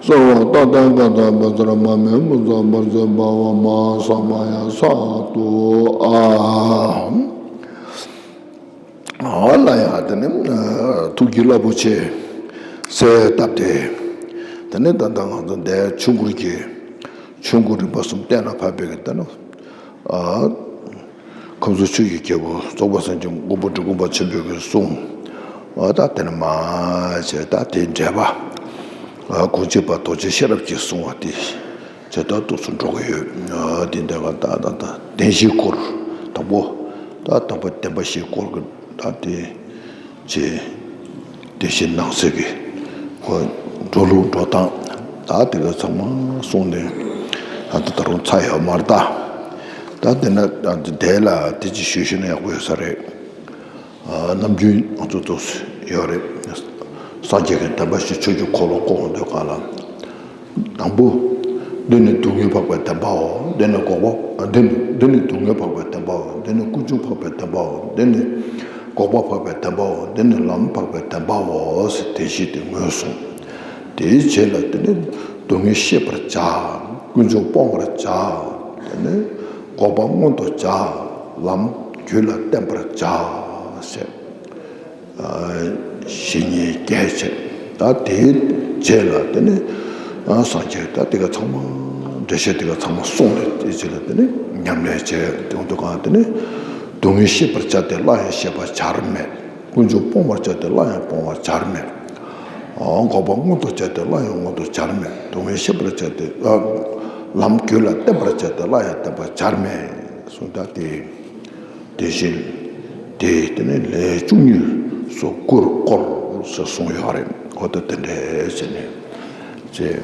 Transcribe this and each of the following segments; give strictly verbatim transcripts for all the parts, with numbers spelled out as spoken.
སྭ་བྷཱ་ཏ་ཏ་ག་ཏ་པ་ཙར་མ་མེ་མུ་ཙ་བར་ཛ་བྷ་ཝ་མ་ཧཱ་ས་མ་ཡ་སྭ་ཏུ་ཨཱ། འོ་ལ་ཡ་དེ་ནི་ཐུགས་ཀྱི་བླ་པོ་ཆེ་གསལ་བཏབ་སྟེ། དེ་ནི་ད་ལྟ་ང་ཚོ་འདས་ཆོས་འཁོར་གྱི་ཆོས་འཁོར་རིམ་པ་གསུམ་གཏན་ལ་ཕབ་པའི་གི་དེ་ནི། ཨ། ཁམས་གསུམ་ཆོས་ཀྱི་རྒྱལ་པོ་རྫོགས་པ་སངས་རྒྱས་མགོན་པོ་འབྲི་གུང་པ་ཆེན་པོའི་གི་གསུང་། ཨ་ད་དེ་ནི་མ་བྱས་ད་དེའི་འགྲེལ་པ། ཨ་གོང་ཆེན་པ་རྡོ་རྗེ་ཤེས་རབ་ཀྱིས་གསུངས་པ་དེ་བྱས་ད་ཏོག་ཙམ་འགྲོ་གི་ཡོད། ཨ་དེ་འདྲ་བ་ད་ད་ད་བདེན་བཞིའི་སྐོར་དང་པོ། ད་དང་པོ་བདེན་པ་བཞིའི་སྐོར་གི་ད་དེ། ཅེས་དེ་བཞིན་ནང་གསེས་ཀྱི་ཁོ་འགྲོ་ལུགས་འགྲོ་སྟངས་ད་དེ་ག་ཚང་མ་གསུངས་ནས། ད་ལྟ་ད་རུང་ཚར་ཡོད་མ་རེད་ད། ད་དེ་ན་དེ་ལ་དེ་ཅི་ཞུས་ཤེ་ན་ཡག་པོ་ཡོད་ས་རེད། ཨ་ནམ་རྒྱུན་ང་ཚོ་ཏོག་ཙམ་ཡོད་རེད། སངས་རྒྱས་ཀྱི་བསྟན་པ་ཞིག་ཆོས་ཀྱི་འཁོར་ལོ་བསྐོར་འོང་དུས་ག་ལ། དང་པོ། འདི་ནི་སྡུག་བསྔལ་འཕགས་པའི་བདེན་པའོ། འདི་ནི་འགོག་པ། འདི་ནི་འདི་ནི་སྡུག་བསྔལ་འཕགས་པའི་བདེན་པའོ། འདི་ནི་ཀུན་འབྱུང་འཕགས་པའི་བདེན་པའོ། འདི་ནི་འགོག་པ་འཕགས་པའི་བདེན་པའོ། འདི་ནི་ལམ་འཕགས་པའི་བདེན་པའོ་ཟེར་དེ་བཞི་དེ་ངོས་བཟུང་། དེའི་རྗེས་ལ་དེ་ནི་སྡུག་བསྔལ་ཤེས་པར་བྱ། ཀུན་འབྱུང་སྤོང་བར་བྱ། དེ་ནི་འགོག་པ་མངོན་དུ་བྱ། ལམ་རྒྱུད་ལ་བརྟན་པར་བྱ་ཟེར། ཨ་བཤེས་གཉེན་བརྒྱད་བྱས། ད་དེའི་རྗེས་ལ་དེ་ནི་ཨ་སངས་རྒྱས་ད་དེ་ག་ཚང་མ་འགྲེལ་བཤད་དེ་ག་ཚང་མ་གསུངས་ནས་དེའི་རྗེས་ལ་དེ་ནི་ཉམས་ལེན་བྱས་དེ་འོང་དུས་གང་དེ་ནི་སྡུག་བསྔལ་ཤེས་པར་བྱ་སྟེ་སླར་ཡང་ཤེས་པར་བྱར་མེད། ཀུན་འབྱུང་སྤོང་བར་བྱ་སྟེ་སླར་ཡང་སྤོང་བར་བྱར་མེད། ཨ་འགོག་པ་མངོན་དུ་བྱ་སྟེ་སླར་ཡང་མངོན་དུ་བྱར་མེད། སྡུག་བསྔལ་ཤེས་པར་བྱ་སྟེ་ཨ་ལམ་རྒྱུད་ལ་བརྟན་པར་བྱ་སྟེ་སླར་ཡང་བརྟན་པར་བྱར་མེད་གསུངས། ད་དེ། དེ་བཞིན་དེ་དེ་ནས་ལས་བཅུ་གཉིས་སུ་བསྐོར་བསྐོར་ཟེར་གསུངས་ཡོད་རེད། འོ་ད་དེ་འདྲས་བྱས་ནས་ཅེས་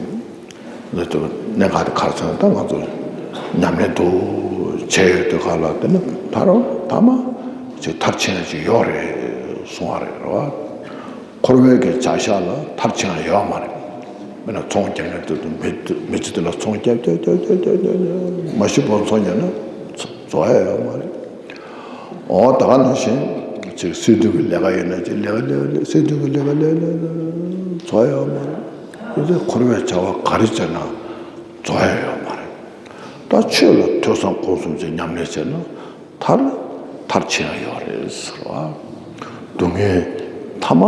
ལས་དུ་གནད་འགག་དེ་ག་རེ་ཟེར་ན་ད་ང་ཚོ་ཉམས་ལེན་དུ་བྱས་ཡོད་དུས་ག་ལ་དེ་ནི་ད་རུང་ཐ་མ་ཅིག་མཐར་ཕྱིན་ཡ་ཅིག་ཡོད་རེད་གསུངས་པ་རེད་རེད་བ། འཁོར་བའི་གི་བྱ་གཞག་ལ་མཐར་ཕྱིན་ཡ་ཡོད་མ་རེད། མི་ན་ཚོང་རྒྱག་མཁན་དེ་ཚོ་མི་མི་ཚེ་དེ་ལ་ཚོང་རྒྱབ་རྒྱབ་རྒྱབ་རྒྱབ་རྒྱབ་རྒྱབ་མ་ཤི་བོ་ཚོང་རྒྱབ་ན་རྫོགས་ཡ་ཡོད་མ་རེད། འོ་ད་ག་ནང་བཞིན་ཅིག་སྲིད་དོན་གྱི་ལས་ཀ་ཡོད་ན་ཅིག་ལས་ཀ་ལས་ཀ་ལས་སྲིད་དོན་གྱི་ལས་ཀ་ལས་ལས་ལས་རྫོགས་ཡ་ཡོད་མ་རེད། དེ་ཚོ་འཁོར་བའི་བྱ་བ་ག་རེ་བྱས་ན་རྫོགས་ཡ་ཡོད་མ་རེད། ད་ཆོས་ལ་ཐོས་བསམ་སྒོམ་གསུམ་གྱི་ཉམས་ལེན་བྱས་ན། མཐར་མཐར་ཕྱིན་ཡ་ཡོད་རེད་ཟེར་བ། སྡུག་བསྔལ་ཐ་མ་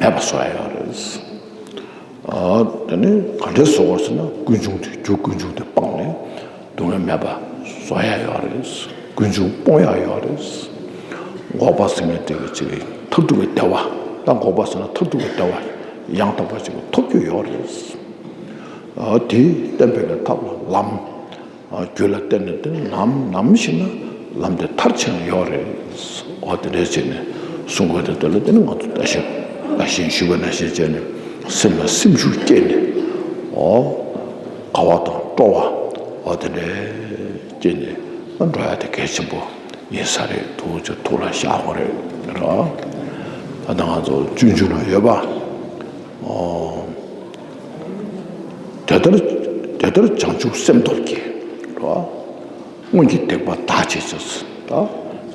མེད་པ་བཟོ་ཡ་ཡོད་རེད། ཨ་དེ་ནི་ག་འདྲས་བཟོ་དགོས་ཟེར་ན་ཀུན་འབྱུང་དེ་རྒྱུ་ཀུན་འབྱུང་དེ་སྤངས་ནས་སྡུག་བསྔལ་མེད་པ་བཟོ་ཡ་ཡོད་རེད། ཀུན་འབྱུང་སྤོང་ཡ་ཡོད་རེད། འགོག་པ་ཟེར་མཁན་དེ་གི་ཅིག་མཐར་ཐུག་གི་བདེ་བ་དང་འགོག་པ་ཟེར་ན་མཐར་ཐུག་གི་བདེ་བ་ཡང་དག་པ་ཅིག་ཐོབ་རྒྱུ་ཡོད་རེད། ཨ་དེ་བསྟན་པའི་གི་ཐབས་ལ་ལམ། རྒྱུད་ལ་བརྟེན་ནས་དེ་ནམ་ནམ་ཞིག་ན་ལམ་དེ་མཐར་ཕྱིན་ཡོད་རེད། འོ་དེ་འདྲས་བྱས་ནས་གསུང་དགོས་དེ་དེ་ལ་དེ་ནི་ང་ཚོ་ད་བཞིན་ད་བཞིན་ཞུས་པ་ནང་བཞིན་བྱས་ནས་སེམས་ལ་སེམས་ཤུགས་བསྐྱེད་ནས་འོ་དགའ་བ་དང་སྤྲོ་བ་འོ་དེ་འདྲས་བསྐྱེད་ནས་འགྲོ་ཡ་དེ་གལ་ཆེན་པོ་ཡིན་ས་རེད། ཐུགས་ཆེ་ཐུགས་ལ་བཞག་དགོས་རེད་ར། ད་ང་ཚོ་སྤྱོད་འཇུག་ན་ཡོད་པ། ཨོ། དེ་ལྟར་དེ་ལྟར་བྱང་ཆུབ་སེམས་རྟོགས་ཀྱིས། རེད་བ། སྔོན་གྱི་སྡིག་པ་དག་བྱེད་ཅིང་། ད་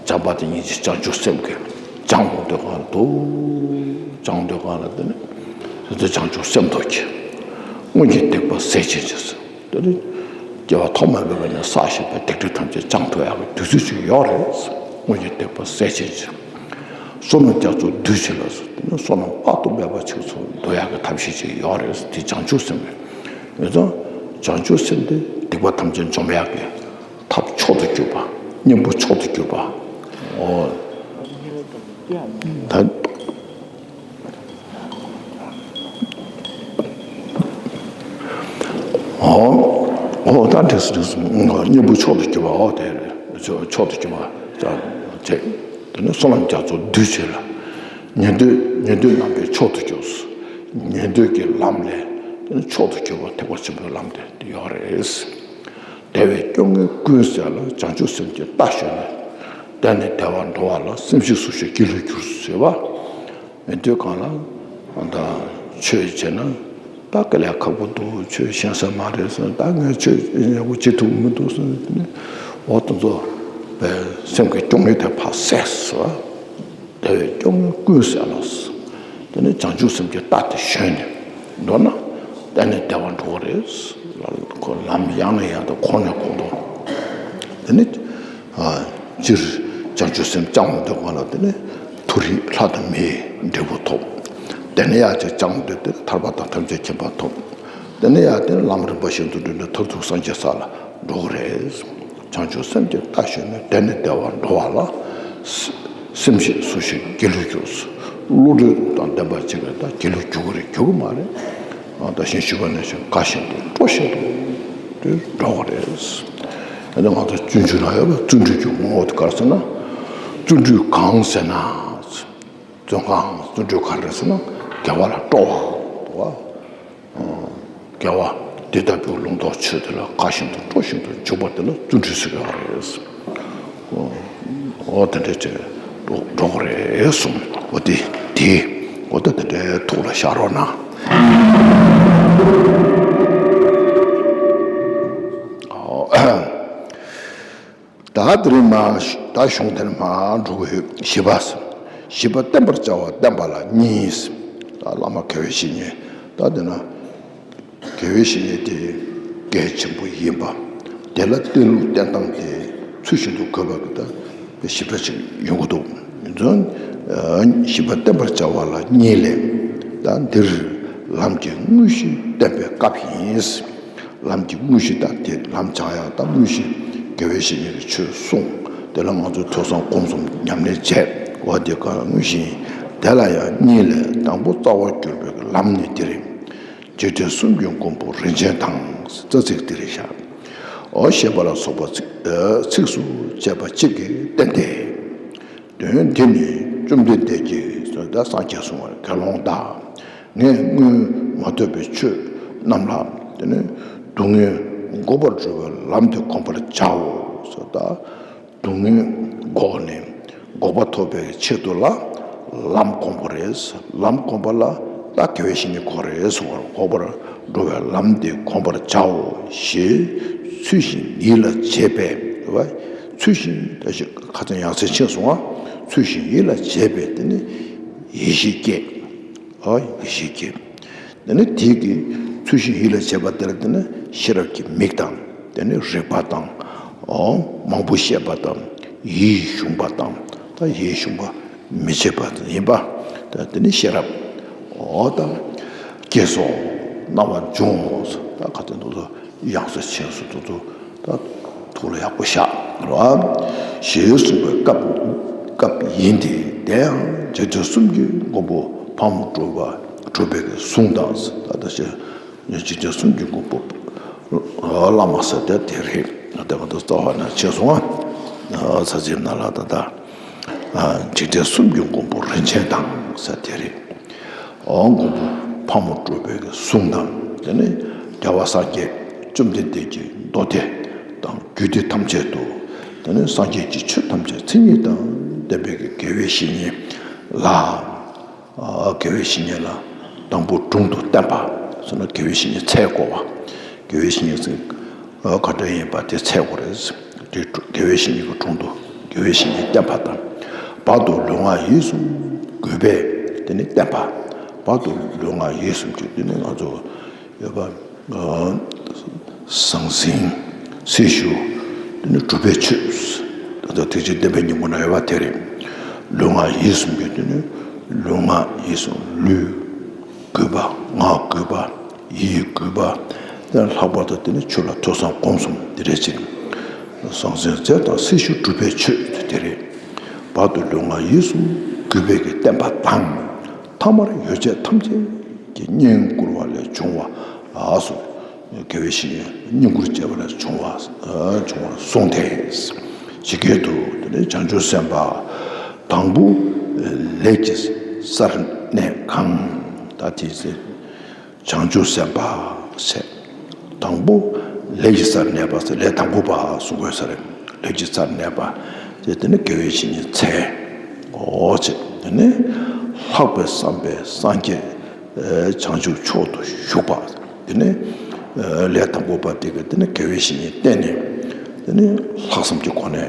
བྱམས་པ་དེ་ཉིད་ཀྱི་བྱང་ཆུབ་སེམས་ཀྱིས་སྦྱངས་འོང་དུས་གང་ལ་འདུག་སྦྱངས་དུས་གང་ལ་དེ་ནི་དེ་ལྟར་བྱང་ཆུབ་སེམས་རྟོགས་ཀྱིས། སྔོན་གྱི་སྡིག་པ་ཟད་བྱེད་ཅིང་། དེ་ནི་སྐྱེ་བ་ཐོག་མ་མེད་པ་ནས་བསགས་བཞིན་པའི་སྡིག་སྒྲིབ་ཐམས་ཅད་སྦྱང་ཐུབ་ཡག་གི་དུས་ཚོད་ཅིག་ཡོད་རེད། སྔོན་གྱི་སྡིག་པ་ཟད་བྱེད་ཅིང་། བསོད་ནམས་རྒྱ་མཚོ་འདུས་བྱས་ལ་སོགས་དེ་ནི་བསོད་ནམས་དཔག་ཏུ་མེད་པ་ཅིག་ཚུར་འདུ་ཡག་གི་ཐབས་ཤེས་ཅིག་ཡོད་རེད། དེ་བྱང་ཆུབ་སེམས་རེད། ཡོད་ཙང་བྱང་ཆུབ་སེམས་དེ་སྡིག་པ་ཐམས་ཅད་འཇོམས་ཡག་གི་ཐབས་མཆོག་ཏུ་གྱུར་པ། གཉེན་པོ་མཆོག་ཏུ་གྱུར་པ། འོ། ད། འོ། འོ་ད་འགྲིག་སོང་འགྲིག་སོང་། གཉེན་པོ་མཆོག་ཏུ་གྱུར་པ་འོ་དེ་རེད། མཆོག་ཏུ་གྱུར་པ་བྱས། དེ་ནས་བསོད་ནམས་རྒྱ་མཚོ་འདུས་བྱས་ལ། ཉན་ཐོས་ཉན་ཐོས་རྣམ་པའི་མཆོག་ཏུ་གྱུར། ཉན་ཐོས་ཀྱི་ལམ་ལས་དེ་ནི་མཆོག་ཏུ་གྱུར་པ་ཐེག་པ་ཆེན་པོའི་ལམ་དེ་ཡོད་རེད། དེ་བས་སྐྱོ་ངལ་ཀུན་ཟད་ལ་བྱང་ཆུབ་སེམས་ཀྱི་རྟ་ཞོན་ནས། དེ་ནི་བདེ་བར་འགྲོ་བ་ལ། སེམས་ཤེས་སུ་ཞིག་སྒྱིད་ལུག་གྱུར་ཟེར་བ། མི་འདོད་གང་ལ་ད་ཆོས་བྱས་ན་ད་དཀའ་ལས་ཁག་པོ་འདུག་ཆོས་ཤེས་ས་མ་རེད་ཟེར། ད་ངས་ཆོས་ཡག་པོ་བྱེད་ཐུབ་མི་འདུག་ཟེར་ནས། འོ་དེ་ཚོ་བས་སེམས་ཀྱི་སྐྱོ་ངལ་དེ་ཕར་བསལ་ཟེར། དེ་བས་སྐྱོ་ངལ་ཀུན་ཟད་ལ། དེ་ནས་བྱང་ཆུབ་སེམས་ཀྱི་རྟ་དེ་ཞོན་ནས། མདོར་ན་ གཏན་ནས་བདེ་བར་འགྲོ་གི་རེད། ཁོ་ལམ་ཡང་ནས་ཡང་དུ་འཁོར་ནས་འཁོར་དུ། དེ་ནི་ཨ་སྤྱིར་བྱང་ཆུབ་སེམས་བསྐྱང་བ་འདོད་པ་ལ་དེ་ནི་མཐོ་རིས་ལྷ་དང་མིའི་འབྲས་བུ་ཐོབ། དེ་ནས་ཡང་ཅིག་བསྐྱང་བ་འདོད་དེ་ཐར་པ་དང་ཐམས་ཅད་མཁྱེན་པ་ཐོབ། དེ་ནས་ཡང་དེ་ནི་ལམ་རིམ་པ་བཞིན་དུ་འགྲོ་ནས་མཐར་ཐུག་སངས་རྒྱས་ས་ལ་འགྲོ་གི་རེད། བྱང་ཆུབ་སེམས་ཀྱི་རྟ་ཞོན་ནས་དེ་ནས་བདེ་བར་འགྲོ་བ་ལ། སེམས་ཤེས་སུ་ཞིག་སྒྱིད་ལུག་གྱུར། བློ་གྲོས་དང་ལྡན་པ་གཅིག་གིས་ད་སྒྱིད་ལུག་གྱུར་གི་རེད། གྱུར་གི་མ་རེད། ད་གཞན་ཞུས་པ་ནང་བཞིན་དགའ་བཞིན་དུ་སྤྲོ་བཞིན་དུ་དེ་འགྲོ་གི་རེད། ཨ་ནི་ང་ཚོ་སྤྱོད་འཇུག་ན་ཡོད་པ་བརྩོན་འགྲུས་ཀྱི་ངོ་བོ་དེ་ག་རེ་ཟེར་ན། བརྩོན་འགྲུས་གང་ཟེར་ན། བརྩོན་གང་བརྩོན་འགྲུས་ག་རེ་ཟེར་ན་དགེ་བ་ལ་སྤྲོ་བ། དགེ་བ་འདི་ལྟ་བུའི་ལུང་རྟོགས་ཆོས་དེ་ལ་དགའ་བཞིན་དུ་སྤྲོ་བཞིན་དུ་འཇུག་པ་དེ་ལ་བརྩོན་འགྲུས་ཟེར་གྱི་ཡོད་རེད། འོ་དེ་འདྲ་ཅིག་འགྲོ་གི་རེད་གསུངས། འོ་དེ་དེ་འོ་ད་དེ་འདྲའི་ཐུགས་ལ་བཞག་རོགས་གནང་། ད་དེ་རིང་མ་ད་གཞུང་དེ་ནས་མར་འགྲོ་གི་ཡོད། བཞི་པ། བཞི་པ་བསྟེན་པར་བྱ་བ་བསྟེན་པ་ལ་གཉིས། ད་བླ་མ་དགེ་བའི་བཤེས་གཉེན། ད་དེ་ན་དགེ་བའི་བཤེས་གཉེན་དེ་གལ་ཆེན་པོ་ཡིན་པ། དེ་ལ་བསྟེན་ལུགས་བསྟེན་སྟངས་དེ་ཚུལ་བཞིན་དུ་དགོས་པ་གི་ད་བཞི་པ་ཅིག་ཡོང་གི་འདུག། ཡིན་ཙང་བཞི་པ་བསྟེན་པར་བྱ་བ་ལ་གཉིས་ལས། ད་འདིར་ལམ་གྱི་དངོས་གཞི་བསྟན་པའི་སྐབས་ཡིན། ལམ་གྱི་དངོས་གཞི་དང་དེ་ལམ་སྦྱང་ཡག་དང་དངོས་གཞི་དགེ་བའི་བཤེས་གཉེན་གྱིས་ཆོས་གསུངས། དེ་ལ་ང་ཚོས་ཐོས་བསམ་སྒོམ་གསུམ་ཉམས་ལེན་བྱས། འོ་དེ་ག་དངོས་གཞི་ཡིན། དེ་ལ་ཡང་གཉིས་ལས། དང་པོ་རྩ་བར་གྱུར་པའི་ལམ་ནི་འདིར། འཇིག་རྟེན་གསུམ་གྱི་མགོན་པོ་རིན་ཆེན་དང་། རྩ་ཚིག་འདིར་བཞག། འོ་ཞེས་པ་ལ་སོགས་པ་ཚིག་ཚིགས་སུ་བཅད་པ་གཅིག་གིས་བསྟན་ཏེ། དོན་འདི་ནི་བཅོམ་ལྡན་འདས་ཀྱིས་སངས་རྒྱས་གསུངས་པར། དགེ་སློང་དག། ངས་སྔོན་མ་ཐོས་པའི་ཆོས་རྣམས་ལ་དེ་ནི་སྡུག་བསྔལ་འགོག་པར་སྒྲུབ་པའི་ལམ་དེ་གོམས་པར་བྱའོ། ད་སྡུག་བསྔལ་འགོག་ནས་འགོག་པ་ཐོབ་པའི་ཆེད་དུ་ལ་ལམ་གོམས་པ་རེད། ལམ་གོམས་པ་ལ་ད་དགེ་བའི་བཤེས་གཉེན་དགོས་རེད་གསུངས་པར། འགོག་པར་འགྲོ་བའི་ལམ་དེ་གོམས་པར་བྱའོ་ཞེས་ཚུལ་བཞིན་ཡིད་ལ་བྱེད་པས། ཚུལ་བཞིན་ད་ཞིག་ཁ་ཚན་ཡང་སེ་ཕྱིན་སོང་བ། ཚུལ་བཞིན་ཡིད་ལ་བྱེད་པས་དེ་ནི་ཡེ་ཤེས་སྐྱེ། ཨ་ཡེ་ཤེས་སྐྱེ། དེ་ནི་དེ་གི་ཚུལ་བཞིན་ཡིད་ལ་བྱེད་པ་དེ་ལ་དེ་ནི་ཤེས་རབ་ཀྱི་མིག་དང་། དེ་ནི་རིག་པ་དང་། ཨོ་མང་པོ་ཤེས་པ་དང་། ཡིད་གཞུང་པ་དང་། ད་ཡིད་གཞུང་པ་མི་བྱེད་པ་ཡིན་པ། ད་དེ་ནི་ཤེས་རབ། ཨོ་ད་སྐྱེས་སོ། སྣང་བ་འབྱུང་ངོ་། ད་ག་དེ་འདུག་ཚོ། ཡང་སེ་ཕྱིན་སོང་དུ་དུ་ད་ཐུགས་ལ་ཡག་པོ་བཞག་རོགས། ཞེས་གསུངས་པའི་སྐབས་སྐབས་ཡིན་ཏེ། དེ་ཡང་འཇིག་རྟེན་གསུམ་གྱི་མགོན་པོ་ཕག་མོ་གྲུ་པ་གྲུ་པའི་གི་གསུང་དང་། ད་ལྟ་ཞེས་འཇིག་རྟེན་གསུམ་གྱི་མགོན་པོ་བླ་མ་ཟེར་དེ་དེ་རེད། དེ་ག་དུ་རྩ་བ་ན་ཆེ་སོང་ང་། ས་ཆེན་ན་ལ་ད་ལྟ་འཇིག་རྟེན་གསུམ་གྱི་མགོན་པོ་རིན་ཆེན་དང་ཟེར་དེ་རེད། འོ་མགོན་པོ་ཕག་མོ་གྲུ་པའི་གི་གསུང་དང་། དེ་ནས་རྒྱལ་བ་སངས་རྒྱས་བཅོམ་ལྡན་འདས་ཀྱི་མདོ་སྡེ་དང་རྒྱུད་སྡེ་ཐམས་ཅད་དུ། དེ་ནས་སངས་རྒྱས་ཀྱི་ཆོས་ཐམས་ཅད་མཚན་ཉིད་དང་ལྡན་པའི་གི་དགེ་བའི་བཤེས་གཉེན་ལ། དགེ་བའི་བཤེས་གཉེན་ལ་དང་པོ་དྲུང་དུ་བསྟེན་པ་ཟེར་ན་དགེ་བའི་བཤེས་གཉེན་འཚོལ་དགོས་པ། དགེ་བའི་བཤེས་གཉེན་ཟེར་ག་འདྲ་ཡིན་པ་དེ་འཚོལ་དགོས་རེད། དེ་དགེ་བའི་བཤེས་གཉེན་གྱི་དྲུང་དུ་དགེ་བའི་བཤེས་གཉེན་བསྟེན་པ་དང་། བར་དུ་ལུས་ངག་ཡིད་གསུམ་གུས་པས་དེ་ནི་བསྟེན་པ། བར་དུ་ལུས་ངག་ཡིད་གསུམ་གྱི་དེ་ནི་ང་ཚོ་ཡོད་པ། ཟང་ཟིང་། སྲི་ཞུ། དེ་ནི་སྒྲུབ་པའི་ཆོས། ད་ལྟ་ཐེག་ཆེན་བསྟན་པའི་སྙིང་པོ་ན་ཡོད་པ་དེ་རེད། ལུས་ངག་ཡིད་གསུམ་གྱི་དེ་ནི་ལུས་ངག་ཡིད་གསུམ། ལུས་གུས་པ། ངག་གུས་པ། ཡིད་གུས་པ། དེ་ལྷག་པར་དུ་དེ་ནི་ཆོས་ལ་ཐོས་བསམ་སྒོམ་གསུམ་དེ་རེད་ཅིང་། ཟང་ཟིང་རྩེ་དང་སྲི་ཞུ་སྒྲུབ་པའི་ཆོས་དེ་རེད། བར་དུ་ལུས་ངག་ཡིད་གསུམ་གུས་པའི་གི་བསྟེན་པ་དང་། ཐ་མར་ཡོ་བྱད་ཐམས་ཅད་ཀྱི་བསྙེན་བཀུར་བ་ལས་བྱུང་བ་ལགས་སོ། དགེ་བའི་བཤེས་གཉེན་བསྙེན་བཀུར་བྱས་པ་ལས་བྱུང་བ་བྱུང་བར་གསུངས་ཏེ། ཇི་སྐད་དུ། དེ་ནས་བྱང་ཆུབ་སེམས་དཔའ་དང་པོ་ལས་ཀྱི་སར་གནས་གང་། ད་དེ་ཚེ་བྱང་ཆུབ་སེམས་དཔའ་ཟེར། དང་པོ་ལས་ཀྱི་སར་གནས་པ་ཟེར། ལས་དང་པོ་པ་གསུང་དགོས་ས་རེད། ལས་ཀྱི་སར་གནས་པ་ཟེར། དེ་ནི་དགེ་བའི་བཤེས་གཉེན་འཚོལ། འོ་ཅེ། དེ་ནི་ལྷག་པའི་བསམ་པས་སངས་རྒྱས་བྱང་ཆུབ་མཆོག་ཏུ་ཞུགས་པ། དེ་ནི་ལས་དང་པོ་པ་དེ་གིས་དེ་ནི་དགེ་བའི་བཤེས་གཉེན་བསྟེན་ནས། དེ་ནི་ལྷག་བསམ་གྱི་སྒོ་ནས་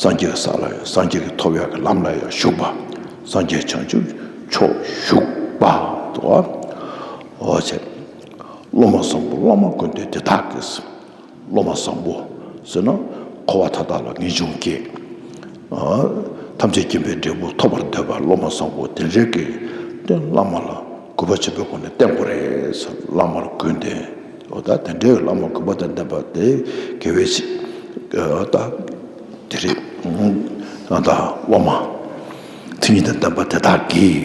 སངས་རྒྱས་ས་ལ་ཡང་སངས་རྒྱས་ཀྱི་ཐོབ་ཡག་གི་ལམ་ལ་ཡང་ཞུགས་པ། སངས་རྒྱས་བྱང་ཆུབ་མཆོག་ཞུགས་པ་དོ། འོ་ཅེ། སློབ་མ་བཟང་པོ་བླ་མ་ཀུན་བསྟེན་དེ་དག་གིས། སློབ་མ་བཟང་པོ་ཟེར་ན་འཁོར་བ་མཐའ་དག་ལ་ངེས་འབྱུང་སྐྱེས། ཨ། ཐམས་ཅད་མཁྱེན་པའི་འབྲས་བུ་ཐོབ་པར་འདོད་པ་སློབ་མ་བཟང་པོ་དེ་འདྲའི་གི་དེ་བླ་མ་ལ་གུས་པ་ཆེན་པོའི་སྒོ་ནས་བསྟེན་དགོས་རེད་ཟེར། བླ་མར་གུས་བསྟེན། འོ་ད་དེ་འདྲའི་བླ་མ་གུས་པ་དང་ལྡན་པ་དེ་དགེ་བའི་བཤེས། ཨ། ད་དེ་རེད། ཨ། ད་སློབ་མ་མཚན་ཉིད་དང་ལྡན་པ་དེ་དག་གིས་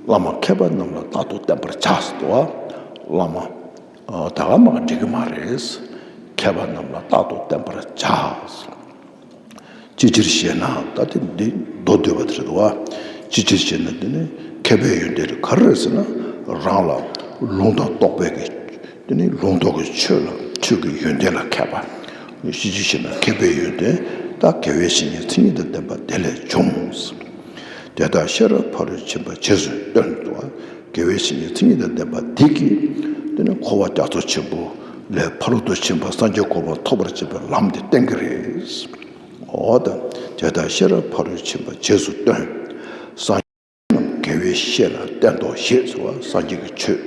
བླ་མ་མཁས་པ་རྣམས་ལ་རྟག་ཏུ་བསྟེན་པར་བྱ་ཟེར་དུས། བླ་མ། ཨ། ད་ག་མ་ག་འགྲིག་གི་མ་རེད། མཁས་པ་རྣམས་ལ་རྟག་ཏུ་བསྟེན་པར་བྱ། ཅི་ཕྱིར་ཞེ་ན། ད་དེ་འདི་མདོ་སྡུད་པ་དེ་རེད་དོ། ཅི་ཕྱིར་ཞེ་ན། དེ་ནི་མཁས་པའི་ཡོན་ཏན་དེ་ག་རེ་རེད་ཟེར་ན། རང་ལ་ལུང་དང་རྟོགས་པའི་གི། དེ་ནི་ལུང་རྟོགས་ཀྱི་ཆོས་ལ་ཆོས་ཀྱི་ཡོན་ཏན་ལ་མཁས་པ། ཅི་ཕྱིར་ཞེ་ན། མཁས་པའི་ཡོན་ཏན་དག་དགེ་བའི་བཤེས་གཉེན་མཚན་ཉིད་དང་ལྡན་པ་དེ་ལས་འབྱུང་། དེ་དག་ཤེས་རབ་ཕ་རོལ་ཕྱིན་པ་རྗེས་སུ་སྟོན་ཏོ། དགེ་བའི་བཤེས་གཉེན་མཚན་ཉིད་དང་ལྡན་པ་འདི་གིས་དེ་ནི་འཁོར་བ་རྒྱ་མཚོ་ཆེན་པོ་ལས་ཕ་རོལ་ཏུ་ཕྱིན་པ་སངས་རྒྱས་གོ་འཕང་ཐོབ་པར་བྱེད་པའི་ལམ་དེ་བསྟན་གྱི་རེད། འོ་ད་དེ་དག་ཤེས་རབ་ཕ་རོལ་ཕྱིན་པ་རྗེས་སུ་སྟོན། སངས་རྒྱས་རྣམས་དགེ་བའི་བཤེས་ལ་བསྟེན་ཏོ་ཞེས་ཟེར་བ། སངས་རྒྱས་ཀྱི་ཆོས་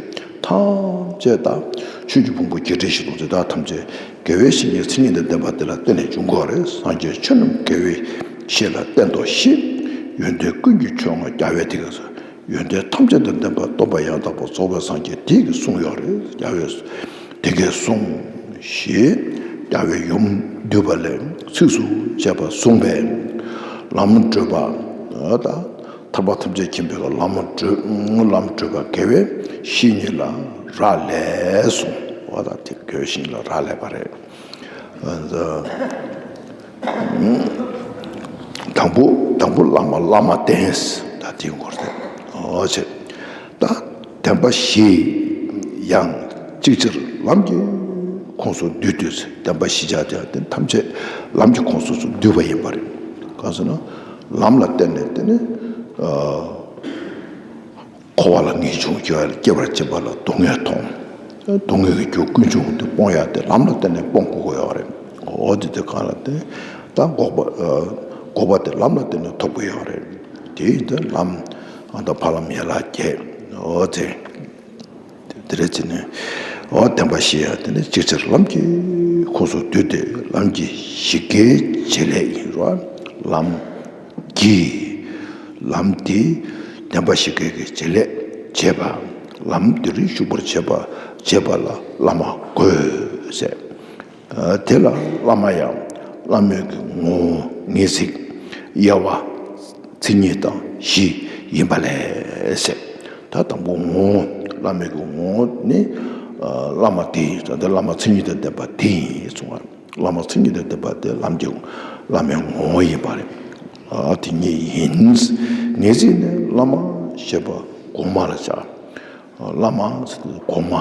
ཐམས་ཅད་དང་ཆོས་ཀྱི་ཕུང་པོ་བརྒྱད་ཁྲི་བཞི་སྟོང་དེ་དག་ཐམས་ཅད་དགེ་བའི་བཤེས་གཉེན་མཚན་ཉིད་དང་ལྡན་པ་དེ་ལ་བརྟེན་ནས་འབྱུང་དགོས་རེད། སངས་རྒྱས་ཆོས་རྣམས་དགེ་བའི་བཤེས་ལ་བསྟེན་ཏོ་ཞེས། ཡོན་ཏན་ཀུན་གྱི་མཆོག་དངོས་རྒྱལ་བའི་དེ་ག་ཟེར། ཡོན་ཏན་ཐམས་ཅད་དང་ལྡན་པ་སྟོན་པ་ཡང་དག་པར་རྫོགས་པའི་སངས་རྒྱས་དེ་གིས་གསུངས་ཡོད་རེད། རྒྱལ་བས་དེ་སྐད་གསུངས་ཞེས་རྒྱལ་བའི་ཡུམ་འདུས་པ་ལས་ཚིགས་སུ་བཅད་པ་གསུངས་པས། ལམ་བགྲོད་པ། ད་ཐར་པ་ཐམས་ཅད་མཁྱེན་པའི་ལམ་བགྲོད། ལམ་བགྲོད་པ་དགེ་བའི་བཤེས་གཉེན་ལ་རག་ལས་གསུངས། འོ་ད་དེ་དགེ་བའི་བཤེས་གཉེན་ལ་རག་ལས་པ་རེད། དང་པོ་དང་པོ་བླ་མ་བླ་མ་བསྟེན། ད་དེའི་སྐོར་དེ། འོ་ཅེ། ད་བདེན་པ་བཞི་ཡང་ཅིག་ཅར་ལམ་གྱི་ཁོངས་སུ་འདུས་ཏེ། བདེན་པ་བཞི་ཆ་དེ་ཐམས་ཅད་ལམ་གྱི་ཁོངས་སུ་འདུས་པ་ཡིན་པ་རེད། གང་ཟེར་ན། ལམ་ལ་བརྟེན་ནས་དེ་ནི། ཨ། འཁོར་བ་ལ་ངེས་འབྱུང་སྐྱེ་བར་བྱེད་པ་ལ་སྡུག་བསྔལ་མཐོང་། སྡུག་བསྔལ་གྱི་རྒྱུ་ཀུན་འབྱུང་དེ་སྤོང་ཡ་དེ་ལམ་ལ་བརྟེན་ནས་སྤོང་དགོས་ཀྱི་ཡོད་རེད། འོ་དེ་དེ་གང་ལ་བརྟེན། ད་འགོག་པ། ཨ། འགོག་པ་དེ་ལམ་ལ་བརྟེན་ནས་ཐོབ་ཀྱི་ཡོད་རེད། དེ་ཡིན་དུས་ལམ། ཨ། ད་ཕ་ལམ་ཡན་ལག་བརྒྱད། འོ་དེ། དེ་རེད་ཟེར་ནས། འོ་བདེན་པ་བཞི་ཡང་དེ་ནི་ཅིག་ཅར་ལམ་གྱི་ཁོངས་སུ་འདུས་ཏེ། ལམ་གྱི་བཞི་ཀའི་བྱེད་ལས་ཡིན་རོ། ལམ་གྱི། ལམ་དེ་བདེན་པ་བཞི་ཀའི་གི་བྱེད་ལས་བྱེད་པ། ལམ་དེར་ཞུགས་པར་བྱེད་པ། བྱེད་པ་ལ་བླ་མ་དགོས་ཟེར། ཨ། དེ་ལ་བླ་མ་ཡང་བླ་མའི་གི་ངོ་བོ་ངེས་ཚིག་དབྱེ་བ་མཚན་ཉིད་དང་བཞི་ཡིན་པ་ལས་ཟེར། ད་དང་པོ་ངོ་བོ། བླ་མའི་གི་ངོ་བོ་ནི། ཨ། བླ་མ་དེ་ཡིན། ད་བླ་མ་མཚན་ཉིད་དང་ལྡན་པ་དེ་ཡིན་གསུངས་པ། བླ་མ་མཚན་ཉིད་དང་ལྡན་པ་དེ་ལམ་གྱི་བླ་མའི་ངོ་བོ་ཡིན་པ་རེད། ཨ། དེ་ཉིད་ཡིན། ངེས་ཚིག་ནི་བླ་མ་ཞེས་པ་གོང་མ་ལ་བྱ། བླ་མ་ཟེར་དུས་གོང་མ།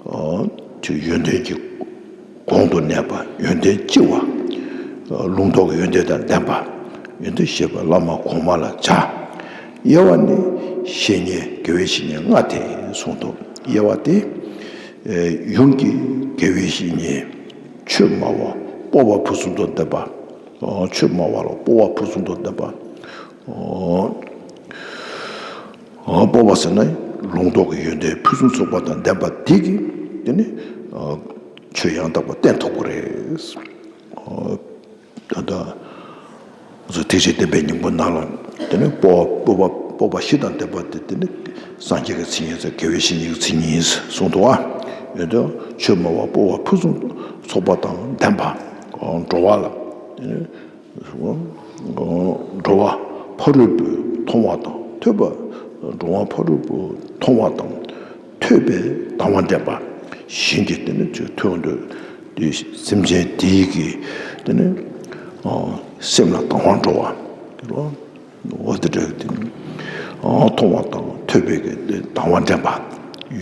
ཨ། ཅིག་ཡོན་ཏན་གྱི་གོང་དུ་གནས་པ། ཡོན་ཏན་ལྕི་བ། ཨ། ལུང་རྟོགས་ཀྱི་ཡོན་ཏན་དང་ལྡན་པ། ཡོན་ཏན་ཞེས་པ་བླ་མ་གོང་མ་ལ་བྱ། དབྱེ་བ་ནི་བཤེས་གཉེན། དགེ་བའི་བཤེས་གཉེན་ལྔ་སྟེ་གསུངས་ཏོ། དབྱེ་བ་སྟེ། ཨེ། ཡུམ་གྱི་དགེ་བའི་བཤེས་གཉེན། ཆོས་སྨྲ་བ་སྤོབས་པ་ཕུན་སུམ་དུ་ལྡན་པ། ཨ། ཆོས་སྨྲ་བ་ལ་སྤོབས་པ་ཕུན་སུམ་དུ་ལྡན་པ། ཨ། ཨ། སྤོབས་པ་ཟེར་ན་ལུང་རྟོགས་ཀྱི་ཡོན་ཏན་ཕུན་སུམ་ཚོགས་པ་དང་ལྡན་པ་དེ་གིས་དེ་ནི། ཨ། ཆོས་ཡང་དག་པ་བསྟན་ཐུབ་ཀྱི་རེད། ཨ། ད་ལྟ་ང་ཚོ་ཐེག་ཆེན་བསྟན་པའི་སྙིང་པོ་ནང་ལ་དེ་ནི་སྤོབས་པ། སྤོབས་པ། སྤོབས་པ་བཞི་དང་ལྡན་པ་དེ་དེ་ནི་སངས་རྒྱས་ཀྱི་མཚན་ཉིད་ཟེར། དགེ་བའི་བཤེས་གཉེན་གྱི་མཚན་ཉིད་གསུངས་འདུག་བ། ཡོན་ཏན་ཆོས་སྨྲ་བ་སྤོབས་པ་ཕུན་སུམ་ཚོགས་པ་དང་ལྡན་པ། འགྲོ་བ་ལ། འགྲོ་བ་ཕ་རོལ་པོས་མཐོང་བ་དང་ཐོས་པ། འགྲོ་བ་ཕ་རོལ་པོས་མཐོང་བ་དང་ཐོས་པའི་དང་བ་འདྲེན་པ། གཞན་གྱིས་དེ་ནི་ཆོས་ཐོས་འདོད་དེ། སེམས་ཅན་དེའི་གི་དེ་ནི། ཨ། སེམས་ལ་དང་བ་འགྲོ་བ། འོ་དེ་འདྲ་དེ་ནི། ཨ། མཐོང་བ་དང་ཐོས་པའི་གི་དང་བ་འདྲེན་པ།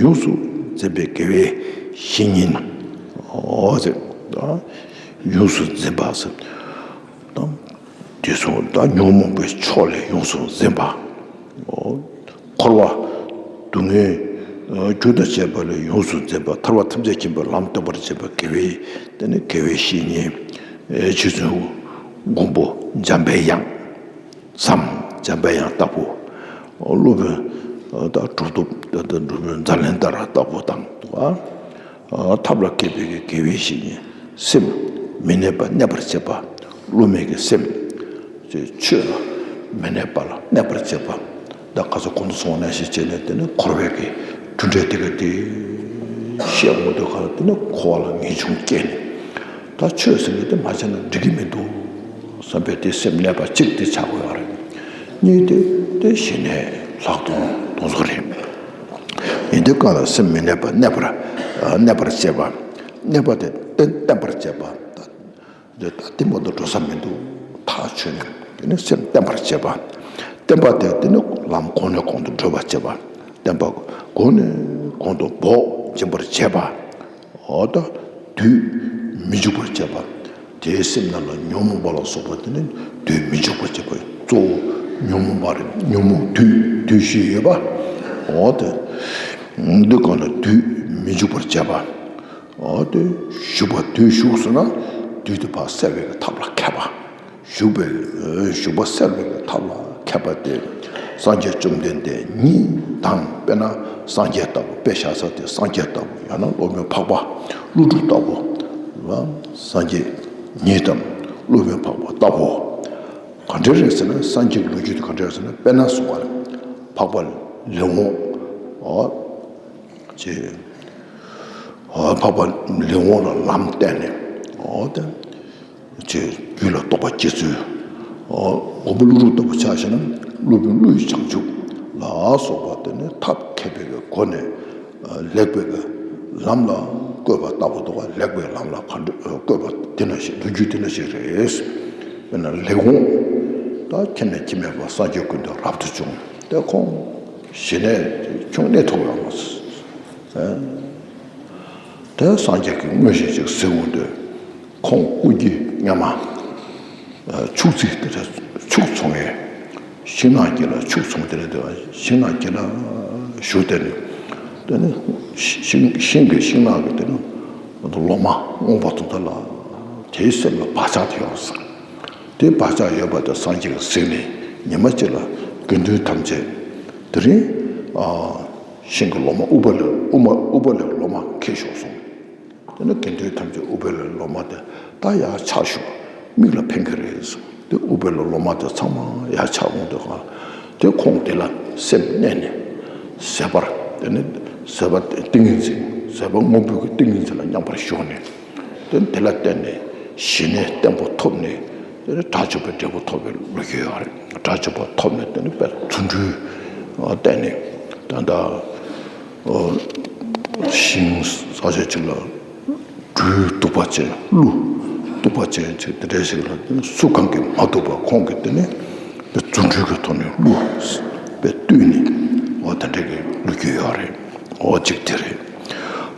ཡོངས་སུ་འཛིན་པའི་དགེ་བའི་བཤེས་གཉེན། འོ་དེ། ཨ། ཡོངས་སུ་འཛིན་པ་ཟེར། དང་། དེ་སོགས་དང་ཉོན་མོངས་པའི་ཕྱོགས་ལས་ཡོངས་སུ་འཛིན་པ། འཁོར་བ་སྡུག་བསྔལ་རྒྱུ་དང་བཅས་པ་ལས་ཡོངས་སུ་འཛིན་པ། ཐར་པ་ཐམས་ཅད་མཁྱེན་པའི་ལམ་སྟོན་པར་བྱེད་པ། དགེ་བའི་དེ་ནི་དགེ་བའི་བཤེས་གཉེན། ཨེ། རྗེ་བཙུན་མགོན་པོ་འཇམ་པའི་དབྱངས་སམ། འཇམ་པའི་དབྱངས་ལྟ་བུ། སློབ་དཔོན་ ད་གྲུབ་ཐོབ་ད་ད་འགྲོ་བའི་མཛད་ལེན་ལྟར་ལྟ་བུ་དང་། ཐབས་ལ་མཁས་པའི་དགེ་བའི་བཤེས་གཉེན། སེམས་མི་གནས་པ་གནས་པར་བྱེད་པ། བསླུ་མེད་ཀྱི་སེམས། ཆོས་ལ་མི་གནས་པ་ལ་གནས་པར་བྱེད་པ། ད་ག་ཚོད་གོང་དུ་སོང་བ་ནང་བཞིན་བྱས་ནས། དེ་ནི་འཁོར་བའི་གི་རྒྱུ་འབྲས་དེ་ག་དེ་ཤེས་འོང་དུས་ག་ལ། དེ་ནི་འཁོར་བ་ལ་ངེས་འབྱུང་སྐྱེས་ནས། ད་ཆོས་ཟེར་མཁན་དེ་མ་བྱས་ན་འགྲིག་གི་མི་འདུག་བསམ་པའི་དེ་སེམས་གནས་པ་གཅིག་དེ་ཆགས་དགོས་ཡོད་རེད། གཉིས་དེ་དེ་ཞི་གནས་ལྷག་མཐོང་དེ་ཚོ་རེད། ཡིན་དུས་གང་ལ་སེམས་མི་གནས་པ་གནས་པར་གནས་པར་བྱེད་པ། གནས་པ་དེ་བརྟན་བརྟན་པར་བྱེད་པ། འདི་ད་ལྟ་མ་གཏོགས་འགྲོ་ས་མི་འདུག་ཐག་ཆོད་ནས། དེ་ནི་སེམས་བརྟན་པར་བྱེད་པ། བརྟན་པ་དེ་དེ་ནི་ལམ་གོང་ནས་གོང་དུ་བགྲོད་པར་བྱེད་པ། བརྟན་པ་གོང་ནས་གོང་དུ་བོགས་འབྱིན་པར་བྱེད་པ། འོ་ད་དུས་མི་འཇུག་པར་བྱེད་པ། དེའི་སེམས་ནང་ལ་ཉོན་མོངས་པ་ལ་སོགས་པ་དེ་ནི་དུས་མི་འཇུག་པར་བྱེད་པ། གཙོ་བོ་ཉོན་མོངས་པ་རེད། ཉོན་མོངས་དུས་དུས་བཞི་ཡོད་པ། འོ་དེ་འདི་གང་ལ་དུས་མི་འཇུག་པར་བྱེད་པ། འོ་དེ་བཞུགས་པ་དུས་བཞུགས་སོང་ན་དུས་དེ་ཕར་སེལ་བའི་ཐབས་ལ་མཁས་པ། བཞུགས་པའི་བཞུགས་པ་སེལ་བའི་ཐབས་ལ་མཁས་པ་དེ། སངས་རྒྱས་བཅོམ་ལྡན་འདས་ཉིད་དང་། དཔེར་ན་སངས་རྒྱས་ལྟ་བུ། དཔེ་བཞག་ས་དེ་སངས་རྒྱས་ལྟ་བུ། ཡང་ན་སློབ་དཔོན་འཕགས་པ་ཀླུ་སྒྲུབ་ལྟ་བུ། སངས་རྒྱས་ཉིད་དང་སློབ་དཔོན་འཕགས་པ་ལྟ་བུ། ག་འདྲ་རེད་ཟེར་ན། སངས་རྒྱས་ཀྱི་ལོ་རྒྱུས་དེ་ག་འདྲ་རེད་ཟེར་ན། དཔེར་ན་གསུངས་པ་རེད། འཕགས་པ་ལེགས་འོང་། འོ་ཅེ། འཕགས་པ་ལེགས་འོང་ལ་ལམ་བསྟན་ནས། འོ་དེ་ཅེ་རྒྱུད་ལ་རྟོགས་པ་སྐྱེ་ཚུལ། འོ་མགོན་པོ་ཀླུ་སྒྲུབ་ལྟ་བུ་ཆ་བཞག་ན། སློབ་དཔོན་ཀླུ་ཡི་བྱང་ཆུབ་ལ་སོགས་པ་དེ་ནི་ཐབས་མཁས་པའི་སྒོ་ནས་ལེགས་པའི་ལམ་ལ་བཀོད་པ་ལྟ་བུ་འདུག་ག་ལེགས་པའི་ལམ་ལ་ག་འདྲ་བཀོད་པ་དེ་འདྲ་ཞིག་ལོ་རྒྱུས་དེ་འདྲ་ཞིག་རེད། དཔེར་ན་ལེགས་འོང་། ད་ཁྱེད་ནས་ཁྱི་མེད་པ་སངས་རྒྱས་ཀུན་ཏུ་རབ་ཏུ་བྱུང་། དེ་ཁོང་ཞི་གནས་ཁྱོན་གནས་ཐུབ་ཡོད་མ་རེད། དེ་སངས་རྒྱས་ཀྱི་མངོན་ཤེས་ཅིག་གཟིགས་འོང་དུས། ཁོང་སྐུ་སྐྱེ་སྔ་མ་ཕྱུགས་རྫི་དེ་འདྲ་ཕྱུགས་འཚོ་མཁན། ཤིང་ནགས་དཀྱིལ་ལ་ཕྱུགས་འཚོ་མཁན་དེ་འདྲ་འདུག་ཤིང་ནགས་དཀྱིལ་ལ་བཞུགས། དེ་ནི་ཤིང་ཤིང་གི་ཤིང་ནགས་ཀྱི་དེ་ནི་ལོ་མ་རྔོག་པ་དེ་ཚོ་ལ། དེའི་སེམས་ལ་བག་ཆགས་དེ་ཡོད་ཟེར། དེ་བག་ཆགས་ཡོད་པ་དེ་སངས་རྒྱས་ཀྱིས་གཟིགས་ནས། ཉི་མ་གཅིག་ལ་དགེ་འདུན་ཐམས་ཅད། དེ་རིང་ཨ་ཤིང་གི་ལོ་མ་ཨུཏྤ་ལའི་ཨུ་མ་ཨུཏྤ་ལའི་ལོ་མ་འཁེལ་ཤོར་སོང་། དེ་ནས་དགེ་འདུན་ཐམས་ཅད་ཨུཏྤ་ལའི་ལོ་མ་དེ་ད་ཡར་ཆག་ཤོག་མིག་ལ་ཕན་གྱི་རེད་ཟེར། དེ་ཨུཏྤ་ལའི་ལོ་མ་དེ་ཚང་མ་ཡར་ཆག་འོང་དུས་ག་དེ་ཁོང་དེ་ལ་སེམས་གནས་ནས། ཟད་པར། དེ་ནས་ཟད་པ་ཏིང་ངེ་འཛིན། ཟད་པ་སྔོན་པོའི་གི་ཏིང་ངེ་འཛིན་ལ་མཉམ་པར་ཞུགས་ནས། དེ་དེ་ལ་བརྟེན་ནས་ཞི་གནས་བརྟན་པོ་ཐོབ་ནས། དེ་ནས་དགྲ་བཅོམ་པའི་འབྲས་བུ་ཐོབ་པའི་ལོ་རྒྱུས་ཡོད་རེད། དགྲ་བཅོམ་པ་ཐོབ་ནས་དེ་ནས་དཔེ་རྫུ་འཕྲུལ་བསྟན་ནས། ད་ལྟ་ཤིང་ས་ཆ་གཅིག་ལ་སྦྲུལ་གདུག་པ་ཅན། ཀླུ་གདུག་པ་ཅན་ཅིག་དེ་འདྲ་ཞིག་ལ་སུ་གང་གིས་མ་གདུག་པ། ཁོང་གིས་དེ་ནས་དེ་རྫུ་འཕྲུལ་གྱི་ཐོག་ནས་ཀླུ་དཔེ་བཏུལ་ནས། འོ་དེ་འདྲ་གི་ལོ་རྒྱུས་ཡོད་རེད། འོ་གཅིག་དེ་རེད།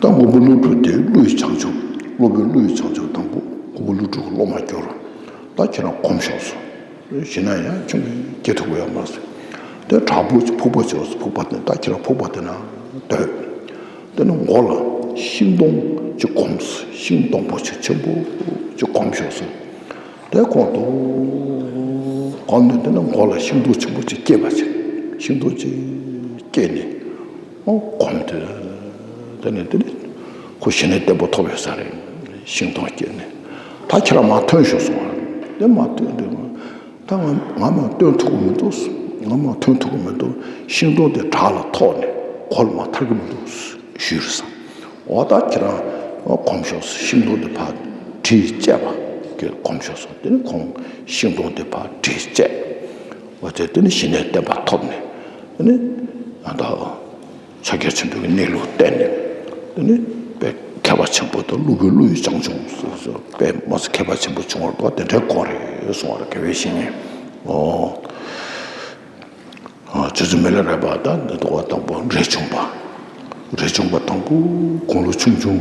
ད་མགོན་པོ་ཀླུ་སྒྲུབ་དེ་ཀླུ་ཡི་བྱང་ཆུབ། སློབ་དཔོན་ཀླུ་ཡི་བྱང་ཆུབ་དང་པོ་མགོན་པོ་ཀླུ་སྒྲུབ་ཀྱི་སློབ་མར་གྱུར། ད་ཁྱེད་རང་གོམས་ཤོག་ཟེར། ཞི་གནས་ཡང་ཆུང་ངུ་སྐྱེ་ཐུབ་ཀྱི་ཡོད་མ་རེད་ཟེར། དེ་དྲག་པོ་ཕུག་པ་བྱས་སོང་། ཕུག་པ་དེ། ད་ཁྱེད་རང་ཕུག་པ་དེ་ན་སྡོད། དེ་ནས་མགོ་ལ་ཤིང་སྡོང་ཅིག་གོམས། ཤིང་སྡོང་པོ་ཆེ་ཆེན་པོ་ཅིག་གོམས་ཤོག་ཟེར། དེ་གོམས་དུས་གོམས་ནས། དེ་ནས་མགོ་ལ་ཤིང་སྡོང་ཆེན་པོ་ཅིག་སྐྱེས་པ་ཅིག་ཤིང་སྡོང་ཅིག་སྐྱེས་ནས། ཨོ་གོམས་དུས་དེ་ནས་དེ་ནས་ཁོ་ཞི་གནས་བརྟན་པོ་ཐོབ་ཡོད་ས་རེད། ཤིང་སྡོང་སྐྱེས་ནས། ད་ཁྱེད་རང་མར་ཐོན་ཤོག་གསུངས་པ་རེད། དེ་མར་ཐོན་དུས། ད་ང་ང་མར་ཐོན་ཐུབ་ཀྱི་མི་འདུག་ང་མར་ཐོན་ཐུབ་ཀྱི་མི་འདུག་ཤིང་སྡོང་དེ་བྲག་ལ་ཐོགས་ནས་གོ་ལ་མར་ཐར་གྱི་མི་འདུག་ཞུས་རེད་ཟེར། འོ་ད་ཁྱེད་རང་གོམས་ཤོག་ཟེར། ཤིང་སྡོང་དེ་ཕར་གྲིས་བཅད་པ་གི་གོམས་ཤོག་ཟེར། དེ་ནས་ཁོང་ཤིང་སྡོང་དེ་ཕར་གྲིས་བཅད། འོ་དེ་དེ་ནས་ཞི་གནས་བརྟན་པ་ཐོབ་ནས། དེ་ནས་ཨ་ད། ཕྱག་རྒྱ་ཆེན་པོའི་གནས་ལུགས་བསྟན་ནས། དེ་ནི་དཔེ་མཁས་པ་ཆེན་པོ་དང་། སློབ་དཔོན་ཀླུ་ཡི་བྱང་ཆུབ་སོགས་དཔེ་མ་ཚད་མཁས་པ་ཆེན་པོ་བྱུང་བར་དེ་འདྲའི་སྐོར་རེད་གསུང་བར། དགེ་བའི་བཤེས་གཉེན། ཨོ། ཨ་རྗེ་བཙུན་མི་ལ་རས་པ་དང་འདི་འདུག་པ། དང་པོ་རས་ཆུང་པ། རས་ཆུང་པ་དང་པོ་དགུང་ལོ་ཆུང་ཆུང་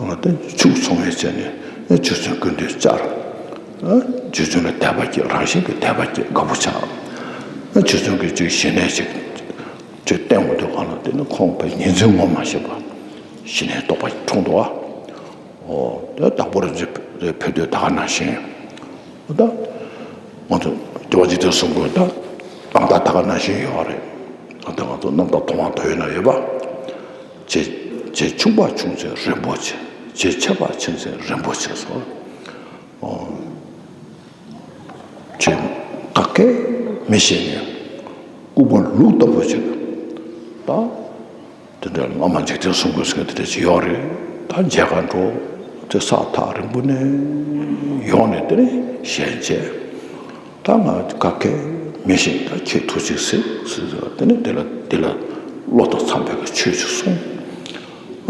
ལ་དེ་ཕྱུགས་འཚོ་མཁན་བྱས་ནས་རྗེ་བཙུན་སྐུ་མདུན་བཅར། རྗེ་བཙུན་ལ་དད་པ་སྐྱེས། རང་བཞིན་གྱི་དད་པ་སྐྱེས། དགའ་པོ་ཆགས། རྗེ་བཙུན་གྱིས་ཅིག་ཞི་གནས་ཅིག་ཅིག་བསྟན་འོང་དུས་གང་ལ། དེ་ནི་ཁོང་དཔེ་ཉིན་མཚན་ངོ་མ་ཤེས་པ་ཞི་གནས་རྟོགས་པ་འཁྲུངས་འདུག་པ། ཨོ་དེ་དྭགས་པོ་རེ་རེ་ཕེབས་དུས་ད་ག་ནང་བཞིན། ད་ང་ཚོ་རྒྱལ་བ་འཇིག་རྟེན་གསུམ་མགོན་ད་གདངས་དག་ད་ག་ནང་བཞིན་ཡོད་རེད། ད་ལྟ་ང་ཚོ་རྣམ་དག་མཐོང་བ་མཐོང་ཡོད་ན་ཡོད་པ། བྱེད་བྱེད་ཆུང་བ་ཆུང་ཚེ་རིན་པོ་ཆེ། བྱེད་ཆེ་བ་ཆེ་ཚེ་རིན་པོ་ཆེ་སོགས། ཅེས་ག་གེ་མི་ཤེས་ནས་ལྐུགས་པ་ལུག་ལྟ་བུ་ཅིག་ད་དེ་འདྲ་བླ་མ་འཇིག་རྟེན་གསུང་དགོས་ཟེར་མཁན་དེ་འདྲ་ཅིག་ཡོད་རེད། ད་མཇལ་ཁ་འགྲོ་དེ་ས་ཐག་རིང་པོ་ནས་ཡོང་ནས་དེ་ནས་ཞལ་མཇལ། ད་ང་ག་གེ་མི་ཤེས། ད་ཁྱེད་ཐུགས་རྗེ་གཟིགས་ཟེར་ཟེར་དེ་ནས་དེ་ལ་དེ་ལ་བློ་དང་འཚམས་པའི་གི་ཆོས་ཅིག་གསུངས།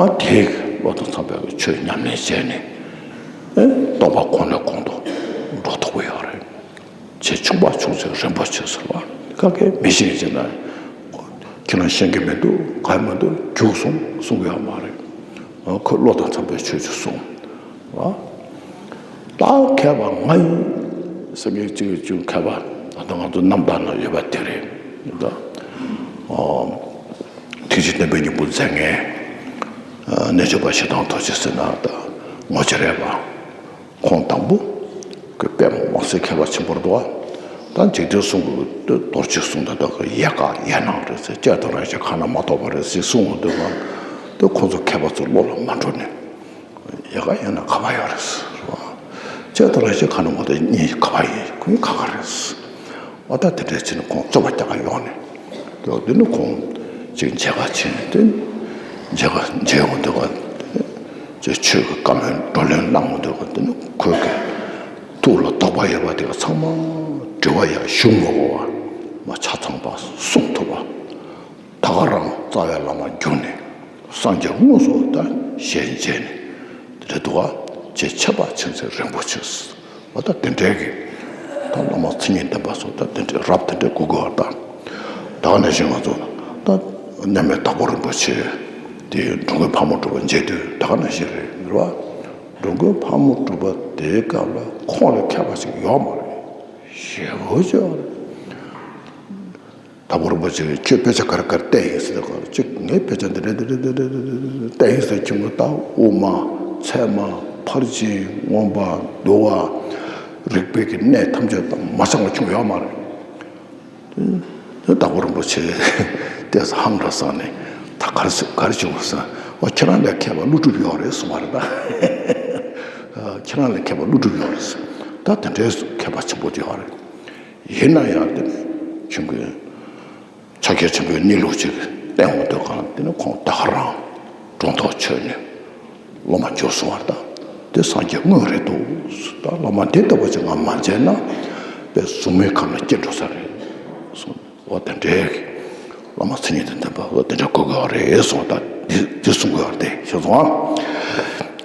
ཨ་དེ་བློ་དང་འཚམས་པའི་གི་ཆོས་ཉམས་ལེན་བྱས་ནས་ཨེ་རྟོགས་པ་གོང་ནས་གོང་དུ་འགྲོ་ཐུབ་ཀྱི་ཡོད་རེད། བྱེད་ཆུང་བ་ཆུང་ཚེ་རིན་པོ་ཆེ་ཟེར་བ་ག་གེ་མི་ཤེས་ཟེར་ན། ཁྱེད་རང་ཤེས་ཀྱི་མི་འདུག་ག་མི་འདུག་རྒྱུགས་སོང་གསུང་གི་ཡོད་མ་རེད། ཁོས་བློ་དང་འཚམས་པའི་ཆོས་ཅིག་གསུངས། ད་མཁས་པ་ང་ཡིན་ཟེར་མཁན་གཅིག་གཅིག་མཁས་པ་ད་ལྟ་ང་ཚོ་རྣམ་དག་ན་ཡོད་པ་དེ་རེད། ད་ཐེག་ཆེན་བསྟན་པའི་སྙིང་པོ་མཛད་མཁན་རྣལ་འབྱོར་པ་ཞེ་སྡང་རྡོ་རྗེ་ཟེར་ན་ད་ངོ་ཅི་རེད་པ། ཁོང་དང་པོ་གི་དཔེ་མ་མ་ཟད་མཁས་པ་ཆེན་པོ་རེད་དོ། ད་འཇིག་རྟེན་གསུམ་གྱི་རྡོ་རྗེ་གསུང་དང་ད་ག་ཡལ་ག་ཡལ་ནང་རེད་ཟེར། ལྕེ་དང་རེག་བྱ་གང་ན་མ་གཏོགས་པ་རེད་ཟེར་གསུང་འོང་དུས་ག་དེ་ཁོང་ཚོ་མཁས་པ་ཚོ་བློ་ལ་མ་འགྲོ་ནས་ཡལ་ག་ཡལ་ན་ག་པར་ཡོད་རེད་ཟེར་བ། ལྕེ་དང་རེག་བྱ་གང་ན་མ་གཏོགས་གཉིས་ག་པར་ཡིན། ཁོ་གཉིས་ག་ག་རེད་ཟེར། ཨ་ད་དེ་འདྲས་བྱས་ནས་ཁོང་རྩོད་པ་རྒྱག་ག་ཡོང་ནས། དེ་འདི་ནི་ཁོང་ཅིག་མཇལ་ཁ་ཕྱིན་ཏེ། མཇལ་ཁ་མཇལ་འོང་དུས་ག་ཅིག་ཆོས་ཀྱི་བཀའ་མོལ་བགྲོ་གླེང་གནང་འོང་དུས་ག་དེ་ནི་ཁོའི་གི་ཐུགས་ལ་དོགས་པ་ཡོད་པ་དེ་ག་ཚང་མ་དྲི་བ་ཡང་ཞུ་མ་དགོས་པ་མ་ཆ་ཚང་པ་གསུང་ཐུབ་པ། ད་ག་རང་རྩ་བའི་བླ་མ་བརྒྱུད་ནས་སངས་རྒྱས་དངོས་སུ་ད་ཞལ་མཇལ་ནས་དེ་འདྲ་འདུག་ག་བྱེད་ཆེ་བ་ཆེ་ཚེ་རིན་པོ་ཆེ། ཨ་ད་དེ་འདྲའི་གི་ད་བླ་མ་མཚན་ཉིད་ལྡན་པ་སོགས་ད་དེ་འདྲའི་རབ་དེ་འདྲའི་དགོས་ཀྱི་ཡོད་རེད་ད། ད་ག་ནང་བཞིན་ང་ཚོ་ད་མཉམ་མེད་དྭགས་པོ་རིན་པོ་ཆེ་དེ་འགྲོ་མགོན་ཕག་མོ་གྲུ་པ་མཇལ་དུས་ད་ག་ནང་བཞིན་རེད་རེད་བ། འགྲོ་མགོན་ཕག་མོ་གྲུ་པ་དེའི་སྐབས་ལ་ཁོང་ལས་མཁས་པ་ཞིག་ཡོད་མ་རེད། ཞེ་པོ་ཅིག་ཡོད་རེད། དྭགས་པོ་རིན་པོ་ཆེ་གིས་ཁྱོད་དཔེ་ཆ་ག་རེ་ག་རེ་བལྟས་ཡིན་ཟེར་ག་ཅིག་ངས་དཔེ་ཆ་འདི་རེད་འདི་རེད་འདི་རེད་འདི་རེད་བལྟས་ཡིན་ཟེར། ཁྱོད་ཀྱིས་ད་དབུ་མ་ཚད་མ་ཕར་ཕྱིན་མངོན་པ་འདུལ་བ་རིགས་པའི་གི་གནས་ཐམས་ཅད་དང་མ་ཚང་བ་ཁྱོད་ཡོད་མ་རེད། དེ་དྭགས་པོ་རིན་པོ་ཆེ་ལྟས་སུ་ཧང་སངས་ནས་ད་ག་རེ་ཟེར་ག་རེ་བྱུང་ཟེར། ཨོ་ཁྱེད་རང་ལས་མཁས་པ་ཀླུ་སྒྲུབ་ཡོད་རེད་གསུངས་པ་རེད་ད། ཁྱེད་རང་ལས་མཁས་པ་ཀླུ་སྒྲུབ་ཡོད་རེད་ཟེར། ད་དེ་འདྲའི་མཁས་པ་ཆེན་པོ་དེ་ཡོད་རེད། ཡིན་ན་ཡང་དེ་ནི་ཁྱོད་ཀྱིས་ཕྱག་རྒྱ་ཆེན་པོའི་གནས་ལུགས་ཅིག་བསྟན་འོང་དུས་གང་དེ་ནི་ཁོང་ད་ག་རང་སྒྲུང་ཐོག་ཆོད་ནས་བླ་མ་མཇལ་སོང་བ་རེད་ད། དེ་སངས་རྒྱས་དངོས་རེད་འདུག་ད་བླ་མ་འདི་ལྟ་བུ་ཅིག་ང་མ་མཇལ་ན་དཔེ་གཟུགས་མེད་ཁམས་ལ་སྐྱེ་འགྲོ་ས་རེད་གསུངས། འོ་དེ་འདྲའི་བླ་མ་མཚན་ཉིད་དང་ལྡན་པ་འོ་དེ་འདྲ་དགོས་ཀྱི་ཡོད་རེད་གསུངས། ད་འདི་འདི་གསུང་གི་ཡོད་རེད་དེ་ཤེས་སོང་ཨ།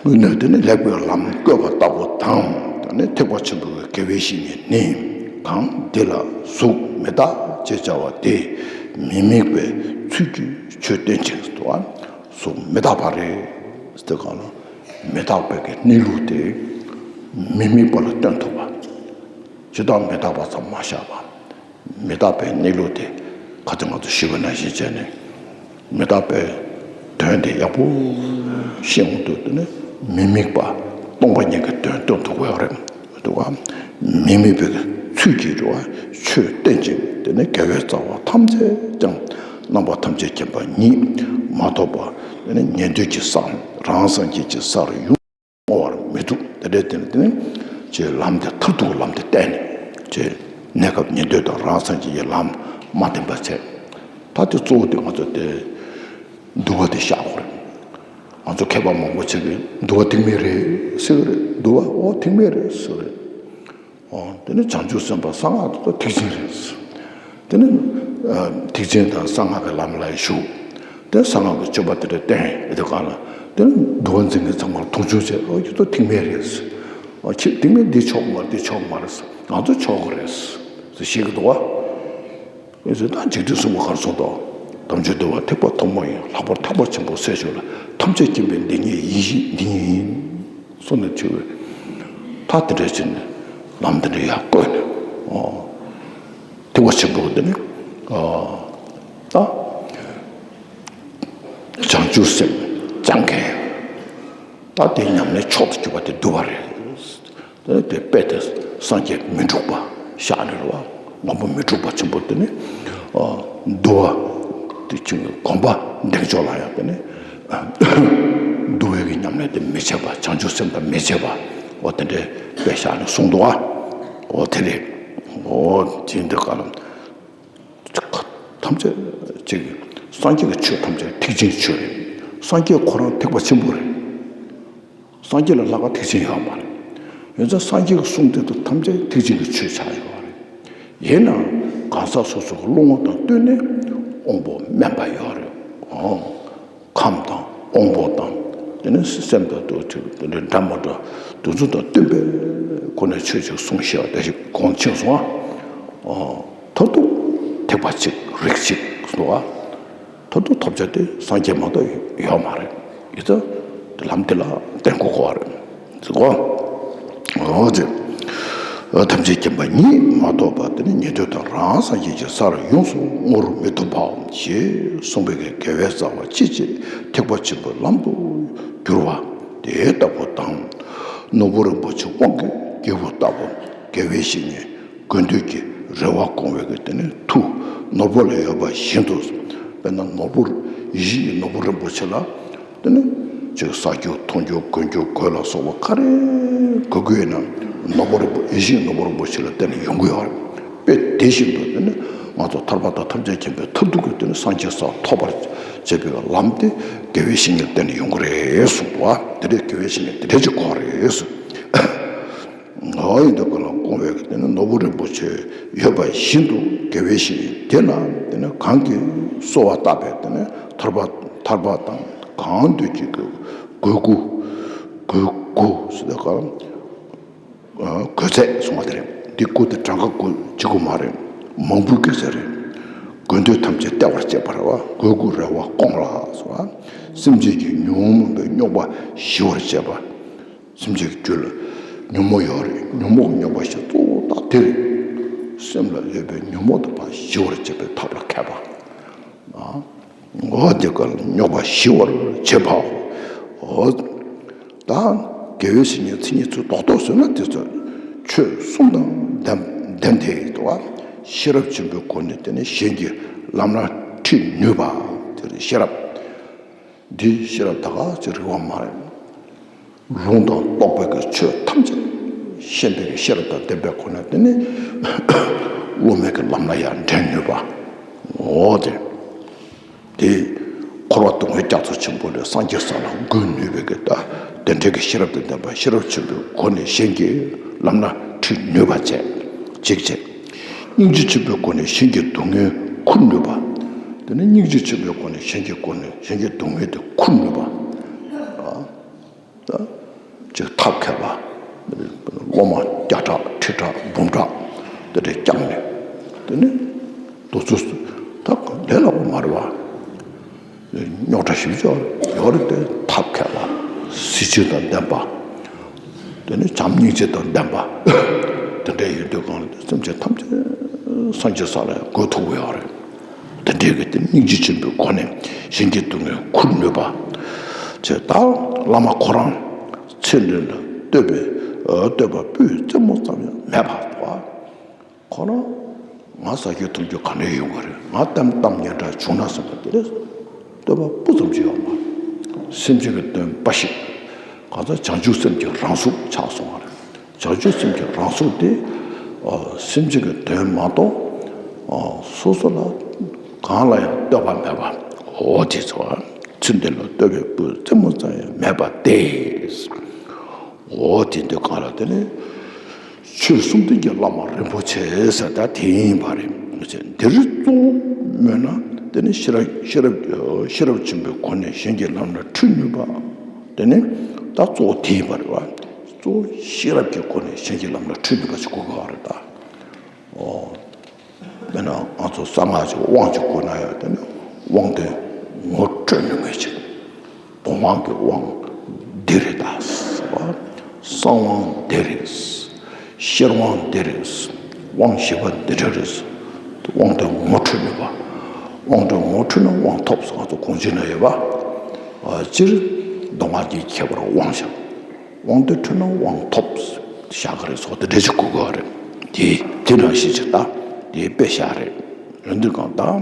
དངོས་གནས་དེ་ནི་ལེགས་པའི་ལམ་བཀོད་པ་ལྟ་བུ་དང་། ད་ནི་ཐེག་པ་ཆེན་པོའི་དགེ་བའི་བཤེས་གཉེན་ནི། གང་འདི་ལ་གཟུགས་མི་རྟག་ཅེས་བྱ་བ་དེ་མི་དམིགས་པའི་ཚུལ་གྱིས་ཆོས་སྟོན་ཅིང་འདུག་ཨ། གཟུགས་མི་རྟག་པ་རེད་ཟེར་གང་ལ་མི་རྟག་པའི་གི་གནས་ལུགས་དེ་མི་དམིགས་པ་ལ་སྟོན་ཐུབ་པ། ཇི་ལྟར་མི་རྟག་པ་ཙམ་མ་བཞག་པ། མི་རྟག་པའི་གནས་ལུགས་དེ་ཁ་ཚོན་ང་ཚོ་ཞུས་པ་ནང་བཞིན་བྱས་ནས་མི་རྟག་པའི་དོན་དེ་ཡག་པོ་ཤེས་འོང་དུས་དེ་ནི་མི་དམིགས་པ་སྟོང་པ་ཉིད་ཀྱི་དོན་སྟོན་ཐུབ་ཀྱི་ཡོད་རེད་འདུག་ག་མི་དམིགས་པའི་ཚུལ་གྱིས་འགྲོ་བ་ཆོས་བསྟན་ཅིང་དེ་ནི་དགེ་བའི་རྩ་བ་ཐམས་ཅད་ཀྱང་རྣམ་པ་ཐམས་ཅད་མཁྱེན་པ་ཉིད་མ་ཐོབ་པ་དེ་ནི་ཉན་ཐོས་ཀྱི་ས་རང་སངས་རྒྱས་ཀྱི་སར་ཡོང་བར་མི་ཐུབ། དེ་འདྲའི་དེ་ནི་དེ་ནི་ཅེས་ལམ་དེ་མཐར་ཐུག་གི་ལམ་དེ་བསྟན་ནས་ཅེས་གནས་སྐབས་ཉན་ཐོས་དང་རང་སངས་རྒྱས་ཀྱི་ལམ་མ་བསྟན་པ་བྱས། ད་དེ་གཙོ་བོ་དེ་ང་ཚོ་དེ་འདུལ་བ་དེ་བཞག་དགོས་རེད། ང་ཚོ་མཁས་པ་མང་པོ་ཅིག་གིས་འདུལ་བ་ཐེག་དམན་རེད་ཟེར་གི་རེད། འདུལ་བ་ཨོ་ཐེག་དམན་རེད་ཟེར་གི་རེད། ཨོ་དེ་ནི་བྱང་ཆུབ་སེམས་དཔའ་གསང་སྔགས་དེ་ཚོ་ཐེག་ཆེན་རེད། དེ་ནི་ཨ་ཐེག་ཆེན་དང་གསང་སྔགས་ཀྱི་ལམ་ལ་ཞུགས། དེ་གསང་སྔགས་ཀྱི་སྤྱོད་པ་དེ་འདྲ་བསྟན་ཡོད་དུས་གང་ལ་དེ་ནི་འདུལ་བ་འཛིན་མཁན་ཚང་མར་མཐོང་ཆུང་བྱས། ཨོ་ཁྱེད་ཚོ་ཐེག་དམན་རེད། ཨོ་ཁྱེད་ཐེག་དམན་འདི་ཆོག་གི་མ་རེད། འདི་ཆོག་གི་མ་རེད། ང་ཚོ་ཆོག་གི་རེད་ཟེར་བཤད་ཀྱི་འདུག་བ། ཨེ་ཟེར་ད་འཇིག་རྟེན་གསུམ་པོ་གར་སོང་དོ། དམ་ཆོས་འདུལ་བ་ཐེག་པ་ཐོག་མ་ཡིན། ལྷག་པར་ཐེག་པ་ཆེན་པོ་ཟེར་ཞོར་ལ་ཐམས་ཅད་མཁྱེན་པའི་འདི་ཉིད་ཡིན་ཞིང་འདི་ཉིད་ཡིན། གསུངས་ནས་ཆེ་བས། ད་དེ་འདྲ་བྱས་ནས་ལམ་དེ་འདྲ་ཡར་བཀོད་ནས་ཨོ། ཐེག་པ་ཆེན་པོ་འདི་ནི་ཨོ། ད་བྱང་ཆུབ་སེམས་སྦྱང་མཁན། ད་དེ་ཉམས་ལེན་མཆོག་ཏུ་གྱུར་པ་དེ་འདུལ་བ་རེད། དེ་དཔེ་དེ་སངས་རྒྱས་མི་འཁྲུགས་པ་ཤག་ནི་རེད་བ། མགོན་པོ་མི་འཁྲུགས་པ་ཆེན་པོ་དེ་ནི་ཨ་འདུལ་ དེ་ཅུང་གི་གོམས་པ་འདེགས་འཇོག་ལ་ཡང་དེ་ནི་འདུལ་བའི་གི་ཉམས་ལེན་དེ་མི་བྱེད་པ། བྱང་ཆུབ་སེམས་དང་མི་བྱེད་པ། འོ་དེ་འདྲའི་དཔེ་བཞག་ནས་གསུངས་འདུག་ཨ། འོ་དེ་རེད། འོ་དེ་འདི་ག་ལ་ཐམས་ཅད་ཅིག་སངས་རྒྱས་ཀྱི་ཆོས་ཐམས་ཅད་ཐེག་ཆེན་ཆོས་རེད། སངས་རྒྱས་ཁོ་རང་ཐེག་པ་ཆེན་པོ་རེད། སངས་རྒྱས་ལ་ལྷག་པ་ཐེག་ཆེན་ཡོད་མ་རེད། ཡོད་ཙང་སངས་རྒྱས་ཀྱི་གསུང་དེ་དག་ཐམས་ཅད་ཐེག་ཆེན་གྱི་ཆོས་ཆགས་ཡོད་རེད། ཡིན་ནའང་གང་ཟག་སོ་སོ་གི་བློ་ངོ་དང་བསྟུན་ནས་དབང་པོ་དམན་པ་ཡོད་རེད། འོ། ཁམས་དང་དབང་པོ་དང་དེ་ནས་སེམས་དང་དུ་དེ་འདྲ་འདྲ་མ་འདྲ་དེ་ཚོ་དང་བསྟུན་པའི་སྒོ་ནས་ཆོས་ཅིག་གསུངས་ཤེས་པ་དེ་ཞིག་གོང་ཕྱིན་སོང་ཨ། ཐོབ་ཐུབ་ཐེག་པ་གཅིག་རིགས་གཅིག་སོང་ཨ། ཐོབ་ཐུབ་ཐོབ་བྱ་དེ་སངས་རྒྱས་མ་གཏོགས་ཡོད་མ་རེད། ཡིན་ཙང་དེ་ལམ་དེ་ལ་བརྟེན་དགོས་གོ་བ་རེད་ཟེར་གོ། འོ་ཙེ། ཐམས་ཅད་མཁྱེན་པ་ཉིད་མ་གཏོགས་པ་དེ་ནི་ཉན་ཐོས་དང་རང་སངས་རྒྱས་ཀྱི་སར་ཡོངས་སུ་བསྔོ་བར་མི་ཐུབ་པའམ་ཞེས་གསུངས་པའི་དགེ་བའི་རྩ་བ་ཅི་བྱེད་ཐེག་པ་ཆེན་པོའི་ལམ་དུ་བསྒྱུར་བ་དེ་ལྟ་བུ་དང་། ནོར་བུ་རིན་པོ་ཆེ་དབང་གི་རྒྱལ་པོ་ལྟ་བུ་དགེ་བའི་བཤེས་གཉེན་དགོས་འདོད་ཀྱི་རེ་བ་སྐོང་བའི་གི་དེ་ནི་མཐུ་ནོར་བུ་ལ་ཡོད་པ་བཞིན་དུ། དཔེར་ན་ནོར་བུ་ཡིད་བཞིན་གྱི་ནོར་བུ་རིན་པོ་ཆེ་ལ་དེ་ནི་ཅིག་བསགས་རྒྱུ་འཐུང་རྒྱུ་གོན་རྒྱུ་གོས་ལ་སོགས་པ་ག་རེ་དགོས་ཀྱི་ཡོད་ན་ནོར་བུ་རིན་པོ་ཡིད་བཞིན་གྱི་ནོར་བུ་རིན་པོ་ཆེ་ལ་བརྟེན་ནས་ཡོང་གི་ཡོད་རེད། དཔེ་དེ་བཞིན་དུ་དེ་ནི་ང་ཚོ་ཐར་པ་དང་ཐམས་ཅད་མཁྱེན་པའི་མཐར་ཐུག་གི་དེ་ནི་སངས་རྒྱས་སར་ཐོབ་པར་བྱེད་པའི་ལམ་དེ་དགེ་བའི་བཤེས་གཉེན་བརྟེན་ནས་ཡོང་གི་རེད་གསུངས་འདུག་བ། དེ་འདྲའི་དགེ་བའི་བཤེས་གཉེན་དེ་འདྲ་ཅིག་དགོས་རེད་གསུངས། འོ་ཡིན་དུས་ཀ་ལ་སྐོང་བའི་དེ་ནི་ནོར་བུ་རིན་པོ་ཆེ་ཡོད་པ་བཞིན་དུ་དགེ་བའི་བཤེས་གཉེན་དེ་ལ་དེ་ནི་གང་གིས་གསོལ་བ་བཏབ་པའི་དེ་ནི་ཐར་པ་ཐར་པ་དང་གང་འདོད་ཀྱི་གོས་སྐུ་གོས་སྐུ་ཟེར་དུས་ཀ་ལ། གོས་ཚད་གསུང་བ་དེ་རེད། འདི་སྐུ་དེ་གྲངས་ཀ་སྐུ་གཅིག་པུ་མ་རེད། མང་པོ་སྐུ་ཚད་རེད། དགོས་འདོད་ཐམས་ཅད་སྟེར་བར་བྱེད་པ་རེད་བ། གོས་སྐུ་རེ་བ་སྐོང་ལ་སོགས་པ། སེམས་ཅན་གྱི་ཉོན་མོངས་པའི་རྙོག་པ་ཞི་བར་བྱེད་པ། སེམས་ཅན་གྱི་རྒྱུད་ལ་ཉོན་མོངས་ཡོད་རེད། ཉོན་མོངས་ཀྱི་རྙོག་པ་ཞི་གཙོ་བོ་ད་དེ་རེད། སེམས་ལ་ཡོད་པའི་ཉོན་མོངས་དེ་ཕར་ཞི་བར་བྱེད་པའི་ཐབས་ལ་མཁས་པ། འོ་དེ་ཀ་ལ་རྙོག་པ་ཞི་བར་བྱེད་པའོ། འོ། ད་དགེ་བའི་བཤེས་གཉེན་མཚན་ཉིད་ཚུལ་རྡོག་རྡོག་བཟོས་ན་དེ་ཚོ་ཆོས་གསུམ་དང་ལྡན་ལྡན་དེ་འདུག་བ། ཤེས་རབ་ཆེན་པོའི་སྒོ་ནས་དེ་ནས་གཞན་གྱི་ལམ་སྣ་ཁྲིད་ནུས་པ། དེ་ནི་ཤེས་རབ། འདི་ཤེས་རབ་ད་ག་ཅིག་རིག་པ་མ་རེད། ལུང་དང་རྟོགས་པའི་གི་ཆོས་ཐམས་ཅད་ཤེས་པའི་གི་ཤེས་རབ་དང་ལྡན་པའི་སྒོ་ནས་དེ་ནི་སློབ་མའི་གི་ལམ་སྣ་ཡར་འདྲེན་ནུས་པ། འོ་དེ། དེ་འཁོར་བ་སྡུག་བསྔལ་རྒྱ་མཚོ་ཆེན་པོ་ལས་སངས་རྒྱས་ས་ལ་འགོད་ནུས་པའི་གི་ད་དེ་འདྲའི་གི་ཤེས་རབ་དང་ལྡན་པ་ཤེས་རབ་ཆེན་པོའི་སྒོ་ནས་གཞན་གྱི་ལམ་སྣ་ཁྲིད་ནུས་པ་བྱས། གཅིག་བྱས། སྙིང་རྗེ་ཆེན་པོའི་སྒོ་ནས་གཞན་གྱི་སྡུག་བསྔལ་འཁུར་ནུས་པ། དེ་ནས་སྙིང་རྗེ་ཆེན་པོའི་སྒོ་ནས་གཞན་གྱི་སྒོ་ནས་གཞན་གྱི་སྡུག་བསྔལ་དེ་འཁུར་ནུས་པ། ད་ཅིག་ཐབས་མཁས་པ། སློབ་མ་བརྒྱ་ཕྲག་ཁྲི་ཕྲག་འབུམ་ཕྲག་དེ་འདྲས་བསྐྱངས་ནས་དེ་ནི་དུས་ཚོད་ད་ལས་སླ་པོ་མ་རེད་བ། རྙོག་དྲ་ཞིབ་ཆ་ཡོད་རེད་དེ་ཐབས་མཁས་པ། གཟི་བརྗིད་དང་ལྡན་པ། དེ་ནི་བྱམས་སྙིང་རྗེ་དང་ལྡན་པ། དེ་འདྲས་ཡོད་དུས་གང་ལ་སེམས་ཅན་ཐམས་ཅད་སངས་རྒྱས་ས་ལ་འགོད་ཐུབ་ཀྱི་ཡོད་རེད། དེ་འདྲའི་གི་དེ་སྙིང་རྗེ་ཆེན་པོའི་སྒོ་ནས་གཞན་གྱི་སྡུག་བསྔལ་འཁུར་ནུས་པ། ཅེས་ད་བླ་མ་ཁོ་རང་ཚེ་འདི་ལ་བསྟོད་པའི་བསྟོད་པ་སྤུའི་རྩེ་མོ་ཙམ་ཡང་མེད་པ། ཁོ་རང་ང་ཟ་རྒྱུ་འཐུང་རྒྱུ་ག་ནས་ཡོང་གི་རེད། ང་གཏམ་གཏམ་སྙན་གྲགས་བྱུང་ན་བསམ་པ་དེ་རེད། བསྟོད་པ་སྤུ་ཙམ་ཅིག་ཡོད་མ་རེད། སེམས་ཅན་གྱི་དོན་འབའ་ཞིག་གང་ཟག་བྱང་ཆུབ་སེམས་ཀྱི་རང་གཟུགས་ཆགས་སོང་བ་རེད། བྱང་ཆུབ་སེམས་ཀྱི་རང་གཟུགས་དེ་སེམས་ཅན་གྱི་དོན་མ་གཏོགས་སོ་སོ་ལ་གང་ལ་ཡང་བསྟོད་པ་མེད་པ། འོ་དེ་ཚོ་ཚུལ་འདི་ལ་བསྟོད་པའི་སྤུ་རྩེ་མོ་ཙམ་ཡང་མེད་པ་སྟེ། འོ་དེ་འདི་གང་ལ་དེ་ནི་ཆོས་གསུམ་ལྡན་གྱི་བླ་མ་རིན་པོ་ཆེ་ཟེར་ད་དེ་ཡིན་པ་རེད། འདིར་གཙོ་བོ་སྨོས་ན་དེ་ནི་ཤེས་རབ་ཤེས་རབ་ཤེས་རབ་ཆེན་པོའི་སྒོ་ནས་གཞན་གྱི་ལམ་ལ་ཁྲིད་ནུས་པ། དེ་ནི་ད་གཙོ་བོ་དེ་ཡིན་པ་རེད་བ། གཙོ་བོ་ཤེས་རབ་ཀྱི་སྒོ་ནས་གཞན་གྱི་ལམ་ལ་ཁྲིད་ནུས་པ་ཞིག་དགོས་ཀྱི་ཡོད་རེད་ད། ཨོ། དཔེར་ན་ང་ཚོ་གསང་སྔགས་ཀྱི་དབང་ཅིག་དགོས་ན་ཡང་དེ་ནི་དབང་དེ་ངོ་སྤྲོད་ནུས་མཁན་ཅིག་བོད་དབང་གི་དབང་འདི་རེད་ད་ཟེར་བ། གསང་དབང་འདི་རེད། ཤེར་དབང་འདི་རེད། དབང་བཞི་པ་འདི་འདྲ་རེད། དབང་དེ་ངོ་འཕྲོད་ནུས་པ། དབང་དེ་ངོ་འཕྲོད་ན་དབང་ཐོབ་ཟེར་ང་ཚོ་གོང་ཆེན་ན་ཡོད་པ། སྤྱིར་མདོ་སྔགས་ཀྱི་ཁྱད་པར་དབང་བཞག་དབང་དེ་འཕྲོད་ན་དབང་ཐོབ་བཞག་གི་རེད་ཟེར་དེ་འདྲ་ཞིག་གོ་དགོས་རེད། དེ་དེ་འདྲ་ཞིག་ཅིག་ད་དེ་དཔེ་བཞག་རེད། ཡོང་དུས་གང་ལྟར།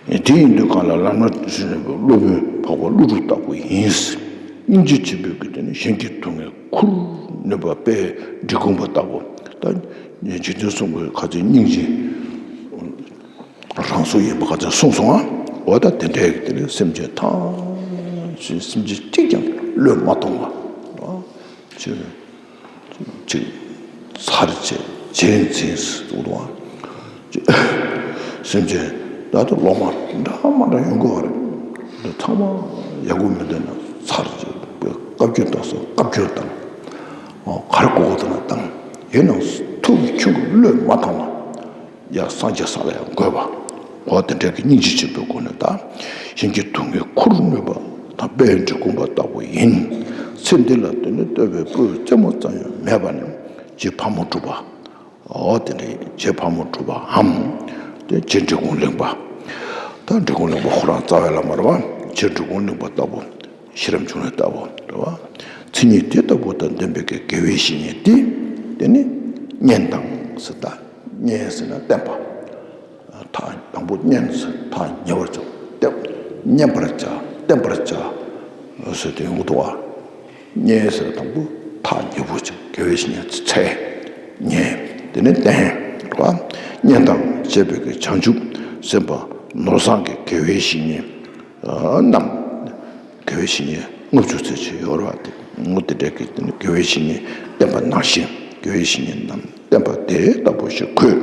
དེ་ཡིན་དུས་གང་ལ་བླ་མ་སློབ་དཔོན་འཕགས་པ་ཀླུ་སྒྲུབ་ལྟ་བུ་ཡིན། སྙིང་རྗེ་ཆེན་པོའི་གི་དེ་ནི་གཞན་གྱི་སྡུག་བསྔལ་ཁུར་ནུས་པ་དཔལ་འབྲི་གུང་པ་ལྟ་བུ། ད་རྗེ་བཙུན་གསུང་གི་ཁ་ཚོན་སྙིང་རྗེ་རང་གཟུགས་ཡིན་པ་ཁ་ཚོན་གསུངས་སོང་ང་། འོ་ད་དེ་འདྲའི་གི་དེ་ནི་སེམས་ཅན་ཐམས་ཅད་སེམས་ཅན་གཅིག་ཀྱང་བློས་མ་གཏོང་བ། ཅེས། ཅིག་ཚར་བཅད་རྗེས་འཛིན་ཟེར་འདུག་བ། ཅིག་སེམས་ཅན་ད་ལྟ་སློབ་མ་འདྲ་མ་འདྲ་ཡོང་གི་བ་རེད། འདི་ཚང་མ་ཡག་པོ་མི་འདུག་ན་ཚར་བཅད་བཀའ་བཀྱོན་བཏང་སོང་། བཀའ་བཀྱོན་བཏང་། ག་རེ་དགོས་དགོས་དང་བཏང་། ཡིན་ནའང་ཐུགས་ཀྱི་ཁྱོན་གྱི་བློས་མ་བཏང་བ། ཡང་སངས་རྒྱས་ས་ལ་ཡང་འགོད་པ། འོ་དེ་འདྲའི་གི་སྙིང་རྗེ་ཆེན་པོའི་སྒོ་ནས་ད་གཞན་གྱི་སྡུག་བསྔལ་ཁུར་ནུས་པ་དང་དཔལ་འབྲི་གུང་པ་ལྟ་བུ་ཡིན། ཚེ་འདི་ལ་དེ་ནི་བསྟོད་པའི་སྤུ་རྩེ་མོ་ཙམ་ཡང་མེད་པ་ནི་རྗེ་ཕག་མོ་གྲུ་པ། འོ་དེ་འདྲའི་རྗེ་ཕག་མོ་གྲུ་པའམ་དེ་རྗེ་འབྲི་གུང་གླིང་པ། ད་འབྲི་གུང་གླིང་པ་ཁོ་རང་རྩ་བའི་བླ་མ་རེད་བ། རྗེ་འབྲི་གུང་གླིང་པ་ལྟ་བུ། ཤེས་རབ་འབྱུང་གནས་ལྟ་བུ་རེད་བ། མཚན་ཉིད་དེ་ལྟ་བུ་དང་ལྡན་པའི་དགེ་བའི་བཤེས་གཉེན་དེ། དེ་ནི་གཉེན་དང་ཟེར། ད་གཉེན་ཟེར་ན་བསྟེན་པ། ཐག་དང་པོ་གཉེན་ཟེར་ཐག་ཉེ་བར་བྱ། བསྟེན་གཉེན་པར་བྱ། བསྟེན་པར་བྱ་ཟེར་དེ་ཡོང་གི་འདུག་བ། གཉེན་ཟེར་དང་པོ་ཐག་ཉེ་པོ་བྱ། དགེ་བའི་བཤེས་གཉེན་ཚེ་གཉེན། དེ་ནི་བསྟེན་རེད་བ། གཉེན་དང་བཅས་པའི་གི་བྱང་ཆུབ་སེམས་དཔའ་ནོར་བཟང་གི་དགེ་བའི་བཤེས་གཉེན་རྣམས། དགེ་བའི་བཤེས་གཉེན་ལྔ་བཅུ་ཙམ་ཅིག་ཡོད་རེད་བ། དེ་ངོ་དེ་འདྲའི་གི་དེ་ནི་དགེ་བའི་བཤེས་གཉེན་བསྟེན་པ་ནང་བཞིན། དགེ་བའི་བཤེས་གཉེན་རྣམས་བསྟེན་པ་དེ་ལྟ་བུ་ཞིག་དགོས།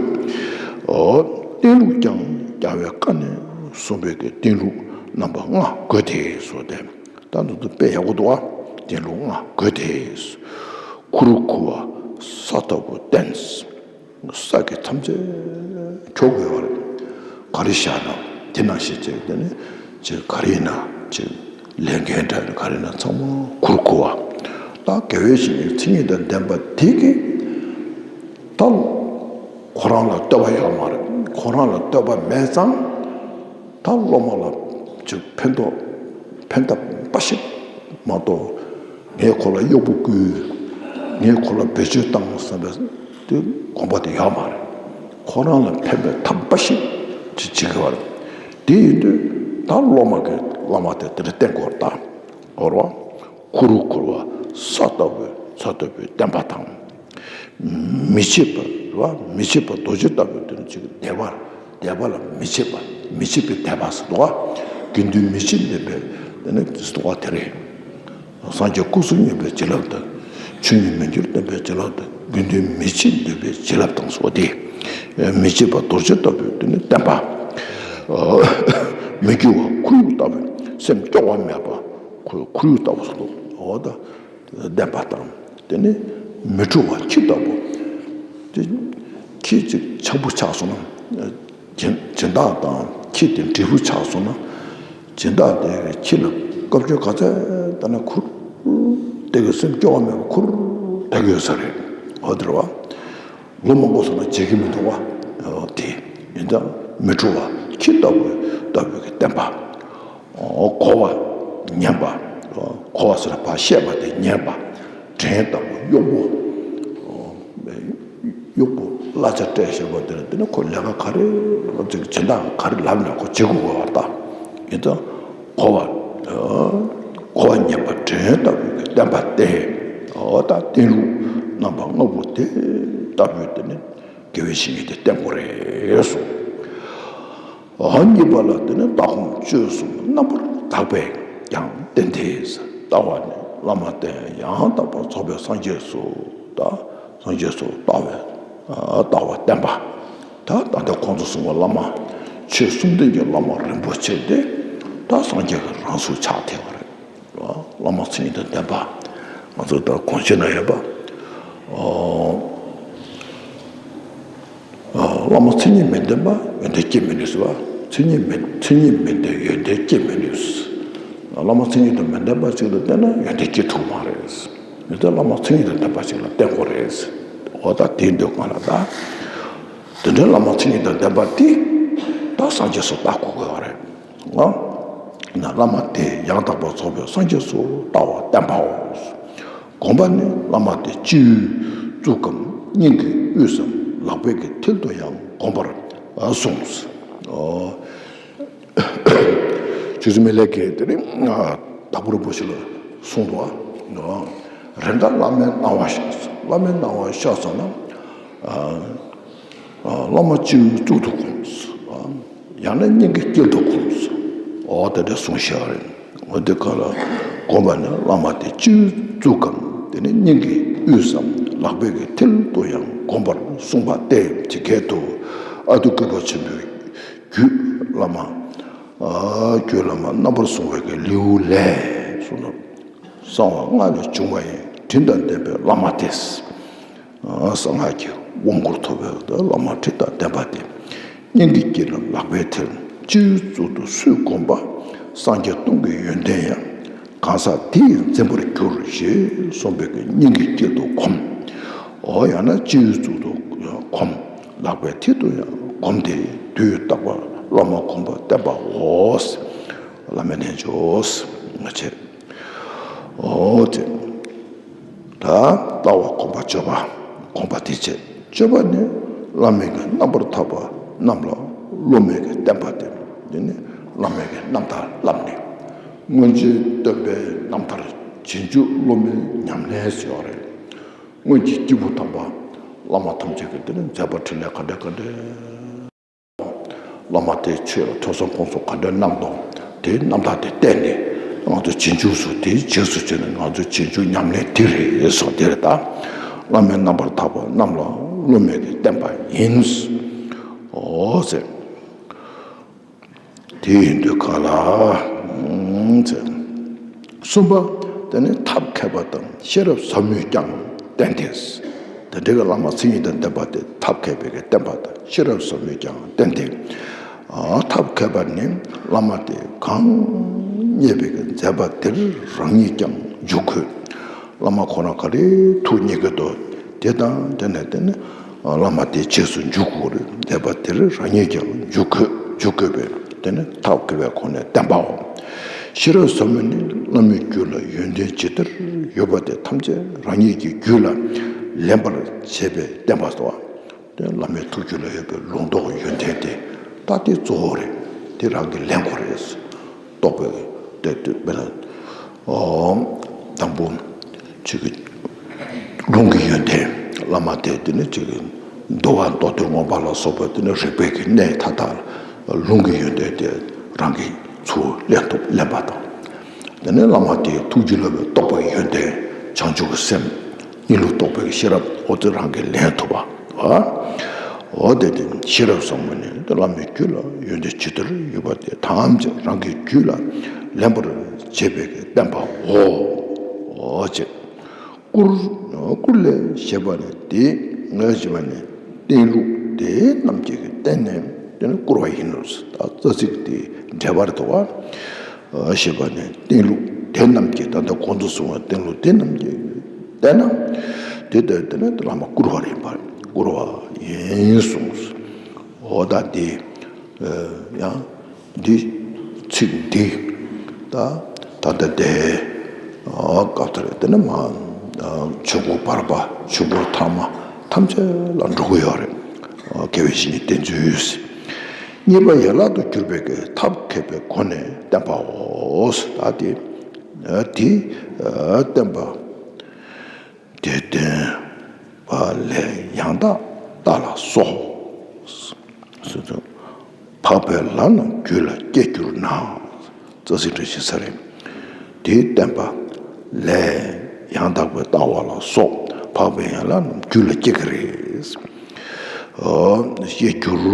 ཨོ། བསྟེན་ལུགས་ཀྱང་རྒྱལ་བའི་བཀའ་ནས་གསུངས་པའི་གི་བསྟེན་ལུགས་རྣམ་པ་ལྔ་དགོས་ཏེ་གསུངས་ཏེ། ད་འདི་ཚོ་དཔེ་ཡག་པོ་འདུག་ཨ། བསྟེན་ལུགས་ལྔ་དགོས་ཏེ། ཁུ་རུ་ཁུ་བ་ས་ལྟ་བུ་བསྟེན། ས་གི་མཚམས་ཚད་འཁྱོག་དགོས་པ་རེད། ག་རེ་བཞག་ན་དེ་ནང་བཞིན་བྱས། དེ་ནི་ཅིག་ག་རེ་ཡིན་ན་ཅིག་ལས་འགན་འདྲ་ག་རེ་ཡིན་ན་ཚང་མ་ཁུར་ཁུར་བ། ད་དགེ་བའི་བཤེས་གཉེན་མཚན་ཉིད་དང་ལྡན་པ་དེ་གིས་ད་ཁོ་རང་ལ་བསྟོད་པ་ཡོད་མ་རེད། ཁོ་རང་ལ་བསྟོད་པ་མེད་ཙང་། ད་སློབ་མ་ལ་ཅིག་ཕན་ཐོགས་ཕན་ཐབས་འབའ་ཞིག་མ་གཏོགས། ངས་ཁོ་ལ་གཡོག་པོ་བསྐུལ། ངས་ཁོ་ལ་བེད་སྤྱོད་བཏང་བསམ་པའི་དེ་དགོངས་པ་དེ་ཡོད་མ་རེད། ཁོ་རང་ལ་ཕན་པའི་ཐབས་འབའ་ཞིག་ཅིག་བྱེད་དགོས་པ་རེད། དེ་ཡིན་དུས་ད་སློབ་མ་གིས་བླ་མ་དེ་དེ་འདྲ་བསྟེན་དགོས་རེད་ད། འོ་རེད་བ། ཁུ་རུ་ཁུ་རུ་བ་ས་ལྟ་བུའི་ས་ལྟ་བུའི་བསྟེན་པ་དང་། མི་ཕྱེད་པ་རེད་བ། མི་ཕྱེད་པ་རྡོ་རྗེ་ལྟ་བུའི་དོན་གཅིག་དད་པ། དད་པ་ལ་མི་ཕྱེད་པ། མི་ཕྱེད་པའི་དད་པ་ཟེར་འདུག་བ། དགེ་འདུན་མི་ཕྱེད་ལྡན་པའི་དེ་ནི་ཟེར་འདུག་བ། དེ་རེད། སངས་རྒྱས་སྐུ་གསུམ་མཉེས་པའི་བྱིན་རླབས་དང་། ཆོས་ཉིད་མི་འགྱུར་བསྟན་པའི་བྱིན་རླབས་དང་། དགེ་འདུན་མི་ཕྱེད་ལྡན་པའི་བྱིན་རླབས་དང་ཟེར་བ་དེ། མི་ཕྱེད་པ་རྡོ་རྗེ་ལྟ་བུའི་དེ་ནི་བསྟེན་པ། མི་སྐྱོ་བ་ཁོར་ཡུག་ལྟ་བུའི་སེམས་སྐྱོ་བ་མེད་པ། ཁོར་ཁོར་ཡུག་ལྟ་བུ་ཟེར་འདུག་འོ་ད། བསྟེན་པ་དང་། དེ་ནི་མི་འཁྲུགས་པ་ཁྱི་ལྟ་བུ། དེ་ཁྱི་གཅིག་ཆགས་པོ་ཆགས་སོང་ན། སྦྱིན་སྦྱིན་བདག་དང་ཁྱི་དེ་འབྲས་བུ་ཆགས་སོང་ན། སྦྱིན་བདག་དེ་ཁྱི་ལ་བཀའ་བཀྱོན་ག་ཚད་བཏང་ན་ཁུར་བསྡད་ཀྱི། སེམས་སྐྱོ་བ་མེད་པར་ཁུར་བསྡད་ཀྱི་ཡོད་ས་རེད། འོ་དེ་རེད་བ། ལོ་མང་པོ་སོང་ན་བརྗེད་ཀྱི་མི་འདུག་བ། འོ་དེ་ཡིན་ཙང་མི་འཁྲུགས་པ་ཁྱི་ལྟ་བུ་ལྟ་བུའི་གི་བསྟེན་པ། གོ་བ་ཉན་པ། གོ་བ་ཟེར་ན་ཕར་བཤད་པ་དེ་ཉན་པ། བྲན་ལྟ་བུ་གཡོག་པོ། གཡོག་པོ་གླ་ཆ་སྤྲད་བཞག་པ་དེ་ལ་དེ་ནི་ཁོ་ལས་ཀ་ག་རེ་ལབ་ཅིག་སྦྱིན་བདག་ག་རེ་ལབ་ན་ཁོ་བྱེད་དགོས་པ་ད། ཡིན་ཙང་གོ་བ། གོ་བ་ཉན་པ་བྲན་ལྟ་བུའི་གི་བསྟེན་པ་སྟེ། འོ་ད་བསྟེན་ལུགས་རྣམ་པ་ལྔ་པོ་དེ་ལྟ་བུའི་དེ་ནི་དགེ་བའི་བཤེས་གཉེན་དེ་བསྟེན་དགོས་རེད་གསུངས། ཨ་གཉིས་པ་ལ་དེ་ནི་ལྟ་སྒོམ་སྤྱོད་གསུམ་རྣམ་པར་དག་པས་ཀྱང་བསྟེན་ཏེ། ལྟ་བ་ནི་བླ་མ་བསྟེན། ཡང་དག་པར་རྫོགས་པའི་སངས་རྒྱས་སུ། ད་སངས་རྒྱས་སུ་ལྟ་བའི་ལྟ་བ་བསྟེན་པ། ད་ད་ལྟ་ཁོང་ཚོ་གསུང་བ་བླ་མ། ཆོས་གསུམ་ལྡན་གྱི་བླ་མ་རིན་པོ་ཆེ་དེ་ད་སངས་རྒྱས་ཀྱི་རང་གཟུགས་ཆགས་ཐལ་བ་རེད། བླ་མ་མཚན་ཉིད་དང་ལྡན་པ། ང་ཚོ་ད་གོང་ཆེན་ན་ཡོད་པ། ཨོ། ཨོ། བླ་མ་མཚན་ཉིད་མི་ལྡན་པ་ཡོན་ཏན་སྐྱེ་མི་ནུས་ཟེར་བ། མཚན་ཉིད་མི་མཚན་ཉིད་མི་ལྡན་ཡོན་ཏན་སྐྱེ་མི་ནུས། བླ་མ་མཚན་ཉིད་དང་མི་ལྡན་པ་ཅིག་ལ་བསྟེན་ན་ཡོན་ཏན་སྐྱེ་ཐུབ་མ་རེད། མི་ལྡན་བླ་མ་མཚན་ཉིད་དང་ལྡན་པ་ཅིག་ལ་བསྟེན་དགོས་རེད། འོ་ད་དེ་འདོད་གང་ལ་ད། དེ་འདྲའི་བླ་མ་མཚན་ཉིད་དང་ལྡན་པ་དེ་ད་སངས་རྒྱས་སུ་ལྟ་དགོས་དགོས་པ་རེད། ང་ན་བླ་མ་དེ་ཡང་དག་པར་རྫོགས་པའི་སངས་རྒྱས་སུ་ལྟ་བ་བསྟེན་པའོ། སྒོམ་པ་ནི་བླ་མ་དེ་སྤྱི་བོའི་གཙུག་གམ་སྙིང་གི་དབུས་སམ་ལག་པའི་གི་མཐིལ་དུ་ཡང་བསྒོམ་པར་གསུངས། ཨོ། ཆོས་སྲིད་མི་ལས་ཀྱི་དེ་ནི་དྭགས་པོ་རིན་པོ་ཆེ་ལ་གསུངས་འདུག་ཨ། རེད་འདྲ། བླ་མའི་གནང་བ་ཤོག་བླ་མའི་གནང་བ་ཤོག་ཟེར་ན། བླ་མ་སྤྱི་བོའི་གཙུག་ཏུ་བསྒོམས། ཡང་ན་སྙིང་གི་དཀྱིལ་དུ་བསྒོམས། འོ་དེ་འདྲ་གསུངས་བཞག་རེད། འོ་དེ་ག་ལ་དགོངས་པ་ནི་བླ་མ་དེ་སྤྱི་བོའི་གཙུག་གམ་དེ་ནི་སྙིང་གི་དབུས་སམ་ལག་པའི་གི་མཐིལ་དུ་ཡང་བསྒོམ་པར་གསུངས་པ་སྟེ། ཇི་སྐད་དུ། ཨ་ཏི་གུས་པ་ཆེན་པོའི་རྒྱུད་བླ་མ། རྒྱུད་བླ་མ་རྣམ་པར་གསུངས་པའི་གི་ལེའུ་ལས་གསུངས་ནོ། གསང་བ་སྔགས་ལས་བྱུང་བ་ཡི། དྲིན་དང་ལྡན་པའི་བླ་མ་སྟེ། གསང་སྔགས་ཀྱི་དབང་བསྐུར་ཐོབ་པའི་བླ་མ་དྲིན་དང་ལྡན་པ་སྟེ། སྙིང་གི་དཀྱིལ་ལ་ལག་པའི་མཐིལ། སྤྱི་བོའི་གཙུག་ཏུ་སུས་བསྒོམས་པ། སངས་རྒྱས་སྟོང་གི་ཡོན་ཏན་ཡང་། གང་ཟག་དེ་ཡིས་འཛིན་པར་འགྱུར། ཞེས་གསུངས་པའི་གི་སྙིང་གི་དཀྱིལ་དུ་བསྒོམ། འོ་ཡང་ན་སྤྱི་བོའི་གཙུག་ཏུ་བསྒོམ། ལག་པའི་མཐིལ་དུ་ཡང་བསྒོམ་སྟེ། དུས་རྟག་པར་བླ་མ་བསྒོམ་པ་བསྟན་པའོ། བླ་མའི་རྣལ་འབྱོར་མ་བྱེད། འོ་དེ། ད་ལྟ་བ་སྒོམ་པ་སྤྱོད་པ། སྒོམ་པ་དེ་བྱེད། སྤྱོད་པ་ནི་བླ་མའི་གི་རྣམ་པར་ཐར་པ་རྣམས་ལ་སློབ་མའི་གི་བསྟན་པ་སྟེ། དེ་ནི་བླ་མའི་གི་རྣམ་ཐར་བསླབ་ནས། སྔོན་བྱོན་སྟོན་པའི་རྣམ་ཐར་རྗེས་འཇུག་སློབ་མའི་ཉམས་ལེན་ཟེར་བ་རེད། སྔོན་གྱི་སྐྱེས་བུ་དམ་པ་བླ་མ་ཐམས་ཅད་ཀྱི་དེ་ནི་མཛད་པ་འཕྲིན་ལས་ག་འདྲ་ག་འདྲ། བླ་མ་དེས་ཆོས་ལ་ཐོས་བསམ་སྒོམ་གསུམ་ག་འདྲ་གནང་དང་། དེའི་རྣམ་ཐར་དེ་བལྟས་ནས་ང་ཚོ་རྗེས་འཇུག་སུ་དེའི་རྗེས་སུ་བྱས་ནས་ང་ཚོ་རྗེས་འཇུག་ཉམས་ལེན་དེ་རེད་ཟེར་དེ་རེད་ད། བླ་མའི་རྣམ་པར་ཐར་པ་རྣམས་ལ་སློབ་མའི་གི་བསྟན་པ་ཡིན། འོ་ཟེར། དེ་ཡིན་དུས་ག་ལ། ཨང་ཟེར། གསུམ་པ། དེ་ནི་ཐབས་མཁས་པ་དང་ཤེས་རབ་ཟབ་མོས་ཀྱང་བསྟན་ཏེ། དེ་འདྲའི་བླ་མ་མཚན་ཉིད་དང་ལྡན་པ་དེ་ཐབས་མཁས་པའི་གི་བསྟན་པ་དང་ཤེས་རབ་ཟབ་མོས་ཀྱང་བསྟན་ཏེ། ཨ། ཐབས་མཁས་པ་ནི་བླ་མ་དེ་གང་བསྙད་པའི་གི་མཛད་པ་དེར་རང་ཉིད་ཀྱང་འཇུག་དགོས། བླ་མ་ཁོ་རང་ག་རེ་ཐུགས་མཉེས་ཀྱི་འདུག་དེ་དང་དེ་ནས་དེ་ནི་བླ་མ་དེའི་རྗེས་སུ་འཇུག་དགོས་རེད། མཛད་པ་དེར་རང་ཉིད་ཀྱང་འཇུག་དགོས། འཇུག་དགོས་པས་དེ་ནི་ཐབས་མཁས་པའི་ཁོ་ནས་བསྟན་པའོ། ཤེས་རབ་ཟབ་མོ་ནི་བླ་མའི་རྒྱུད་ལ་ཡོན་ཏན་ཇི་ལྟར་ཡོད་པ་དེ་ཐམས་ཅད་རང་ཉིད་ཀྱི་རྒྱུད་ལ་ལེན་པར་བྱེད་པའི་བསྟན་པ་སོ། དེ་བླ་མའི་ཐུགས་རྒྱུད་ལ་ཡོད་པའི་ལུང་རྟོགས་ཡོན་ཏན་དེ་ད་དེ་གཙོ་བོ་རེད། དེ་རང་གིས་ལེན་དགོས་རེད། རྟོགས་པའི་དེ་དེ་དཔེར་ན། ཨོ། དང་པོ། ཅིག་གི་ལུང་གི་ཡོན་ཏན། བླ་མ་དེ་དེ་ནི་ཅིག་གི་འདུལ་བ་མདོ་སྡེ་མངོན་པ་ལ་སོགས་པ་དེ་ནི་རིགས་པའི་གི་གནས་མཐའ་དག་ལུང་གི་ཡོན་ཏན་དེ་རང་གིས་ཚུར་ལེན་ཐུབ་ལེན་པ་དང་། དེ་ནས་བླ་མ་དེའི་ཐུགས་རྒྱུད་ལ་ཡོད་པའི་རྟོགས་པའི་ཡོན་ཏན། བྱང་ཆུབ་ཀྱི་སེམས། གཉིས་ལུགས་རྟོགས་པའི་ཤེས་རབ། འོ་དེ་རང་གིས་ལེན་ཐུབ་པ། འོ་དེ་དེ་ཤེས་རབ་ཟབ་མོ་ནི་དེ་བླ་མའི་རྒྱུད་ལ་ཡོན་ཏན་ཇི་ལྟར་ཡོད་པ་དེ་ཐམས་ཅད་རང་གི་རྒྱུད་ལ་ལེན་པར་བྱེད་པའི་བསྟན་པའོ། འོ་ཅེས། བསྐུར། བསྐུར་ལས་ཞེས་པ་ནི་དེ། ཞེས་པ་ནི་བསྟན་ལུགས་དེ་རྣམས་ཀྱིས་བསྟན་ནས་དེ་ནི་བསྐུར་བ་ཡིན་ནོ། ད་རྩ་ཚིག་དེ་འགྲེལ་པར་དུ་བ། ཞེས་པ་ནི་བསྟན་ལུགས་དེ་རྣམས་ཀྱིས། ད་ལྟ་གོང་དུ་གསུངས་པའི་བསྟན་ལུགས་དེ་རྣམས་ཀྱིས་བསྟན་ན། དེ་ལྟར་དེ་ནི་བླ་མ་བསྐུར་བ་ཡིན་པར་བསྐུར་བ་ཡིན་གསུངས། འོ་ད་འདི་ཡང་འདི་ཚིག་འདི་ད་ད་ལྟ་དེ་སྐབས་དེར་དེ་ནི་མ་ཆོས་འཁོར་བར་པ་ཆོས་འཁོར་ཐ་མ་ཐམས་ཅད་ལ་འགྲོ་གི་ཡོད་རེད། དགེ་བའི་བཤེས་གཉེན་བསྟེན་ཚུལ། གཉིས་པ་ཡན་ལག་ཏུ་གྱུར་པའི་གི་ཐབས་མཁས་པའི་སྒོ་ནས་བསྟན་པའོ། ད་དེ་དེ་བསྟན་པ་དེ་བསྟན་པ་ལས་ཡང་དག་ལྟ་ལ་སོགས། འཕགས་པའི་ལམ་རྣམས་རྒྱུད་ལ་སྐྱེས་གྱུར་ན། རྩ་ཚིག་འདྲ་ཞིག་ས་རེད། དེའི་བསྟན་པ་ལས་ཡང་དག་པའི་ལྟ་བ་ལ་སོགས་འཕགས་པའི་ཡན་ལག་རྣམས་རྒྱུད་ལ་སྐྱེ་གི་རེད། ཨོ། སྐྱེས་གྱུར།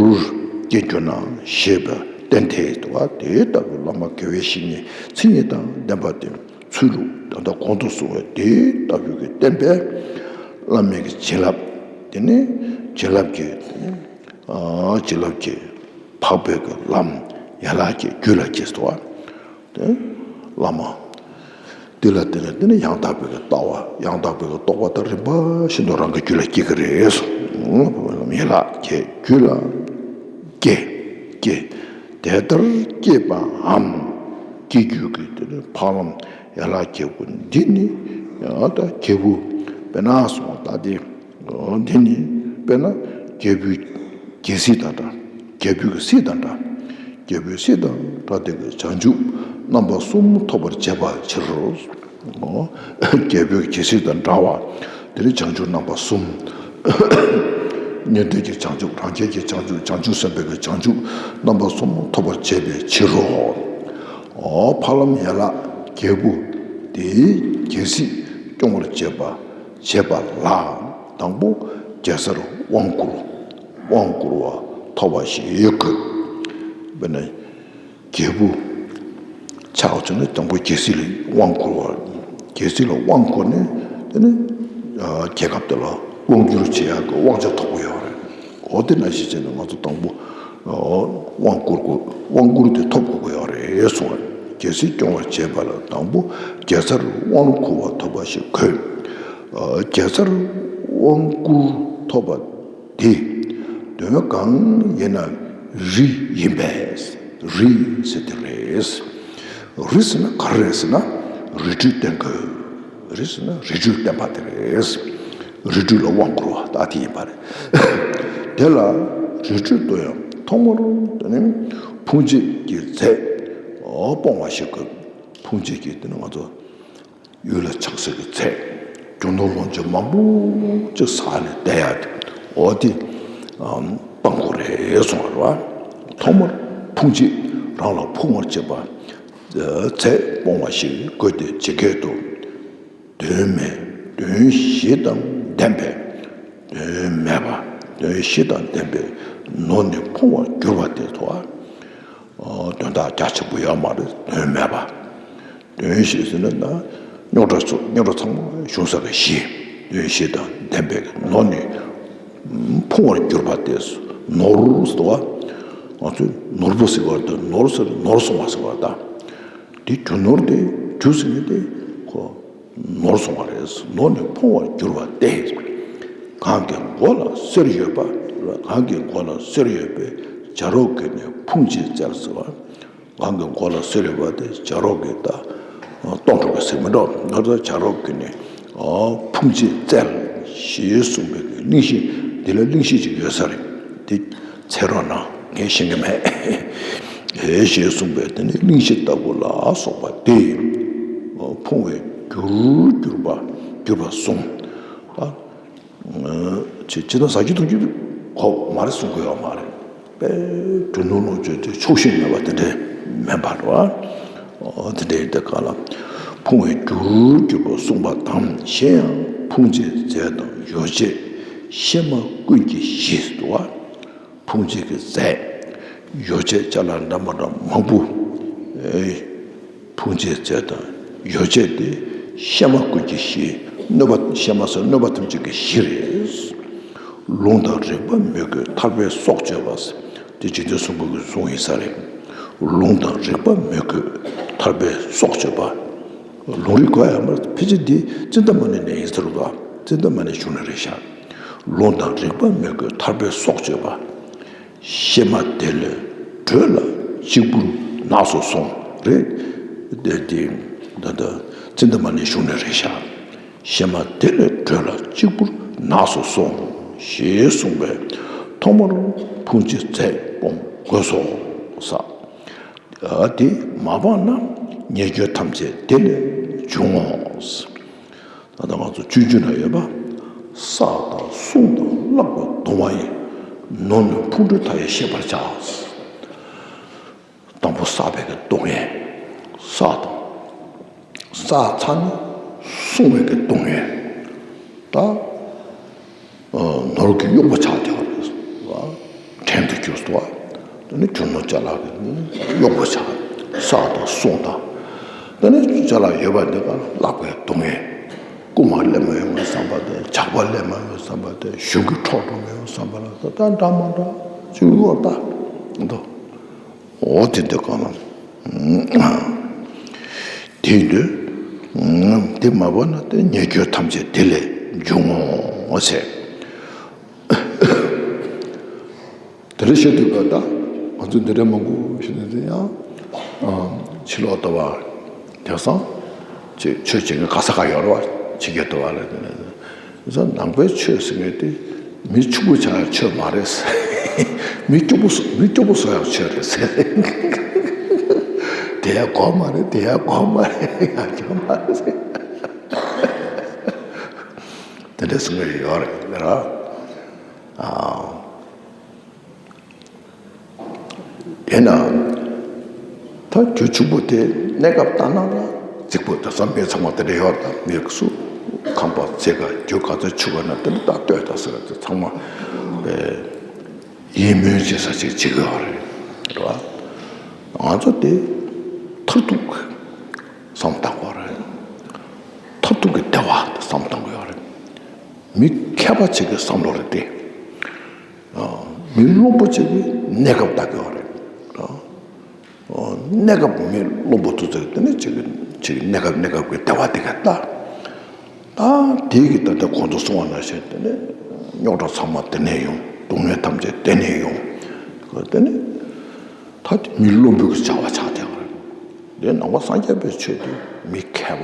སྐྱེས་གྱུར་ན་ཞེས་པ་བསྟན་ཏེ་འདུག་པ། དེ་ལྟ་བུའི་བླ་མ་དགེ་བའི་བཤེས་གཉེན་མཚན་ཉིད་དང་ལྡན་པ་དེ་ཚུལ་ལུགས་ད་ལྟ་གོང་དུ་གསུངས་པའི་དེ་ལྟ་བུའི་གི་བསྟན་པས་བླ་མའི་གི་བྱིན་རླབས། དེ་ནི་བྱིན་རླབས་ཀྱི། ཨ། བྱིན་རླབས་ཀྱི་འཕགས་པའི་གི་ལམ་ཡན་ལག་གི་རྒྱུད་ལ་སྐྱེས་སོ། དེ་བླ་མ་དེ་ལ་བརྟེན་ནས་དེ་ནི་ཡང་དག་པའི་གི་ལྟ་བ། ཡང་དག་པའི་གི་རྟོགས་པ་དང་རིམ་པ་བཞིན་དུ་རང་གི་རྒྱུད་ལ་སྐྱེ་གི་རེད་གསུངས། འཕགས་པའི་ལམ་ཡན་ལག་གི་རྒྱུད་ལ་སྐྱེ། སྐྱེ། དེ་ལྟར་སྐྱེས་པའམ། སྐྱེ་རྒྱུད་ཀྱི་དེ་ནི་འཕགས་ལམ་ཡན་ལག་བརྒྱད་པོ་འདི་ནི་ཡང་དག་རྒྱལ་པོ་དཔེར་ན་སོང་ད་དེ། འདི་ནི་དཔེར་ན་རྒྱལ་པོའི་རྒྱལ་སྲིད་དང་འདྲ། རྒྱལ་པོའི་གི་སྲིད་དང་འདྲ། རྒྱལ་པོའི་སྲིད་དང་འདྲ་སྟེ་གི་བྱང་ཆུབ་རྣམ་པ་གསུམ་ཐོབ་པར་བྱེད་པའི་ཕྱིར་རོ། རྒྱལ་པོའི་རྒྱལ་སྲིད་དང་འདྲ་བ་དེ་ནི་བྱང་ཆུབ་རྣམ་པ་གསུམ། ཉན་ཐོས་ཀྱི་བྱང་ཆུབ། རང་རྒྱལ་གྱི་བྱང་ཆུབ། བྱང་ཆུབ་སེམས་དཔའི་གི་བྱང་ཆུབ་རྣམ་པ་གསུམ་ཐོབ་པར་བྱེད་པའི་ཕྱིར་རོ། འོ། ཕ་ལམ་ཡན་ལག་བརྒྱད་པོ་དེའི་རྒྱལ་སྲིད་སྐྱོང་བར་བྱེད་པ་བྱེད་པ་ལ། དང་པོ་རྒྱལ་སར་དབང་བསྐུར། དབང་བསྐུར་བ་ཐོབ་པ་ཞིག་དགོས། དཔེར་ན། རྒྱལ་པོ་ཆགས་བྱུང་ན་དང་པོ་རྒྱལ་སྲིད་ལ་དབང་བསྐུར་བ། རྒྱལ་སྲིད་ལ་དབང་བསྐུར་ནས་དེ་ནི་རྒྱལ་ཁབ་དེ་ལ་དབང་བསྒྱུར་བྱེད་ཡག་གི་དབང་ཆ་ཐོབ་ཀྱི་ཡོད་རེད། འོ། དེ་ནང་བཞིན་བྱས་ན་ང་ཚོ་དང་པོ་དབང་བསྐུར་དགོས། དབང་བསྐུར་དེ་ཐོབ་དགོས་ཀྱི་ཡོད་རེད་གསུངས་པ་རེད། རྒྱལ་སྲིད་སྐྱོང་བར་བྱེད་པ་ལ་དང་པོ་རྒྱལ་སར་དབང་བསྐུར་བ་ཐོབ་པ་ཞིག་དགོས། རྒྱལ་སར་དབང་བསྐུར་ཐོབ་པ་དེ་དོན་གང་ཡིན་ན་རི་ཡིན་པས། རི་ཟེར་དེ་རེད། རི་ཟེར་ན་ག་རེ་རེད་ཟེར་ན། རི་ཁྲོད་བསྟེན་དགོས། རི་ཟེར་ན་རི་ཁྲོད་བསྟེན་པ་དེ་རེད། རི་ཁྲོད་ལ་དབང་བསྐུར་བ་ད་དེ་ཡིན་པ་རེད། དེ་ལ་རི་ཁྲོད་དུ་ཡང་ཐོག་མར་དེ་ནི་ཕུང་བྱེད་ཀྱི་རྫས་སྤོང་བ་ཞིག་དགོས། ཕུང་བྱེད་ཀྱི་དེ་ནི་ང་ཚོ་ཡུལ་ལ་ཆགས་སྲེད་ཀྱི་རྫས། རྒྱུ་ནོར་ལོངས་སྤྱོད་མང་པོ་ཅིག་ཟ་ནས་བསྡད་ཡག་དེ། འོ་དེ་སྤང་དགོས་རེད་གསུངས་པ་རེད་བ། ཐོག་མར་ཕུང་བྱེད། རང་ལ་ཕུང་བར་བྱེད་པ་རྫས་སྤོང་བ་ཞིག་དགོས་ཏེ། ཇི་སྐད་དུ། དོན་མེད་དོན་བཞི་དང་ལྡན་པའི། དོན་མེད་པ། དོན་བཞི་དང་ལྡན་པའི་ནོར་ནི་ཕུང་བར་གྱུར་པ་དེ་ཐོབ། དོན་དག་རྒྱ་ཆེན་པོ་ཡོད་མ་རེད། དོན་མེད་པ། དོན་བཞི་ཟེར་ན་ད་རྙོག་དྲ་ཚོ། རྙོག་དྲ་ཚང་མ་ཞུང་ས་ག་བཞི། དོན་བཞི་དང་ལྡན་པའི་ནོར་ནི་ཕུང་བར་གྱུར་པ་སྟེ། ནོར་ཟེར་བ། ང་ཚོས་ནོར་བུ་ཟེར་བ་དང་ནོར་ཟེར། ནོར་སོང་བ་ཟེར་བ་དང་། དེ་རྒྱུ་ནོར་དེ། རྒྱུ་ཟེར་མཁན་དེ་ཁོ་ནོར་སོང་བ་རེད། ནོར་ནི་ཕུང་བར་གྱུར་པ་སྟེ། གང་གི་མགོ་ལ་གསེར་ཡོད་པ། གང་གི་མགོ་ལ་གསེར་ཡོད་པའི་བྱ་རོག་གིས་ནི་ཕུང་བྱེད་བཙལ་ཟེར་བ། གང་གི་མགོ་ལ་གསེར་ཡོད་པ་དེ་བྱ་རོག་གིས་ད་སྟོང་ཕྲག་གི་ཟེར་མི་འགྲོ། ནོར་དང་བྱ་རོག་གིས་ནི་ཕུང་བྱེད་བཙལ་ཞེས་གསུངས་པའི་གླེང་གཞི་འདི་ལ་གླེང་གཞི་ཅིག་ཡོད་ས་རེད། དེ་འཚོལ་རོགས་གནང་། ངས་ཤེས་ཀྱི་མེད། ཨེ་ཞེས་གསུངས་པའི་དེ་ནི་གླེང་གཞི་ལྟ་བུ་ལ་སོགས་པ་སྟེ། ཕུང་བའི་རྒྱུར་གྱུར་པ། གྱུར་པ་གསུངས། ད་ཇི་ཇི་ལྟར་ཟ་རྒྱུ་འཐུང་རྒྱུ་དགོས་མ་རེད་གསུང་གི་ཡོད་མ་རེད། དཔེ་རྒྱུ་ནོར་ལོངས་སྤྱོད་དེ་ཆོག་ཤེས་མེད་པ་དེ་འདྲས་མིན་པ་རེད་བ། འོ་དེ་འདྲས་ཡིན་དུས་ག་ལ། ཕུང་བའི་རྒྱུར་གྱུར་པ་གསུངས་པ་དང་། གཞན་ཡང་ཕུང་བྱེད་རྫས་དང་ཡོ་བྱད་ཤེལ་མ་ཀུན་གྱི་གཞི་ཟེར་བ། ཕུང་བྱེད་ཀྱི་རྫས། ཡོ་བྱད་ཅ་ལག་འདྲ་མ་འདྲ་མང་པོ། ཨེ། ཕུང་བྱེད་རྫས་དང་ཡོ་བྱད་དེ་ཤེལ་མ་ཀུན་གྱི་གཞི། གནོད་པ། ཤེལ་མ་ཟེར་གནོད་པ་ཐམས་ཅད་ཀྱི་གཞི་རེད། ལུང་དང་རིགས་པ་མི་དགོས་ཐར་པའི་སྲོག་གཅོད་པ། དེ་རྗེ་བཙུན་གསུང་པོ་གི་གསུང་ཡིན་ས་རེད། ལུང་དང་རིགས་པ་མི་དགོས་ཐར་པའི་སྲོག་གཅོད་པ། ལུང་རིགས་དགོས་ཡ་མ་རེད། ཕལ་ཆེར་འདི་ཙནྡྲ་མ་ཎི་ནས་ཡིན་ས་རེད་དོ། ཙནྡྲ་མ་ཎི་གཞུང་ནས་རེད་ཤག་ལུང་དང་རིགས་པ་མི་དགོས་ཐར་པའི་སྲོག་གཅོད་པ། གཤེད་མ་དེ་ལས་བྲོས་ལ་གཅིག་པུར་ནགས་སུ་སོང་། རེད། དེ་དེ་ད་ལྟ་ཙནྡྲ་མ་ཎི་གཞུང་ནས་རེད་ཤག་གཤེད་མ་དེ་ལས་བྲོས་ལ་གཅིག་པུར་ནགས་སུ་སོང་ཞེས་གསུངས་པས། ཐོག་མར་ཕུང་བྱེད་རྫས་སྤོང་དགོས་སོ། ས། དེ་མ་སྤངས་ན་ཉེས་སྐྱོན་ཐམས་ཅད་དེ་ལས་འབྱུང་ངོ་། ད་ལྟ་ང་ཚོ་སྤྱོད་འཇུག་ན་ཡོད་པ། བསགས་དང་བསྲུང་དང་བརླག་པའི་སྡུག་བསྔལ་ཡིན། ནོར་ནི་ཕུང་ཁྲོལ་མཐའ་ཡས་ཤེས་པར་བྱ། དང་པོ་བསགས་པའི་གི་སྡུག་བསྔལ། བསགས་དང་། བསགས་ཚར་ནས་བསྲུང་བའི་གི་སྡུག་བསྔལ། ད། ནོར་གྱི་གཡོག་པོ་ཆགས་བསྡད་པ་རེད་བ། བྲན་དུ་གྱུར་སོང་བ། དེ་ནི་རྒྱུ་ནོར་ཅ་ལག་གི་གཡོག་པོ་ཆགས། བསགས་དང་བསྲུང་དང་། དེ་ནི་ཅ་ལག་ཡོད་པ་འདི་ག་བརླག་པའི་སྡུག་བསྔལ། རྐུ་མ་ལེན་མ་ཡོང་བསམ་པ་དང་། ཇག་པ་ལེན་མ་ཡོང་བསམ་པ་དང་། གཞུང་གི་འཕྲོག་འགྲོ་མ་ཡོང་བསམ་པ་ལ་ད་འདྲ་མ་འདྲ་ཅིག་ཡོད་ད་འདུག་འོ་དེ་འདི་གང་ལ། དེ་ཡིན་དུས། དེ་མ་བབས་ན་དེ་ཉེས་སྐྱོན་ཐམས་ཅད་དེ་ལས་འབྱུང་ངོ་ཟེར། དེ་འདྲ་བཤད་དུས་ག་ད་ང་ཚོ་འདི་འདྲ་མང་པོ་ཞིག་ནས་དེ་ཡང་ཕྱི་ལོགས་ལྟ་བ་དེང་སང་ཆོས་བྱེད་མཁན་ག་ས་ག་ཡོད་རེད་བ། ཕྱི་རྒྱལ་ལྟ་བ་ལ་དེ་ནས་ནང་པའི་ཆོས་ཟེར་མཁན་དེ་མི་ཕྱུག་པོ་ཆགས་ཡག་ཆོས་མ་རེད། མི་སྐྱོ་པོ་བཟོ་མི་སྐྱོ་པོ་བཟོ་ཡག་ཆོས་རེད་ཟེར། དེ་ཡག་གོ་མ་རེད། དེ་ཡག་གོ་མ་རེད། ཡག་ཆོག་མ་རེད་ཟེར། དེ་འདྲ་གསུང་གི་ཡོད་རེད་ར། ཨ། དེས་ན། ད་རྒྱུ་ཕྱུག་པོ་དེ་གནས་སྐབས་ལྟ་ན་ལ་རྫིག་པོ། དེང་སང་མི་ཚང་མ་དེ་འདྲ་ཡོད། ད་མི་སུ་ཁམས་པ་ཚེ་ག་རྒྱུ་ག་ཚོད་ཕྱུག་ག་ན་དེ་འདྲ་ད་ལྟོས་ད་ཟེར། དེ་ཚང་མ་ཡིད་སྨོན་བྱེད་ས་ཅིག་བྱེད་ཀྱི་ཡོད་རེད། རེད་བ། ང་ཚོ་དེ་མཐར་ཐུག་བསམ་བཏང་དགོས་རེད། མཐར་ཐུག་གི་བདེ་བ་དེ་བསམ་བཏང་དགོས་ཡོད་རེད། མི་མཁས་པ་ཅིག་གི་བསམ་བློ་རེད་དེ། མི་རློམ་པོ་ཅིག་གིས་གནས་སྐབས་ལྟ་དགོས་པ་རེད། གནས་སྐབས་མི་རློམ་པོ་དེ་ཚོས་དེ་ནས་ཅིག་ཅིག་གནས་སྐབས་གནས་སྐབས་ཀྱི་བདེ་བ་དེ་ག་ལྟ། ད་དེ་གི་ད་ལྟ་གོང་དུ་གསུངས་པ་ནང་བཞིན་དེ་ནས་རྙོག་དྲ་ཚང་མ་དེ་ནས་ཡོང་། སྡུག་བསྔལ་ཐམས་ཅད་དེ་ནས་ཡོང་། དེ་ནས་ད་དེ་མི་རློམ་པོ་གི་བྱ་བ་ཆགས་བསྡད་པ་རེད། དེ་ནང་པ་སངས་རྒྱས་པའི་ཆོས་དེ་མི་མཁས་པ།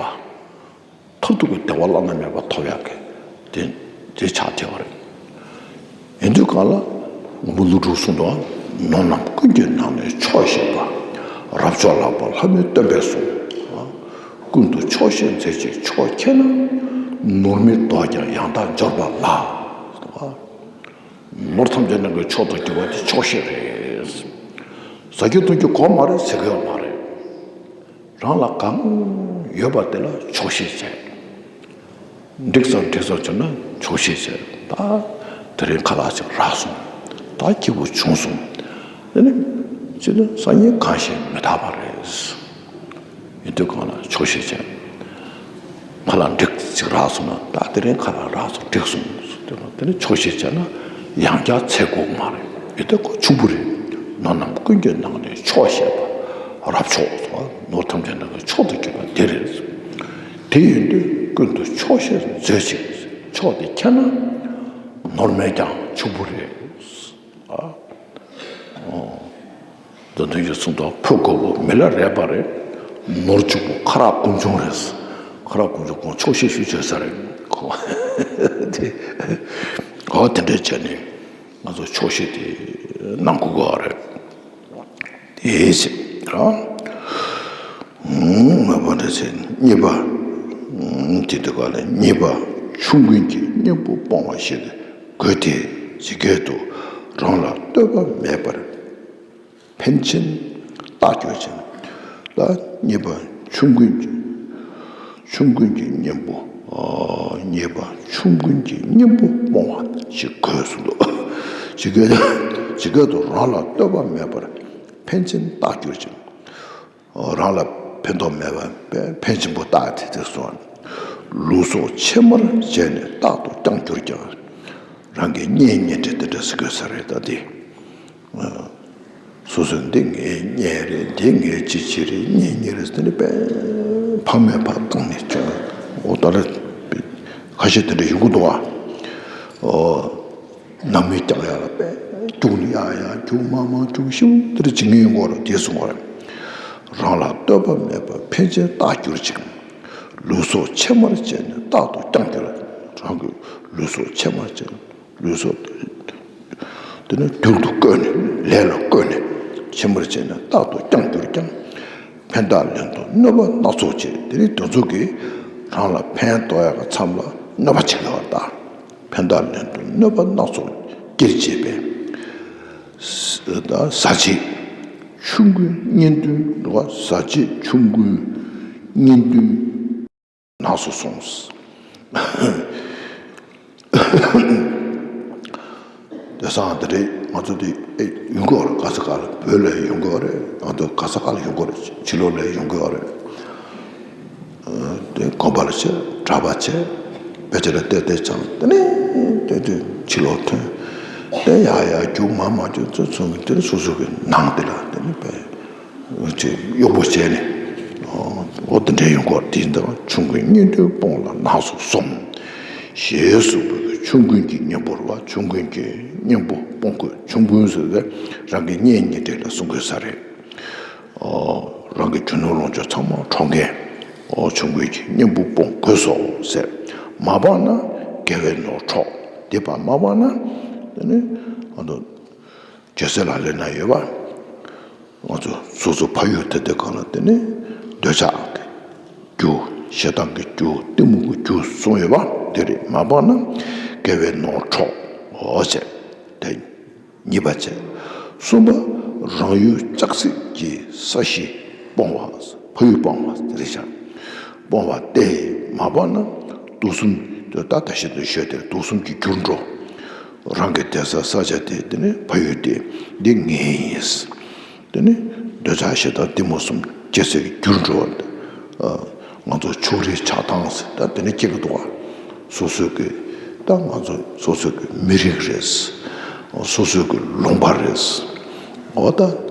མཐར་ཐུག་གི་བདེ་བ་བླ་ན་མེད་པ་ཐོབ་ཡག་གི་དེ་དེ་ཆགས་བསྡད་པ་རེད། ཡིན་དུས་གང་ལ་མགོན་པོ་ཀླུ་སྒྲུབ་གསུངས་འདུག། ནོར་རྣམས་ཀུན་གྱི་ནང་ནས་མཆོག་ཤེས་པ། རབ་མཆོག་ལག་པ་ལྷ་མིའི་སྟོན་པས་གསུངས། ཀུན་ཏུ་ཆོག་ཤེས་མཛོད་ཅིག་མཆོག་མཁྱེན་ན། ནོར་མི་ལྡོག་ཀྱང་ཡང་དག་འབྱོར་པ་ལགས། ནོར་ཐམས་ཅད་ནང་གི་མཆོག་ཏུ་གྱུར་པ་དེ་ཆོག་ཤེས་རེད། ཟ་རྒྱུ་འཐུང་རྒྱུ་དགོས་མ་རེད་ཟེར་གི་ཡོད་མ་རེད། རང་ལ་གང་ཡོད་པ་དེ་ལ་ཆོག་ཤེས་བྱས། འགྲིག་ཙམ་འགྲིག་ཙམ་བྱུང་ན་ཆོག་ཤེས་བྱས། ད་དེ་རིང་ཁ་ལག་ཅིག་རག་སོང་། ད་སྐྱིད་པོ་བྱུང་སོང་། དེ་ནི་ཅི་ལ་སང་ཉིན་གང་ཤེས་མི་རྟག་པ་རེད། ཡིན་དུས་གང་ལ་ཆོག་ཤེས་བྱས། ཁ་ལག་འགྲིག་ཅིག་རག་སོང་ན། ད་དེ་རིང་ཁ་ལག་རག་སོང་། འགྲིག་སོང་། དེ་ནི་ཆོག་ཤེས་བྱས་ན་ཡང་བསྐྱར་འཚོལ་དགོས་མ་རེད། ཡིན་དུས་ཁོ་ཕྱུག་པོ་རེད། ནོར་རྣམས་ཀུན་གྱི་ནང་ནས་མཆོག་ཤེས་པ། རབ་མཆོག་ནོར་ཐམས་ཅད་ནང་གི་མཆོག་ཏུ་གྱུར་པ་དེ་རེད། དེ་ཡིན་དུས་ཀུན་ཏུ་ཆོག་ཤེས་མཛོད་ཅིག། མཆོག་དེ་མཁྱེན་ན་ནོར་མེད་ཀྱང་ཕྱུག་པོ་རེད། ཨ། ཨོ། མདོ་དོན་གྱི་གསུང་དང་ཕུ་གོ་བོ་མི་ལ་རས་པ་རེད། ནོར་ཕྱུག་པོ་ཁ་རག་ཀུན་འབྱུང་རེད། ཁ་རག་ཀུན་འབྱུང་ཁོང་ཆོག་ཤེས་ཞུ་བྱེད་ས་རེད། ཁོ་དེ། ཨོ་དེ་འདྲས་བྱས་ནས་ང་ཚོ་ཆོག་ཤེས་དེ་གནང་དགོས་ཀྱི་རེད། དེ་ཟེར་ར། ངོ་མ་འདྲ་ཟེར་གཉིས་པ། དེ་དུས་ག་ལ་གཉིས་པ་ཆོམ་རྐུན་གྱི་གཉེན་པོ་སྤོང་བ་ཞིག་དགོས་ཏེ། ཇི་སྐད་དུ་རང་ལ་ལྟོས་པ་མེད་པར་ཕན་ཕྱིར་རྟག་གྱུར་ཅིང་། ལ་གཉིས་པ་ཆོམ་རྐུན་གྱི་ཆོམ་རྐུན་གྱི་གཉེན་པོ། གཉིས་པ་ཆོམ་རྐུན་གྱི་གཉེན་པོ་སྤོང་བ་ཞིག་དགོས་གསུངས་འདུག། ཇི་སྐད་ཇི་སྐད་དུ་རང་ལ་ལྟོས་པ་མེད་པར་ཕན་ཕྱིར་རྟག་གྱུར་ཅིང་། རང་ལ་ཕན་ཐོགས་མེད་པ་ཕན་ཕྱིན་པོ་རྟགས་དེ་དེ་སོང་། ལུས་སྲོག་ཕྱེ་མར་བྱས་ནས་རྟག་ཏུ་བསྐྱང་གྱུར་ཀྱང་། རང་གི་གཉེན་ཉེ་འབྲེལ་དེ་འདྲ་ཟེར་དགོས་ས་རེད། ད་དེ་སོ་སོ་འདི་ངའི་གཉེན་རེད། འདི་ངའི་ཅི་ཅི་རེད། གཉེན་ཉེ་རེད་ཟེར་ནས་དཔེ་ཕ་མས་ཕར་བཏང་ནས་བྱུང་། འོ་ད་ལ་ཁ་ཤས་དེ་འདྲ་ཡོང་གི་འདུག་ཨ། ཨོ། ནང་མི་རྐྱང་ཡག་ལ་དཔེ་རྒྱུགས་ནས་ཡག་ཡག་རྒྱུགས་མང་མང་རྒྱུགས་ཤིག་དེར་བྱེད་ངེས་ཡོང་གི་རེད། དེ་གསུང་བ་རེད། རང་ལ་ལྟོས་པ་མེད་པར་ཕན་ཕྱིར་རྟག་གྱུར་ཅིང་། ལུས་སྲོག་ཕྱེ་མར་བྱས་ནས་རྟག་ཏུ་བསྐྱང་གྱུར། རང་གི་ལུས་སྲོག་ཕྱེ་མར་བྱས་ནས་ལུས་སྲོག་དེ་ནི་རྒྱུག་ཏུ་བཀོལ་ནས་ལས་ལ་བཀོལ་ནས་ཕྱེ་མར་བྱས་ནས་རྟག་ཏུ་བསྐྱང་གྱུར་ཀྱང་། ཕན་བཏགས་ལན་དུ་གནོད་པ་སྣ་ཚོགས་བྱེད། དེ་ནི་དེ་ཚོ་གིས་རང་ལ་ཕན་ཐོགས་ཡག་གི་མཚམས་ལ་གནོད་པ་བྱེད་ཀྱི་ཡོད་རེད་ད། ཕན་བཏགས་ལན་དུ་གནོད་པ་སྣ་ཚོགས་སྐྱེད་བྱེད་པས། ཟ་བྱེད་ཆོམ་རྐུན་གཉེན་འདུན། ཟ་བྱེད་ཆོམ་རྐུན་གཉེན་འདུན་ནགས་སུ་སོང་། དེང་སང་དེ་འདྲའི་ང་ཚོ་དེ་ཨེ་ཡོང་གི་ཡོད་རེད། ག་ས་ག་ལ་བོད་ལ་ཡོང་གི་ཡོད་རེད། ང་ཚོ་ག་ས་ག་ལ་ཡོང་གི་ཡོད་རེད། ཕྱི་ལོགས་ལ་ཡོང་གི་ཡོད་རེད། དེ་དགོན་པ་ལ་ཆས། གྲྭ་པ་བྱས། དཔེ་ཆ་ལ་བལྟས་བལྟས་ཙང་དེ་ནས་དེ་དུས་ཕྱི་ལོགས་ཐོན། དེ་ཡག་ཡག་རྒྱུགས་མང་མང་རྒྱུགས་ཚོ་ཚོ་གི་དེ་ནས་སོ་སོ་གི་ནང་དེ་ལ་དེ་ནས་དཔེ་ཅིག་གཡོག་པོ་བྱས་ནས། འོ་དེ་འདྲའི་ཡོང་གི་ཡོད་རེད། དེ་ཡིན་དུས་ཆོམ་རྐུན་གཉེན་འདུན་སྤོང་ལ་ནགས་སུ་སོང་། ཞེས་གསུངས་པའི་ཆོམ་རྐུན་གྱི་གཉེན་པོ་རེད་བ། ཆོམ་རྐུན་གྱི་གཉེན་པོ་སྤོང་དགོས། ཆོམ་རྐུན་ཟེར་ཏེ་རང་གི་གཉེན་ཉེ་འབྲེལ་ལ་གསུང་དགོས་ས་རེད། རང་གི་རྒྱུ་ནོར་ལོངས་སྤྱོད་ཚང་མ་འཕྲོག་མཁན། ཆོམ་རྐུན་གྱི་གཉེན་པོ་སྤོང་དགོས་སོ་ཟེར། མ་སྤངས་ན་དགེ་བའི་ནོར་འཕྲོག། དེ་བར་མ་སྤངས་ན་དེ་ནི་ཨ་ནི་ རྒྱལ་སྲས་ལག་ལེན་ན་ཡོད་པ། ང་ཚོ་སོ་སོ་ཕ་ཡུལ་དེ་དེ་གང་ལ་དེ་ནི་འདོད་ཆགས་ཀྱི་རྒྱུ། ཞེ་སྡང་གི་རྒྱུ། གཏི་མུག་གི་རྒྱུ་གསུངས་ཡོད་པ་དེ་རེད། མ་སྤངས་ན་དགེ་བའི་ནོར་འཕྲོག་འོ་བྱས། དེ་གཉིས་པ་བྱས། གསུམ་པ། རང་ཡུལ་ལྕགས་སྲེག་གི་ས་གཞི་སྤོང་བ། ཕ་ཡུལ་སྤོང་བ་རེད་ཤག་སྤོང་བ་སྟེ། མ་སྤངས་ན་དུག་གསུམ། ད་ད་ཞིག་ཏུ་ཤོད་དེ་དུག་གསུམ་གྱི་རྒྱུར་འགྲོ། རང་གི་བསྡད་ས་ས་ཆ་དེ་དེ་ནི་ཕ་ཡུལ་དེ་འདི་ངའི་ཡིན། དེ་ནི་འདོད་ཆགས་ཞེ་སྡང་གཏི་མུག་གསུམ་སྐྱེ་སའི་རྒྱུར་འགྲོ་བ། ང་ཚོ་ཕྱོགས་རིས་ཆགས་སྡང་ཟེར་ད་དེ་ནི་སྐྱེ་གི་འདུག་བ། སོ་སོའི་གི་ད་ང་ཚོ་སོ་སོའི་གི་མི་རིགས་རེད། སོ་སོའི་གི་ལུང་པ་རེད། འོ་ད་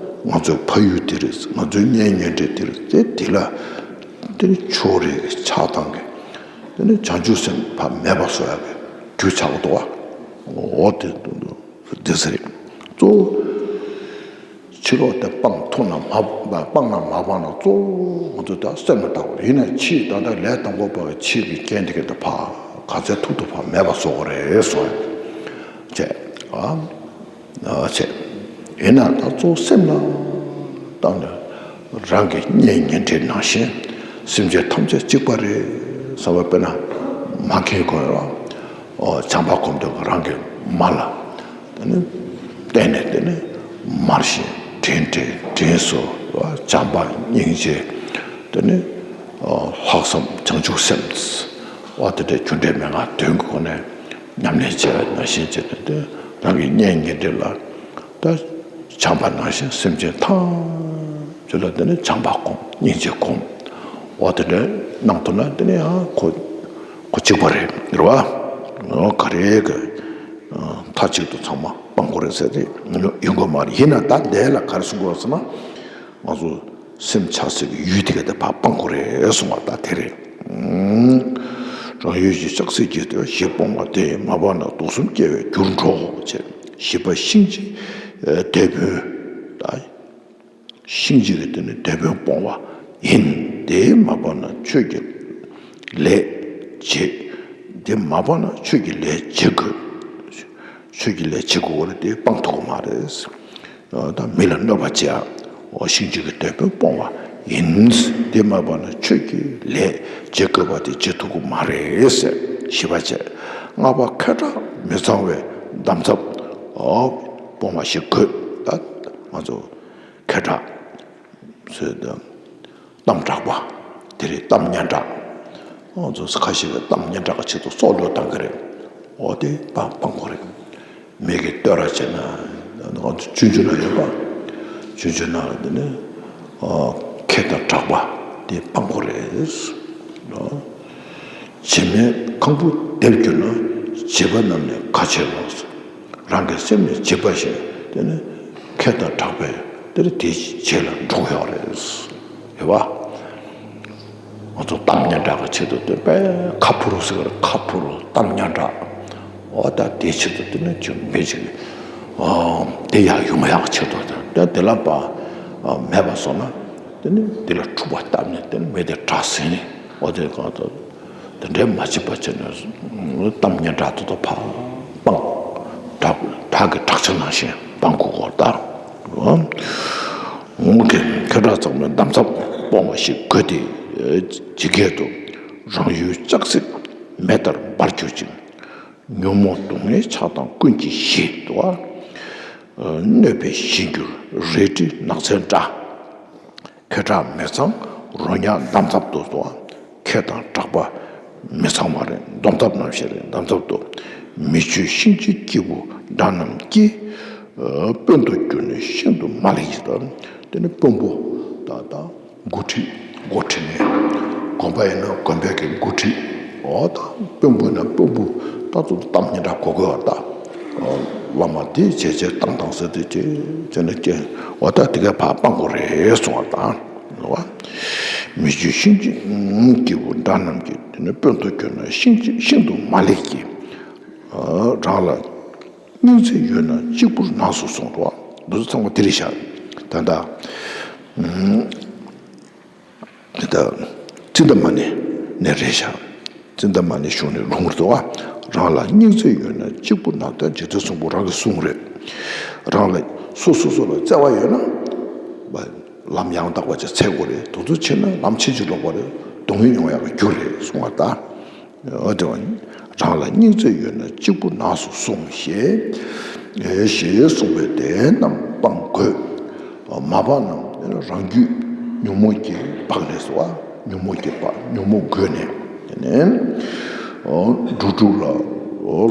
ང་ཚོའི་ཕ་ཡུལ་དེ་རེད། ང་ཚོའི་གཉེན་ཉེ་འབྲེལ་དེ་རེད། དེ་དེ་ལ་དེ་ནི་ཕྱོགས་རིས་ཀྱི་ཆགས་སྡང་གི་དེ་ནི་བྱང་ཆུབ་སེམས་ཕ་མེད་པ་བཟོ་ཡག་གི་རྒྱུ་ཆགས་འདུག་བ། འོ་དེ་འདུག་འདུག་དེ་ཟེར་རེད། གཙོ་བོ་ཕྱི་ལོགས་དེ་སྤང་ཐུབ་ན་མ་སྤང་ན་མ་སྤང་ན་གཙོ་བོ་ང་ཚོ་ད་སེམས་ལ་བལྟ་དགོས་རེད། ཡིན་ན་ཕྱིའི་ད་ལྟ་ལས་དང་པོ་པ་ཕྱིའི་གི་རྐྱེན་དེ་ག་ད་ཕ་ག་ཚད་ཐུབ་ཐུབ་ཕ་མེད་པ་བཟོ་དགོས་རེད་བཟོ་ཡག་བྱས། ཨ། བྱས། ཡིན་ན་ད་གཙོ་བོ་སེམས་ལ་བཏང་ནས་རང་གི་གཉེན་ཉེ་འབྲེལ་ནང་བཞིན་སེམས་ཅན་ཐམས་ཅད་གཅིག་པ་རེད་བསམ་པ། དཔེར་ན་མ་མཁལ་གོན་ར་བྱམས་པ་སྒོམ་དུས་རང་གི་མ་ལ་དེ་ནི་བལྟས་ནས་དེ་ནི་མར་ཞིང་དྲིན་དྲན་དྲིན་གཟོ་བྱམས་པ་སྙིང་རྗེ་དེ་ནི་ལྷག་བསམ་བྱང་ཆུབ་སེམས་བ་དེ་འདྲའི་རྒྱུ་འབྲས་མན་ངག་དོན་གྱི་སྒོ་ནས། ཉམས་ལེན་བྱས་པ་ནང་བཞིན་བྱས་ཏེ་དེ་རང་གི་གཉེན་ཉེ་འབྲེལ་ལ་ད་བྱམས་པ་ནང་བཞིན་སེམས་ཅན་ཐམས་ཅད་ལ་དེ་ནི་བྱམས་པ་སྒོམ་སྙིང་རྗེ་སྒོམ་འོ་དེ་འདྲ་གནང་ཐུབ་ན་དེ་ནི་ཡང་ཁོ་ཁོ་གཅིག་པ་རེད་རེད་བ། འོ་ག་རེ་གི་མཐའ་གཅིག་ཏུ་ཚང་མ་སྤང་དགོས་རེད་ཟེར་ཏེ་ཡོང་གི་མ་རེད། ཡིན་ན་ད་འདས་ལ་ག་རེ་གསུང་དགོས་ཟེར་ན། ང་ཚོ་སེམས་ཆགས་སྲེད་ཀྱི་ཡུལ་དེ་ག་དེ་ཕར་སྤང་དགོས་རེད་གསུང་བ་ད་དེ་རེད། རང་ཡུལ་གྱི་ལྕགས་སྲེག་གི་ཞེས་སྤོང་བ་དེ་མ་སྤངས་ན་དུག་གསུམ་སྐྱེ་བའི་རྒྱུར་འགྲོ་ཅེས། བཞི་པ་ཤིང་གཅིག་དེད་དཔོན། ད་ཤིང་གཅིག་གི་དེ་ནི་དེད་དཔོན་སྤོང་བ་ཡིན། དེ་མ་སྤངས་ན་ཆོས་ཀྱི་ལས་བྱེད། དེ་མ་སྤངས་ན་ཆོས་ཀྱི་ལས་བྱེད་དགོས། ཆོས་ཀྱི་ལས་བྱེད་དགོས་པ་རེད། དེ་སྤང་ཐུབ་ཀྱི་མ་རེད། ད་མི་ལ་གནོད་པ་བྱེད་ཡ། འོ་ཤིང་གཅིག་གི་དེད་དཔོན་སྤོང་བ་ཡིན། དེ་མ་སྤངས་ན་ཆོས་ཀྱི་ལས་བྱེད་དགོས་པ་དེ་བྱེད་ཐུབ་ཀྱི་མ་རེད་ཟེར། བཞི་པ་བྱས། ལྔ་པ་ཁེ་གྲགས་མི་གཙང་བའི་འདམ་རྫབ་འོ་སྤོང་བ་ཞིག་དགོས། ད་ང་ཚོ་ཁེ་གྲགས་ཟེར་ད། གཏམ་དྲག་པ། དེ་རིང་གཏམ་སྙན་གྲགས། ང་ཚོ་ཁ་ཤས་ཀྱིས་གཏམ་སྙན་གྲགས་ཀྱི་ཆེད་དུ་སྲོག་བློས་བཏང་གི་རེད། འོ་དེ་སྤང་སྤང་དགོས་རེད། མི་གིས་བསྟོད་ར་བྱས་ན་ང་ཚོ་ཆུང་ཆུང་ན་ཡོད་པ། ཆུང་ཆུང་ན་དེ་ནི་ཁེ་དང་གྲགས་པ་དེ་སྤང་དགོས་རེད། བྱེ་མའི་ཁང་བུ་ལྡེབས་གྱུར་ན། བྱིས་པ་རྣམས་ནི་ག་བྱེད་ལོ། རང་གི་སེམས་ནི་བྱིས་པ་བཞིན་དེ་ནི་ཁེ་དང་གྲགས་པས་དེ་ནི་དེའི་རྗེས་ལ་འགྲོ་གི་ཡོད་རེད། རེད་བ། ང་ཚོ་གཏམ་སྙན་གྲགས་ཀྱི་ཆེད་དུ་དེ་དཔེ་ཁ་ཕུ་རུ་ཟེར་གི་རེད། ཁ་ཕུ་རུ་གཏམ་སྙན་གྲགས། འོ་ད་དེའི་ཆེད་དུ་དེ་ནི་ཅིག་མི་ཅིག་དེ་ཡག་ཡོང་ཡག་ཆེད་དུ་དེ་དེ་ལ་པ་མེད་པ་སོང་ན་དེ་ནི་དེ་ལ་འཁྲུག་པ་བཏབ་ནས་དེ་ནི་མི་དེ་དྲག་ཟིན་ནས་འོ་དེ་གང་དུ། དེ་འདྲའི་མ་བྱེད་པ་བྱས་ནས་གཏམ་སྙན་གྲགས་དེ་ཚོ་ཕར་སྤང་། བྲག་བྲག་གི་བྲག་ཆ་ནང་བཞིན་སྤང་དགོས་སྐོར་ལྟར། ངུ་གི་ཁེ་གྲགས་གཙང་མའི་འདམ་རྫབ་སྤོང་བ་ཞིག་དགོས་ཏེ། ཇི་སྐད་དུ། རང་ཡུལ་ལྕགས་སྲེག་མེ་ལྟར་འབར་གྱུར་ཅིང་། ཉོན་མོངས་སྡུག་བསྔལ་ཆགས་སྡང་ཀུན་གྱི་གཞི། དུ་བ། གནོད་པའི་གཞིར་གྱུར་རལ་གྲི་ནགས་ཚལ་འདྲ། ཁེ་གྲགས་མི་གཙང་རོ་ཉག་འདམ་རྫབ་ཏུ་སོགས། ཁེ་དང་གྲགས་པ་མི་གཙང་བ་རེད། འདམ་རྫབ་རྣམ་ཤེས་རེད། འདམ་རྫབ་ཏུ། མི་ཆོས་ཤིང་གཅིག་སྐྱེས་བུ་འདྲ་རྣམས་ཀྱིས། དཔོན་དུ་གྱུར་ནས་ཤིན་ཏུ་མ་ལེགས་ཀྱི་དོན། དེ་ནི་དཔོན་པོ་ད་ལྟ་འགོ་ཁྲིད་འགོ་ཁྲིད་ནས་དགོན་པ་ཡིན་ན་དགོན་པའི་གི་འགོ་ཁྲིད། འོ་ད་དཔོན་པོ་ཡིན་ན་དཔོན་པོ་ད་ཚོ་གཏམ་སྙན་གྲགས་གོ་དགོས་བ་ད། བླ་མ་དེ་བྱས་བྱས་བཏང་བཏང་ཟེར་ཏེ་བྱས་བྱས་ནས་ཀྱེ་འོ་ད་དེ་ག་ཕར་སྤང་དགོས་རེད་གསུང་བ་དང་། རེད་བ། མི་ཆོས་ཤིང་གཅིག་སྐྱེས་བུ་འདྲ་རྣམས་ཀྱིས། དེ་ནི་དཔོན་དུ་གྱུར་ན་ཤིང་གཅིག་ཤིན་ཏུ་མ་ལེགས་ཀྱི། རང་ལ་སྙིང་བརྩེ་ཡོད་ན་གཅིག་པུར་ནགས་སུ་སོང་། རེད་བ། འདི་ཚོ་ཚང་མ་དེ་རེད་ཤག་ད་ལྟ། དེ་ལྟར་ཙིནྟ་མ་ཎི་ནས་རེད་ཤག་ཙིནྟ་མ་ཎི་གཞུང་ནས་ལུང་རེད་དོ། རང་ལ་སྙིང་བརྩེ་ཡོད་ན་གཅིག་པུ་ན། ད་རྗེ་བཙུན་གསུང་པོ་རང་གི་གསུང་རེད། རང་ལ་ སོ་སོ་སོ་ལ་བརྩེ་བ་ཡོད་ན། ལམ་ཡང་དག་པ་ཅིག་འཚོལ་དགོས་རེད། དེ་ཚོ་བྱས་ན་ལམ་ཕྱིན་ཅི་ལོག་པ་རེད། སྡུག་བསྔལ་མྱོང་ཡག་གི་རྒྱུ་རེད་གསུང་བ་ལྟར། འོ་དེ་བ་ནི་རང་ལ་སྙིང་བརྩེ་ཡོད་ན་གཅིག་པུ་ནགས་སུ་སོང་ཞེས། ཞེས་གསུངས་པས་དེ་རྣམས་སྤང་དགོས། མ་སྤངས་ན་རང་རྒྱུད་ཉོན་མོངས་ཀྱི་སྦགས་ནས་སོ། ཉོན་མོངས་ཀྱི་སྦགས། ཉོན་མོངས་འགོས་ནས། དེ་ནས་འགྲོ་དྲུག་ལ་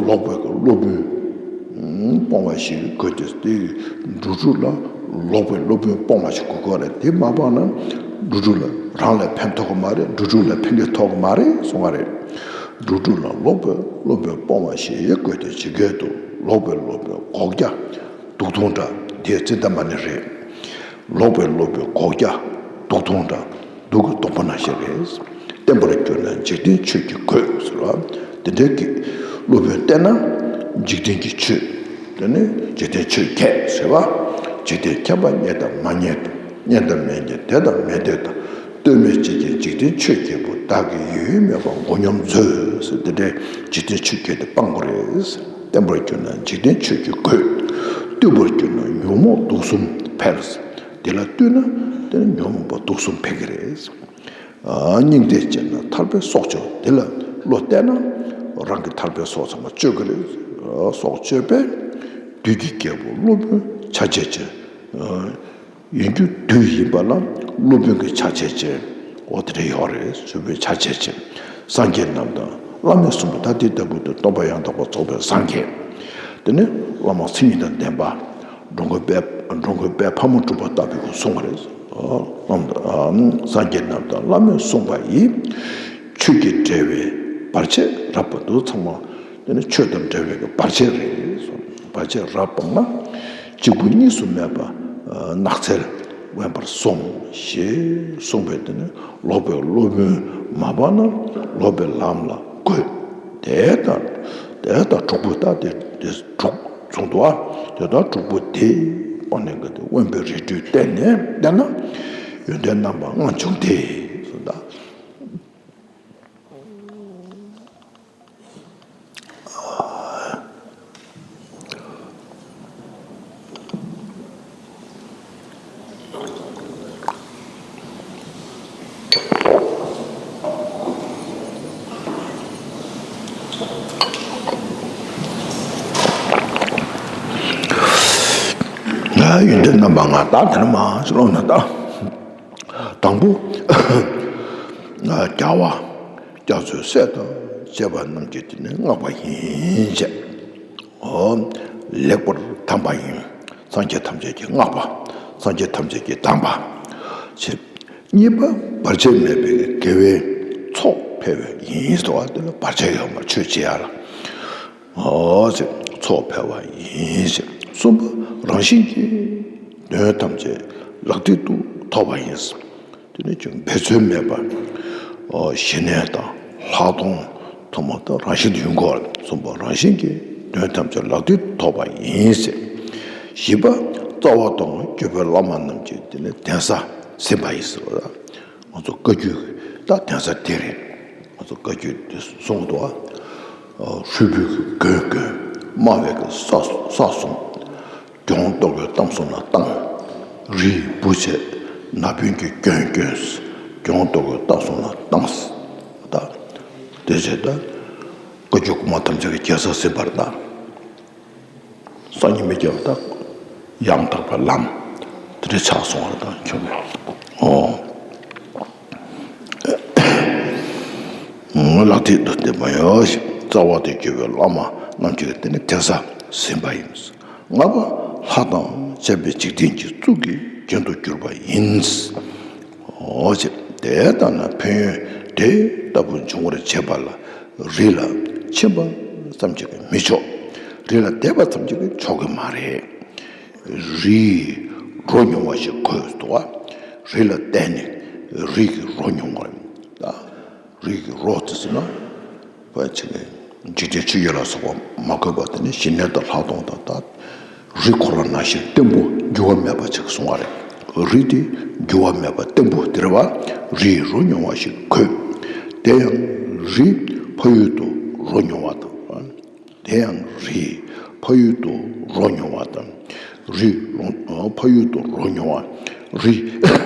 ལོག་པའི་སློབ་དཔོན་སྤོང་བ་ཞིག་དགོས་ཏེ། དེ་འགྲོ་དྲུག་ལ་ལོག་པའི་སློབ་དཔོན་སྤོང་བ་ཞིག་དགོས་ཀྱི་རེད། དེ་མ་སྤངས་ན་འགྲོ་དྲུག་ལ་རང་ལ་ཕན་ཐོགས་ཀྱི་མ་རེད། འགྲོ་དྲུག་ལ་ཕན་ཐོགས་ཀྱི་མ་རེད་གསུང་བ་རེད། འགྲོ་དྲུག་ལ་ལོག་པའི་སློབ་དཔོན་སྤོང་བ་ཞེས་དགོས་ཏེ། ཇི་སྐད་དུ། ལོག་པའི་སློབ་དཔོན་སྒོག་སྐྱ་དུག་མཐོང་འདྲ། དེ་ཙིནྟ་མ་ཎི་རེད། ལོག་པའི་སློབ་དཔོན་སྒོག་སྐྱ་དུག་མཐོང་འདྲ། དུག་གི་སྡོང་པོ་ནང་བཞིན་རེད། བསྟེན་པར་གྱུར་ན་འཇིག་རྟེན་ཆོས་ཀྱི་གོས་ཟེར་བ། དེ་འདྲའི་གི་སློབ་དཔོན་བསྟེན་ན་འཇིག་རྟེན་གྱི་ཆོས། དེ་ནི་འཇིག་རྟེན་ཆོས་བརྒྱད་ཟེར་བ། འཇིག་རྟེན་ཁྱད་པར་རྙེད་དང་མ་རྙེད་དང་། རྙེད་དང་མི་རྙེད་དེ་དང་མི་དེ་དང་། ལྟོས་མེད་ཅེས་བརྒྱན་འཇིག་རྟེན་ཆོས་བརྒྱད་པོ། བདག་གི་ཡུལ་ཡུལ་མེད་པར་མགོ་སྙོམས་མཛོད་ཟེར། དེ་འདྲའི་འཇིག་རྟེན་ཆོས་བརྒྱད་དེ་སྤང་དགོས་རེད། བསྟེན་པར་གྱུར་ན་འཇིག་རྟེན་ཆོས་ཀྱི་གོས། བཏུལ་བར་གྱུར་ན་ཉོན་མོངས་དུག་གསུམ་འཕེལ། དེ་ལ་བཏུལ་ན་དེ་ནི་ཉོན་མོངས་པ་དུག་གསུམ་འཕེལ་གྱི་རེད། སྙིང་དེ་བཅད་ན་ཐར་པའི་སྲོག་གཅོད། དེ་ལ་བློ་གཏད་ན་རང་གི་ཐར་པའི་སྲོག་ཚང་མ་གཅོད་ཀྱི་རེད། སྲོག་གཅོད་པས་བདུད་ཀྱི་རྒྱལ་པོ་སློབ་དཔོན་ཆ་བྱད་ཅན། ཡིན་རྒྱུ་བདུད་ཡིན་པ་ལ་སློབ་དཔོན་གྱི་ཆ་བྱད་ཅན། འོ་དེ་འདྲ་ཡོད་རེད། སློབ་དཔོན་ཆ་བྱད་ཅན། སངས་རྒྱས་རྣམས་དང་བླ་མས་གསུངས་པ། ད་དེ་ལྟ་བུ་དུ་སྟོན་པ་ཡང་དག་པར་རྫོགས་པའི་སངས་རྒྱས། དེ་ནི་བླ་མ་མཚན་ཉིད་དང་ལྡན་པ། འགྲོ་མགོན་དཔལ། འགྲོ་མགོན་དཔལ་ཕག་མོ་གྲུ་པ་ལྟ་བུའི་གསུང་བ་རེད། སངས་རྒྱས་རྣམས་དང་བླ་མས་གསུངས་པ་ཡི། ཆོས་ཀྱི་འབྲེལ་བའི་བར་ཆད་རབ་སྤངས། དེ་ཚོ་ཚང་མ་དེ་ནི་ཆོས་དང་འབྲེལ་བའི་བར་ཆད་རེད། བར་ཆད་རབ་སྤངས་ན། གཅིག་པུ་གཉིས་སུ་མེད་པ་ནགས་ཚལ་དབེན་པར་སོང་ཞེས་གསུངས་པས། དེ་ནི་ལོག་པའི་སློབ་དཔོན་མ་སྤངས་ན་ལོག་པའི་ལམ་ལ་འགོད། དེ་ལྟར་དེ་ལྟར་དྲུག་པོ་ད་དེ་དེ་དྲུག་གསུངས་འདུག་ཨ། དེ་ལྟར་དྲུག་པོ་དེ་སྤངས་ནས་ག་དེ་དབེན་པའི་རིགས་རུས་བསྟེན་ནས་བསྡད་ན། ཡོན་ཏན་རྣམ་པ་ལྔ་འབྱུང་སྟེ་གསུངས་ད། ཡོན་ཏན་རྣམ་པ་ལྔ་དག་དེ་ནི་མ་ཤེས་ལོ་ན་ད། དང་པོ། རྒྱལ་བ་རྒྱ་མཚོའི་སྲས་དང་བཅས་པ་རྣམས་ཀྱིས་དེ་ནི་བསྔགས་པ་ཡིན་ཞེས། ཨོ། ལེགས་པར་གདམས་པ་ཡིན། སངས་རྒྱས་ཐམས་ཅད་ཀྱིས་བསྔགས་པ། སངས་རྒྱས་ཐམས་ཅད་ཀྱིས་གདམས་པ། ཞེས། གཉིས་པ། བར་ཆད་མེད་པའི་དགེ་བའི་ཚོགས་འཕེལ་བ་ཡིན་ཟེར་བ། དེ་ལ་བར་ཆད་ཡོད་མ་ཆོས་བྱེད་ཡ་ལ། ཨོ་ཟེར། ཚོགས་འཕེལ་བ་ཡིན་ཟེར། གསུམ་པ། རང་བཞིན་གྱིས་དོན་ཐམས་ཅད་ལག་མཐིལ་དུ་ཐོབ་པ་ཡིན། དེ་ནི་ཅུང་འབད་རྩོལ་མེད་པ། ཨོ་ཞི་གནས་དང་ལྷག་མཐོང་ཐོག་མ་དང་རང་བཞིན་དུ་ཡོང་གི་ཡོད་རེད། གསུམ་པ། རང་བཞིན་གྱིས་དོན་ཐམས་ཅད་ལག་མཐིལ་དུ་ཐོབ་པ་ཡིན་ཟེར། བཞི་པ། རྩ་བ་དང་གུས་པའི་བླ་མ་རྣམས་ཀྱིས་དེ་ནི་གདན་ས་ཟིན་པ་ཡིན་ཟེར་བ། ང་ཚོ་བཀའ་བརྒྱུད་ད་གདན་ས་དེ་རེད། ང་ཚོ་བཀའ་བརྒྱུད་དེ་གསུང་གི་འདུག་ཨ། ཧྲིལ་པོའི་གི་མགོན་མགོན། དམའ་བའི་གི་ས་ས་གསུང་། གྱོང་རྟོག་གི་གཏམ་གསུང་ལ་གཏམ། རིལ་བུ་བྱས་ན་བུན་གྱི་གྱོན་གྱོན། གྱོང་རྟོག་གི་གཏམ་གསུང་ལ་གཏམ། ད་དེ་བྱས་ད་བཀའ་བརྒྱུད་གོང་མ་ཐམས་ཅད་ཀྱི་རྒྱལ་ས་ཟིན་པར་གདའ། སང་ཉིན་མི་རྒྱལ་བ་དང་། ཡང་དག་པའི་ལམ་དེ་འདྲ་ཆགས་སོང་བ་དང་ཁྱོད་ཀྱི། ཨོ། ལག་མཐིལ་དུ་དེ་མ་ཡོད་ཞིག་རྩ་བ་དེ་གུས་པའི་བླ་མ་རྣམས་ཀྱིས་དེ་ནི་གདན་ས་ཟིན་པ་ཡིན། ལྔ་པ། ལྷ་དང་བཅས་པའི་འཇིག་རྟེན་གྱི་གཙུག་གི་རྒྱན་དུ་གྱུར་པ་ཡིན། ཨོ་ཅེ། དེ་ལྟ་ན་ཕན་ཡོན་དེ་ལྟ་བུ་འབྱུང་བར་བྱེད་པ་ལ། རི་ལ་ཕྱིན་པ་ཙམ་གྱིས་མི་ཆོག་རི་ལ་བསྡད་པ་ཙམ་གྱིས་ཆོག་གི་མ་རེད། རིའི་རོ་མྱོང་བ་ཞིག་དགོས་འདུག་བ། རི་ལ་བསྡད་ནས་རི་གི་རོ་མྱོང་བ་ད། རི་གི་རོ་དེ་ཟེར་ན། བ་ཅིག་འཇིག་རྟེན་ཆོས་བརྒྱད་ལ་སོགས་པ་མ་གོས་པ་དེ་ནི་ཞི་གནས་དང་ལྷག་མཐོང་དང་ད། རི་ཁོ་ར་ནང་བཞིན་བརྟན་པོ་འགྱུར་བ་མེད་པ་ཅིག་གསུང་བ་རེད། རི་དེ་འགྱུར་བ་མེད་པ་བརྟན་པོ་དེ་རེད་བ། རིའི་རོ་མྱོང་བ་ཞིག་དགོས། དེ་ཡང་རིའི་ཕ་ཡུལ་དུ་རོ་མྱོང་བ་དང་། དེ་ཡང་རིའི་ཕ་ཡུལ་དུ་རོ་མྱོང་བ་དང་ རི་ལོངས་ཕ་ཡུལ་དུ་རོ་མྱོང་བ། རི་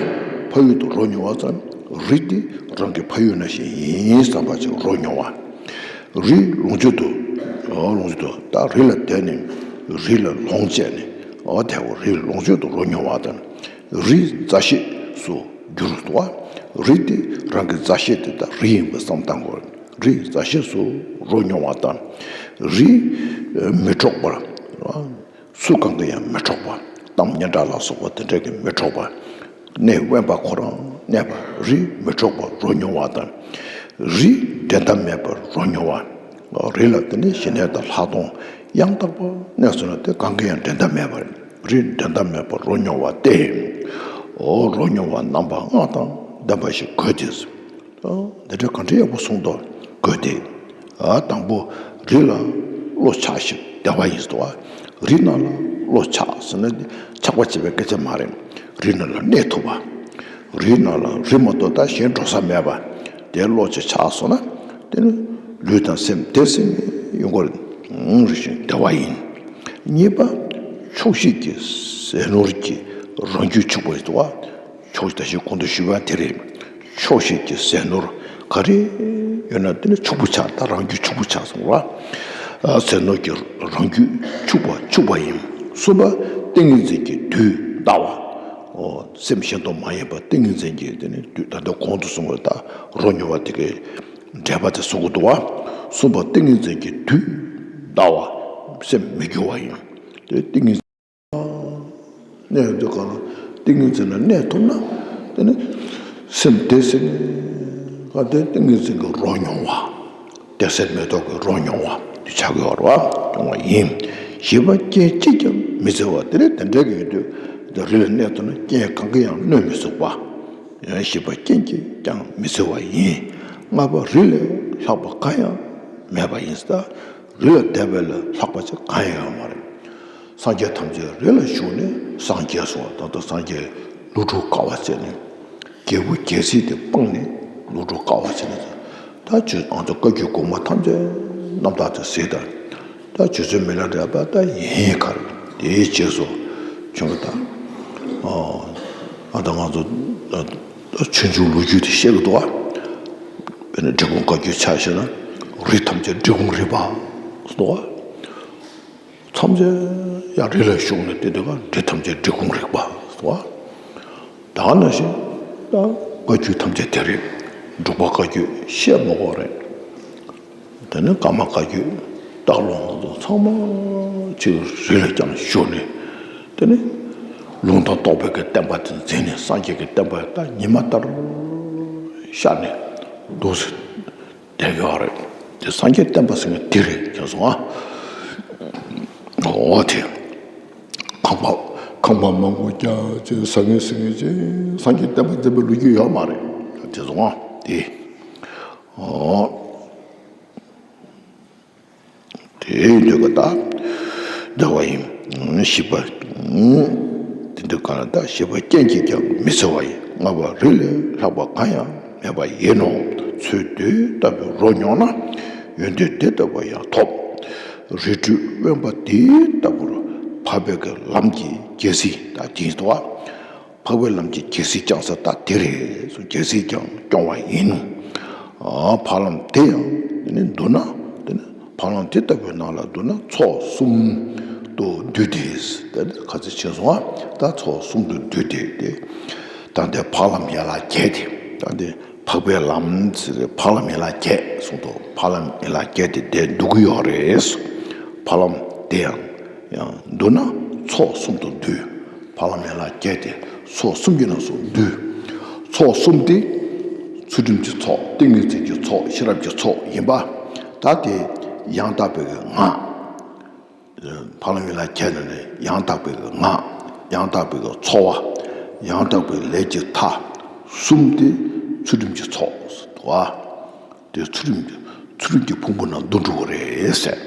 ཕ་ཡུལ་དུ་རོ་མྱོང་བ་ཙམ། རི་དེ་རང་གི་ཕ་ཡུལ་ནང་བཞིན་ཡིན་བསམ་པ་ཅིག་རོ་མྱོང་བ། རི་ལོངས་སྤྱོད་དུ། ལོངས་སྤྱོད་དུ་ད་རི་ལ་བསྡད་ནས་རི་ལ་ལོངས་སྤྱད་ནས་དེ་རི་ལོངས་སྤྱོད་དུ་རོ་མྱོང་བ་དང་། རི་མཛའ་བཤེས་སུ་གྱུར་འདུག་བ། རི་དེ་རང་གི་མཛའ་བཤེས་དེ་ད་རི་ཡིན་པ་བསམ་བཏང་དགོས། རི་མཛའ་བཤེས་སུ་རོ་མྱོང་བ་དང་། རི་མི་འཕྲོག་པར། སུ་གང་གིས་ཡང་མི་འཕྲོག་པ། གཏམ་སྙན་གྲགས་ལ་སོགས་པ་དེ་འདྲ་གིས་མི་འཕྲོག་པ། གནས་དབེན་པ་ཁོ་རང་གནས་པ། རི་མི་འཕྲོག་པར་རོ་མྱོང་བ་དང་། རི་འགྲན་ཟླ་མེད་པར་རོ་མྱོང་བ། རི་ལ་དེ་ནི་ཞི་གནས་དང་ལྷག་མཐོང་ཡང་དག་པར་གནས་སོང་ན་དེ་གང་གིས་ཡང་འགྲན་ཟླ་མེད་པར། རི་འགྲན་ཟླ་མེད་པར་རོ་མྱོང་བ་སྟེ། འོ་རོ་མྱོང་བ་རྣམ་པ་ལྔ་དང་ལྡན་པ་ཞིག་དགོས་ཏེ། འདི་འདྲ་ག་འདྲ་ཡག་པོ་གསུངས་འདུག་དགོས་ཏེ། དང་པོ་རི་ལ་བློ་ཆགས་ཤིང་བདེ་བ་ཡིན་ཟེར་བ། རི་ནང་ལ་བློ་ཆགས་ཟེར་ན་ཆགས་པ་བྱེད་པའི་སྐད་ཆ་མ་རེད། རི་ནང་ལ་གནས་ཐུབ་པ། རི་ནང་ལ་རི་མ་གཏོགས་ད་གཞན་འགྲོ་ས་མེད་པ། དེ་བློ་ཆེ་ཆགས་སོང་ན་དེ་ནི་ལུས་དང་སེམས་བདེ་སྲུང་ཡོང་གི་རེད། རི་བཞིན་བདེ་བ་ཡིན། གཉིས་པ་ཆོག་ཤེས་ཀྱི་ཟས་ནོར་གྱིས་རང་རྒྱུད་ཕྱུག་པ་ཡིན་ཟེར་བ། ཆོག་ཤེས་ད་ཞིག་གོང་དུ་ཞུས་པ་དེ་རེད། ཆོག་ཤེས་ཀྱི་ཟས་ནོར་ག་རེ་ཡོད་ན་དེ་ནི་ཕྱུག་པོ་ཆགས། ད་རང་རྒྱུད་ཕྱུག་པོ་ཆགས་སོང་བ། ཟས་ནོར་གྱི་རང་རྒྱུད་ཕྱུག་པ་ཕྱུག་པ་ཡིན། གསུམ་པ་ཏིང་ངེ་འཛིན་གྱི་དུས་འདའ་བ། སེམས་གཞན་དུ་མ་ཡེངས་པ་ཏིང་ངེ་འཛིན་གྱི་དེ་ནི་དུས་ད་ལྟ་གོང་དུ་སོང་བ་ད་རོ་མྱོང་བ་དེ་གའི་འགྲེལ་པ་དེ་གསུང་གི་འདུག་བ། གསུམ་པ་ཏིང་ངེ་འཛིན་གྱི་དུས་འདའ་བ། སེམས་མི་སྐྱོ་བ་ཡིན། དེ་ཏིང་ངེ་གནས་དུས་གང་ལ་ཏིང་ངེ་འཛིན་ལ་གནས་ཐུབ་ན་དེ་ནི་སེམས་བདེ་སྲུང་ག་དེ་ཏིང་ངེ་འཛིན་གྱི་རོ་མྱོང་བ། བདེ་གསལ་མེ་ཏོག་གི་རོ་མྱོང་བ་དེ་ཆགས་ཀྱི་ཡོད་རེད་བ། མྱོང་བ་ཡིན། བཞི་པ་རྐྱེན་གཅིག་ཀྱང་མི་འཚེ་བ། དེ་ནི་དེ་འདྲའི་གི་ཡོད་དུས་དེ་རི་ལ་གནས་ཐུབ་ན་རྐྱེན་གང་གིས་ཡང་གནོད་མི་ཚུགས་པ། ཡང་བཞི་པ་རྐྱེན་གྱིས་ཀྱང་མི་འཚེ་བ་ཡིན། ལྔ་པ་རི་ལས་ལྷག་པ་གང་ཡང་མེད་པ་ཡིན་ཟེར། རི་ལ་བསྡད་པ་ལས་ལྷག་པ་ཅིག་གང་ཡང་ཡོད་མ་རེད། སངས་རྒྱས་ཐམས་ཅད་རི་ལ་བཞུགས་ནས་སངས་རྒྱས་སོང་བ། ད་ལྟ་སངས་རྒྱས་ཀླུ་སྒྲུབ་དཀའ་བ་སྩལ་ནས་རྒྱལ་བུ་རྒྱལ་སྲིད་དེ་སྤངས་ནས་ཀླུ་སྒྲུབ་དཀའ་བ་སྩལ་ནས། ད་ཆོས་ཨ་ཚོ་བཀའ་བརྒྱུད་གོང་མ་ཐམས་ཅད་རྣམ་དག་ཏུ་གཟིགས་དང་། ད་ཆོས་ཚུལ་མི་ལ་འགྲེལ་པ་ད་ཡིན་གར་དེའི་རྗེས་སུ་བྱུང་བ་དང་། ཨ་ད་ང་ཚོ་ཆོས་འབྱུང་ལོ་རྒྱུས་དེ་བཤད་གི་འདུག་བ། དཔེར་ན་འབྲི་གུང་བཀའ་བརྒྱུད་ཆ་བཞག་ན་རི་ཐམས་ཅད་འབྲི་གུང་རིག་པ་འདུག་བ། ཐམས་ཅད་ཡང་རི་ལ་བཞུགས་ནས་བལྟས་དུས་ག་རི་ཐམས་ཅད་འབྲི་གུང་རིག་པ་སོ། ད་ནང་བཞིན་ད་བཀའ་བརྒྱུད་ཐམས་ཅད་དེ་རེད། འབྲུག་པ་བཀའ་བརྒྱུད་བཤད་མ་དགོས་རེད། དེ་ནས་ཀརྨ་བཀའ་བརྒྱུད་སྟག་ལུང་ཚང་མ་ཅིག་རི་ལ་རྐྱང་བཞུགས་ནས་དེ་ནས་ལུང་དང་རྟོགས་པའི་གི་བསྟན་པ་དེ་འཛིན་ནས་སངས་རྒྱས་ཀྱི་བསྟན་པ་ད་ཉི་མ་ལྟར་ཤར་ནས་འདུག་ཟེར། དེ་ག་རེད། དེ་སངས་རྒྱས་བསྟན་པ་ཟེར་མཁན་དེ་རེད་ཀྱང་སོང་ཨ། འོ་དེ། ཁང་པ་ཁང་པ་མང་པོ་རྒྱ་ཆེ་ཟ་ངེ་ཟིང་ངེ་ཅེ་སངས་རྒྱས་བསྟན་པ་འཛིན་པའི་ལོ་རྒྱུས་ཡོད་མ་རེད། དེ་སོང་ཨ་དེ། འོ། དེ་འདོད་པ་དག་བདེ་བ་ཡིན། བཞི་པ། དེ་འདོད་གང་ལ་དག་བཞི་པ་རྐྱེན་གྱིས་ཀྱང་མི་འཚེ་བ་ཡིན། ལྔ་པ་རི་ལས་ལྷག་པ་གང་ཡང་མེད་པ་ཡིན་ནོ། ཚུལ་དེ་ལྟ་བུའི་རོ་མྱོང་ན་ཡོན་ཏན་དེ་ལྟ་བུ་ཡང་ཐོབ། རི་ཁྲོད་དབེན་པ་དེ་ལྟ་བུར་འཕགས་པའི་གི་ལམ་གྱི་རྒྱལ་སྲིད་དག་དེ་ཡིན་ཏོ། འཕགས་པའི་ལམ་གྱི་རྒྱལ་སྲིད་བསྐྱངས་ས་ད་དེ་རེད། རྒྱལ་སྲིད་ཀྱང་སྐྱོང་བ་ཡིན། འཕགས་ལམ་དེ་ཡང་དེ་ནི་འདུག་ན་དེ་ནི་འཕགས་ལམ་དེ་ལྟ་བུའི་ནང་ལ་འདུག་ན་ཚོགས་གསུམ་དུ་འདུས་ཏེ། དེ་ནི་ག་ཚོད་ཕྱིན་སོང་ཨ། ད་ཚོགས་གསུམ་དུ་འདུས་ཏེ་དེ། ད་འདི་འཕགས་ལམ་ཡན་ལག་བརྒྱད་དེ། ད་འདི་འཕགས་པའི་ལམ་ཟེར་འཕགས་ལམ་ཡན་ལག་བརྒྱད་གསུངས་ཏོ། འཕགས་ལམ་ཡན་ལག་བརྒྱད་དེ་དེ་འདུག་གི་ཡོད་རེད། འཕགས་ལམ་དེ་ཡང་ཡང་འདུག་ན་ཚོགས་གསུམ་དུ་འདུས། འཕགས་ལམ་ཡན་ལག་བརྒྱད་དེ་ཚོགས་གསུམ་གྱི་ནང་སུ་འདུས། ཚོགས་གསུམ་དེ་ཚུལ་ཁྲིམས་ཀྱི་ཚོགས། ཏིང་ངེ་འཛིན་གྱི་ཚོགས། ཤེས་རབ་ཀྱི་ཚོགས་ཡིན་པ། ད་དེ་ཡང་དག་པའི་གི་ངག་འཕགས་ལམ་ཡན་ལག་བརྒྱད་ནང་ནས་ཡང་དག་པའི་གི་ངག་ཡང་དག་པའི་གི་འཚོ་བ། ཡང་དག་པའི་ལས་ཀྱི་མཐའ་གསུམ་དེ་ཚུལ་ཁྲིམས་ཀྱི་ཚོགས་སུ་འདུ་བ། དེ་ཚུལ་ཁྲིམས་ཀྱི་ཚུལ་ཁྲིམས་ཀྱི་ཕུང་པོ་རྣམས་འདུ་འགྲོ་གི་རེད་ཟེར།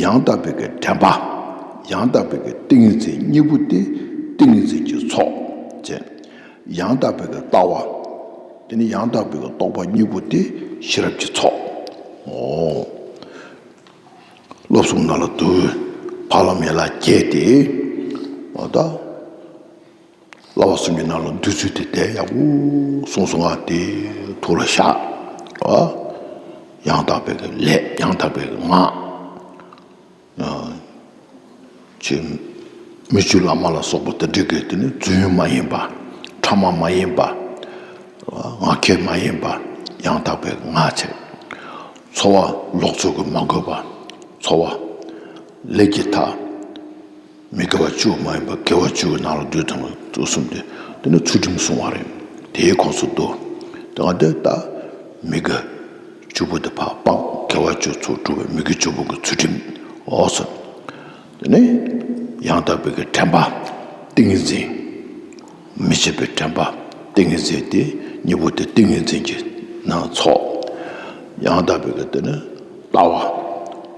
ཡང་དག་པའི་གི་དྲན་པ། ཡང་དག་པའི་གི་ཏིང་ངེ་འཛིན་གཉིས་པོ་དེ་ཏིང་ངེ་འཛིན་གྱི་ཚོགས་ཅན། ཡང་དག་པའི་གི་ལྟ་བ། དེ་ནི་ཡང་དག་པའི་གི་རྟོགས་པ་གཉིས་པོ་དེ་ཤེས་རབ་ཀྱི་ཚོགས། འོ། སློབ་གསུམ་ནང་ལ་འདུ། འཕགས་ལམ་ཡན་ལག་བརྒྱད་དེ། ད་བསླབ་པ་གསུམ་གྱི་ནང་ལ་འདུས་ཚུལ་དེ་དེ་ཡག་པོ་གསུངས་སོང་ང་། དེ་ཐུགས་ལ་བཞག་ཨ། ཡང་དག་པའི་གི་ལས། ཡང་དག་པའི་གི་ངག་ཨ། ཅེས་མི་བཅུ་བླ་མ་ལ་སོགས་པ་དེ་འདྲའི་གི་དེ་ནི་རྫུན་མ་ཡིན་པ། ཕྲ་མ་མ་ཡིན་པ། ངག་འཁྱལ་མ་ཡིན་པ། ཡང་དག་པའི་ངག་བྱས། འཚོ་བ་ལོག་འཚོ་གི་མ་དགོས་པ། འཚོ་བ་ལས་ཀྱི་མཐའ། མི་དགེ་བ་བཅུ་མ་ཡིན་པ་དགེ་བ་བཅུ་གི་ནང་ལ་འདུས་དང་དུ་གསུམ་དེ། དེ་ནི་ཚུལ་ཁྲིམས་བསྲུང་བ་རེད། དེའི་ཁོངས་སུ་འདུ། དེ་ག་དེ་ལྟ་མི་དགེ་བཅུ་པོ་དེ་ཕར་སྤངས། དགེ་བ་བཅུ་ཚུར་སྒྲུབ་པའི་མི་དགེ་བཅུ་པོ་གི་ཚུལ་ཁྲིམས། འོ་སོ། དེ་ནི་ཡང་དག་པའི་གི་དྲན་པ། ཏིང་ངེ་འཛིན། མི་ཕྱེད་པའི་དྲན་པ། ཏིང་ངེ་འཛིན་དེ་གཉིས་པོ་དེ་ཏིང་ངེ་འཛིན་གྱི་ནང་ཚོགས། ཡང་དག་པའི་གི་དེ་ནི་ལྟ་བ།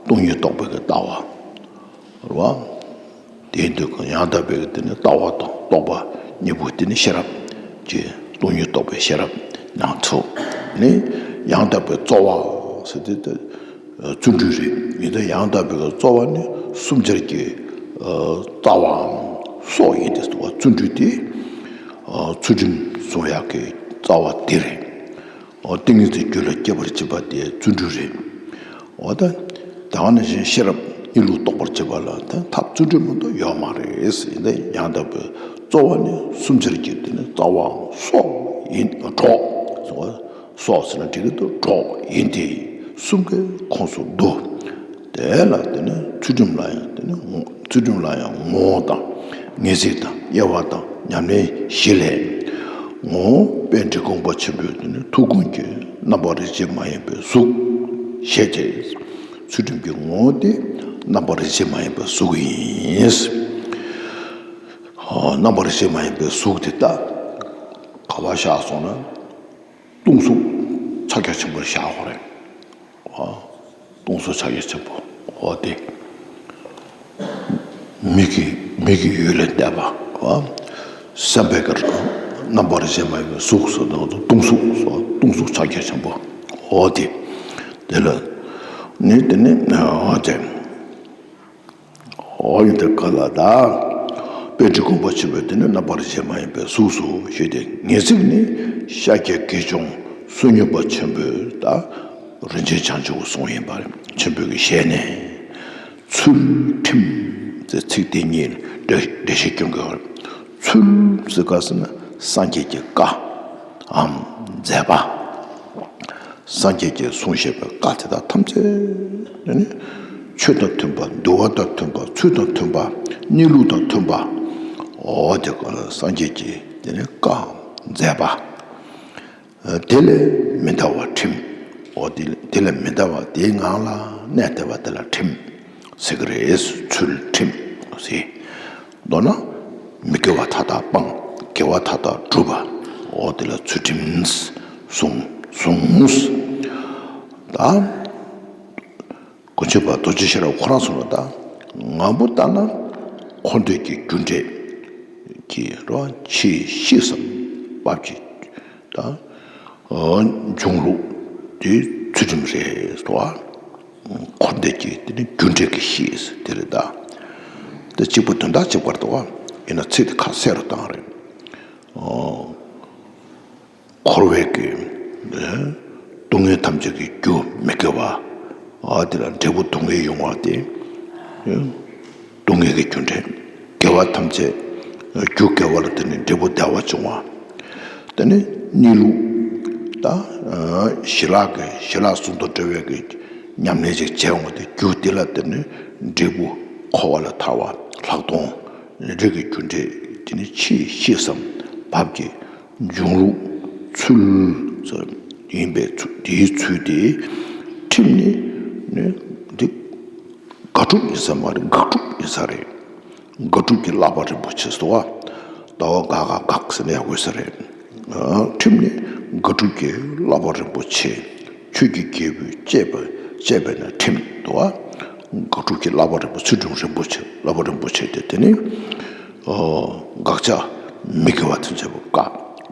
སྟོང་ཉིད་རྟོགས་པའི་གི་ལྟ་བ། རེད་བ། དེའི་དུས་ཀྱང་ཡང་དག་པའི་དེ་ནི་ལྟ་བ་དང་རྟོག་པ་གཉིས་པོ་དེ་ནི་ཤེས་རབ་ཀྱི་སྟོང་ཉིད་རྟོགས་པའི་ཤེས་རབ་ནང་ཚུད་ནི། ཡང་དག་པའི་རྩོལ་བ་ཟེར་དེ་དེ་བརྩོན་འགྲུས་རེད། ཡིན་ད་ཡང་དག་པའི་རྩོལ་བ་ནི་གསུམ་ཆར་གྱི་རྩ་བའམ་སྲོག་ཡིན་ཏེ། བརྩོན་འགྲུས་དེ་ཚུལ་ཁྲིམས་བསྲུང་ཡག་གི་རྩ་བ་དེ་རེད། འོ་ཏིང་ངེ་འཛིན་རྒྱུད་ལ་སྐྱེ་བར་བྱེད་པ་དེ་བརྩོན་འགྲུས་རེད། འོ་ད་ད་ག་ནང་བཞིན་ཤེས་རབ་གཉིས་ལུགས་རྟོགས་པར་བྱེད་པ་ལ་ད་ཐབས་བརྩོན་འགྲུས་མ་གཏོགས་ཡོད་མ་རེད། ཡིན་ད་ཡང་དག་པའི་རྩོལ་བ་ནི་གསུམ་ཆར་གྱི་དེ་ནི་རྩ་བའམ་སྲོག་ཡིན། གྲོགས་སོ། སྲོག་ཟེར་ན་འགྲིག་གི་འདུག་གྲོགས་ཡིན་ཏེ། གསུམ་གའི་ཁོངས་སུ་འདུ། དེ་ལ་དེ་ནི་ཚུལ་ཁྲིམས་ལ་ཡང་དེ་ནི་ངོ་ཚུལ་ཁྲིམས་ལ་ཡང་ངོ་བོ་དང་ངེས་ཚིག་དང་དབྱེ་བ་དང་ཉམས་ལེན་བཞི་ལས། ངོ་བོ་པཎྜི་ཏ་ཁོང་པ་ཆེན་པོའི་དེ་ནི་ཐུགས་དགོངས་ཀྱི་རྣམ་པར་རིག་བྱེད་མ་ཡིན་པའི་གཟུགས་ཞེས་བྱ། ཚུལ་ཁྲིམས་ཀྱི་ངོ་བོ་དེ་རྣམ་པར་རིག་བྱེད་མ་ཡིན་པའི་གཟུགས་ཡིན། རྣམ་པར་རིག་བྱེད་མ་ཡིན་པའི་གཟུགས་དེ་ད་ག་པར་བཞག་སོང་ན། སྟོང་གཟུགས་ཕྱག་རྒྱ་ཆེན་པོར་བཞག་དགོས་རེད། ཨ། སྟོང་གཟུགས་ཕྱག་རྒྱ་ཆེན་པོ། འོ་དེ། མིག་གི་མིག་གི་ཡུལ་ལས་འདས་པ། ཨ། སེམས་པའི་གི་རྣམ་པར་རིག་བྱེད་མ་ཡིན་པའི་གཟུགས་སུ་སྟོང་གཟུགས་སོ། སྟོང་གཟུགས་ཕྱག་རྒྱ་ཆེན་པོ། འོ་དེ། དེ་ལ་ནི་དེ་ནི་འོ་དེ། འོ་ཡིན་དེ་ག་ལ་ད། པཎྜི་ཏ་ཁོང་པ་ཆེན་པོས་དེ་ནི་རྣམ་པར་རིག་བྱེད་མ་ཡིན་པའི་གཟུགས་སོ་ཞེས་ཏེ། ངེས་ཚིག་ནི་ཤཱཀྱ་དགེ་སྦྱོང་བསོད་སྙོམས་པ་ཆེན་པོས་ད་རིན་ཆེན་བྱང་ཆུབ་གསུངས་ཡིན་པ་རེད། ཆེན་པོའི་གི་ཞལ་ནས། ཚུལ་ཁྲིམས་ཟེར་ཚིག་དེ་གཉིས་འགྲེལ་འགྲེལ་བཤད་སྐྱོན་གྱི་བར། ཚུལ་ཟེར་ག་ཟེར་ན་སངས་རྒྱས་ཀྱི་བཀའ་འམ་མཛད་པ། སངས་རྒྱས་ཀྱིས་གསུངས་བཞག་པའི་བཀའ་དེ་དག་ཐམས་ཅད་ནི་ཆོས་དང་མཐུན་པ། འདུལ་བ་དང་མཐུན་པ། ཚུལ་དང་མཐུན་པ། གནས་ལུགས་དང་མཐུན་པ། འོ་དེ་ཀ་ལ་སངས་རྒྱས་ཀྱིས་དེ་ནི་བཀའ་མཛད་པ། དེ་ལས་མི་འདའ་བ་ཁྲིམས། འོ་དེ་དེ་ལས་མི་འདའ་བ་དེའི་ངང་ལ་གནས་བསྡད་པ་དེ་ལ་ཁྲིམས་ཟེར་གི་རེད། ཚུལ་ཁྲིམས་ཟེར། མདོར་ན་མི་དགེ་བ་མཐའ་དག་སྤངས། དགེ་བ་མཐའ་དག་བསྒྲུབ་པ། འོ་དེ་ལ་ཚུལ་ཁྲིམས་གསུངས་གསུངས། ད་དཀོན་མཆོག་དཔལ་རྡོ་རྗེ་ཤེས་རབ་ཁོ་རང་གསུངས་པ། ད་ང་པོ་ལྟར་ན་འཁོར་འདས་ཀྱི་རྒྱུ་འབྲས་ཀྱི་རོ་ཆེས་ཤེས་སམ་བབ་ཀྱི་ད་འབྱུང་ལུགས་དེ་ཚུལ་ཁྲིམས་རེད་དོ། འཁོར་འདས་ཀྱི་དེ་ནི་རྒྱུ་འབྲས་ཀྱི་ཤེས་དེ་རེད་ད། དེ་གཅིག་པ་དོན་དག་གཅིག་པར་དོ། ཡིན་ན་ཚིག་དེ་ཁ་གསལ་རུ་བཏང་རེད། འཁོར་བའི་གི་སྡུག་བསྔལ་ཐམས་ཅད་ཀྱི་རྒྱུ་མི་དགེ་བ། ཨ་དེ་ལ་འབྲས་བུ་སྡུག་བསྔལ་ཡོང་བ་དེ་སྡུག་བསྔལ་གྱི་རྒྱུ་འབྲས། དགེ་བ་ཐམས་ཅད་རྒྱུ་དགེ་བ་ལ་བརྟེན་ནས་འབྲས་བུ་བདེ་བ་འབྱུང་བ། དེ་ནི་གནས་ལུགས་ད་ཞི་ལྷག་གི་ཞི་ལྷག་གསུམ་དང་འབྲེལ་བའི་གི་ཉམས་ལེན་ཅིག་བྱས་འོང་བ་དེ་རྒྱུ་དེ་ལ་བརྟེན་ནས་འབྲས་བུ་འཁོར་བ་ལས་ཐར་བ་ལྷག་མཐོང་ལས་འབྲས་ཀྱི་རྒྱུ་འབྲས་དེ་ནི་ཆེས་ཤེས་སམ་བབ་ཀྱི་འབྱུང་ལུགས་ཚུལ་ཡིན་པའི་ཚུལ་དེའི་ཚུལ་དེ་ཁྲིམས་ནི་ནི་འདི་དགག་སྒྲུབ་ཡིན་ས་མ་རེད། དགག་སྒྲུབ་ཡིན་ས་རེད། དགག་སྒྲུབ་ཀྱི་བསླབ་པ་རིན་པོ་ཆེ་སོ། ད་འོ་དགག་དགག་དགག་ཟེར་ན་ཡག་པོ་ཡིན་ས་རེད། ཁྲིམས་ནི་དགག་སྒྲུབ་ཀྱི་བསླབ་པ་རིན་པོ་ཆེ། ཆོས་ཀྱི་རྒྱལ་པོས་གཅེས་པ་གཅེས་པས་ན་ཁྲིམས་དོ། དགག་སྒྲུབ་ཀྱི་བསླབ་པ་རིན་པོ་ཆེ། ཁྲིམས་རིན་པོ་ཆེ་བསླབ་པ་རིན་པོ་ཆེ་དེ་དེ་ནི། དགག་བྱ་མི་དགེ་བ་ཐམས་ཅད་པོ་བཀག་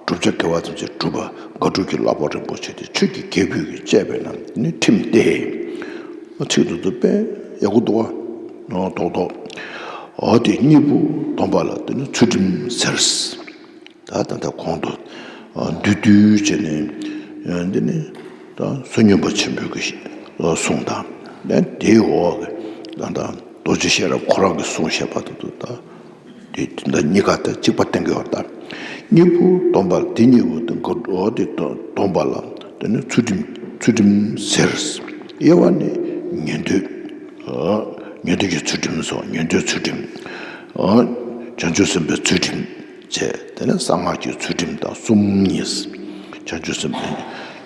བསྒྲུབ་བྱ་དགེ་བ་ཐམས་ཅད་སྒྲུབ་པ། དགག་སྒྲུབ་ཀྱི་བསླབ་པ་རིན་པོ་ཆེ་དེ་ཆོས་ཀྱི་རྒྱལ་པོས་ཀྱི་གཅེས་པས་ན་ནི་ཁྲིམས་ཏེ། ཚིག་ཏུ་དུ་དཔེ་ཡག་པོ་འདུག་བ། ཏོག་ཏོག་འོ་དེ་གཉིས་པོ་སྡོམ་པ་ལ་དེ་ནི་ཚུལ་ཁྲིམས་ཟེར། ད་ད་ལྟ་གོང་དུ་འདུས་བསྡུས་བྱས་ནས་འདི་ནི་ད་བསོད་སྙོམས་པ་ཆེན་པོའི་གི་གསུང་དང་། དེའི་འོག་གི་ད་ལྟ་རྡོ་རྗེ་ཤེས་རབ་ཁོ་རང་གི་གསུང་བཤད་པ་དང་དུ་ད། དེ་དེ་འདྲ་གཉིས་ཀ་དང་གཅིག་པ་བསྟན་གྱི་ཡོད་ད། གཉིས་པོ་སྡོམ་པ་ལ་དེ་གཉིས་པོ་དེ་འགོ་འོ་དེ་སྡོམ་པ་ལ་དེ་ནི་ཚུལ་ཁྲིམས་ཚུལ་ཁྲིམས་ཟེར། དབྱེ་བ་ནི་ཉན་ཐོས། ཉན་ཐོས་ཀྱི་ཚུལ་ཁྲིམས་སོ། ཉན་ཐོས་ཚུལ་ཁྲིམས། བྱང་ཆུབ་སེམས་དཔའི་ཚུལ་ཁྲིམས་བྱས། དེ་ནས་གསང་སྔགས་ཀྱི་ཚུལ་ཁྲིམས་དང་གསུམ་ཡིན། བྱང་ཆུབ་སེམས་དཔའི་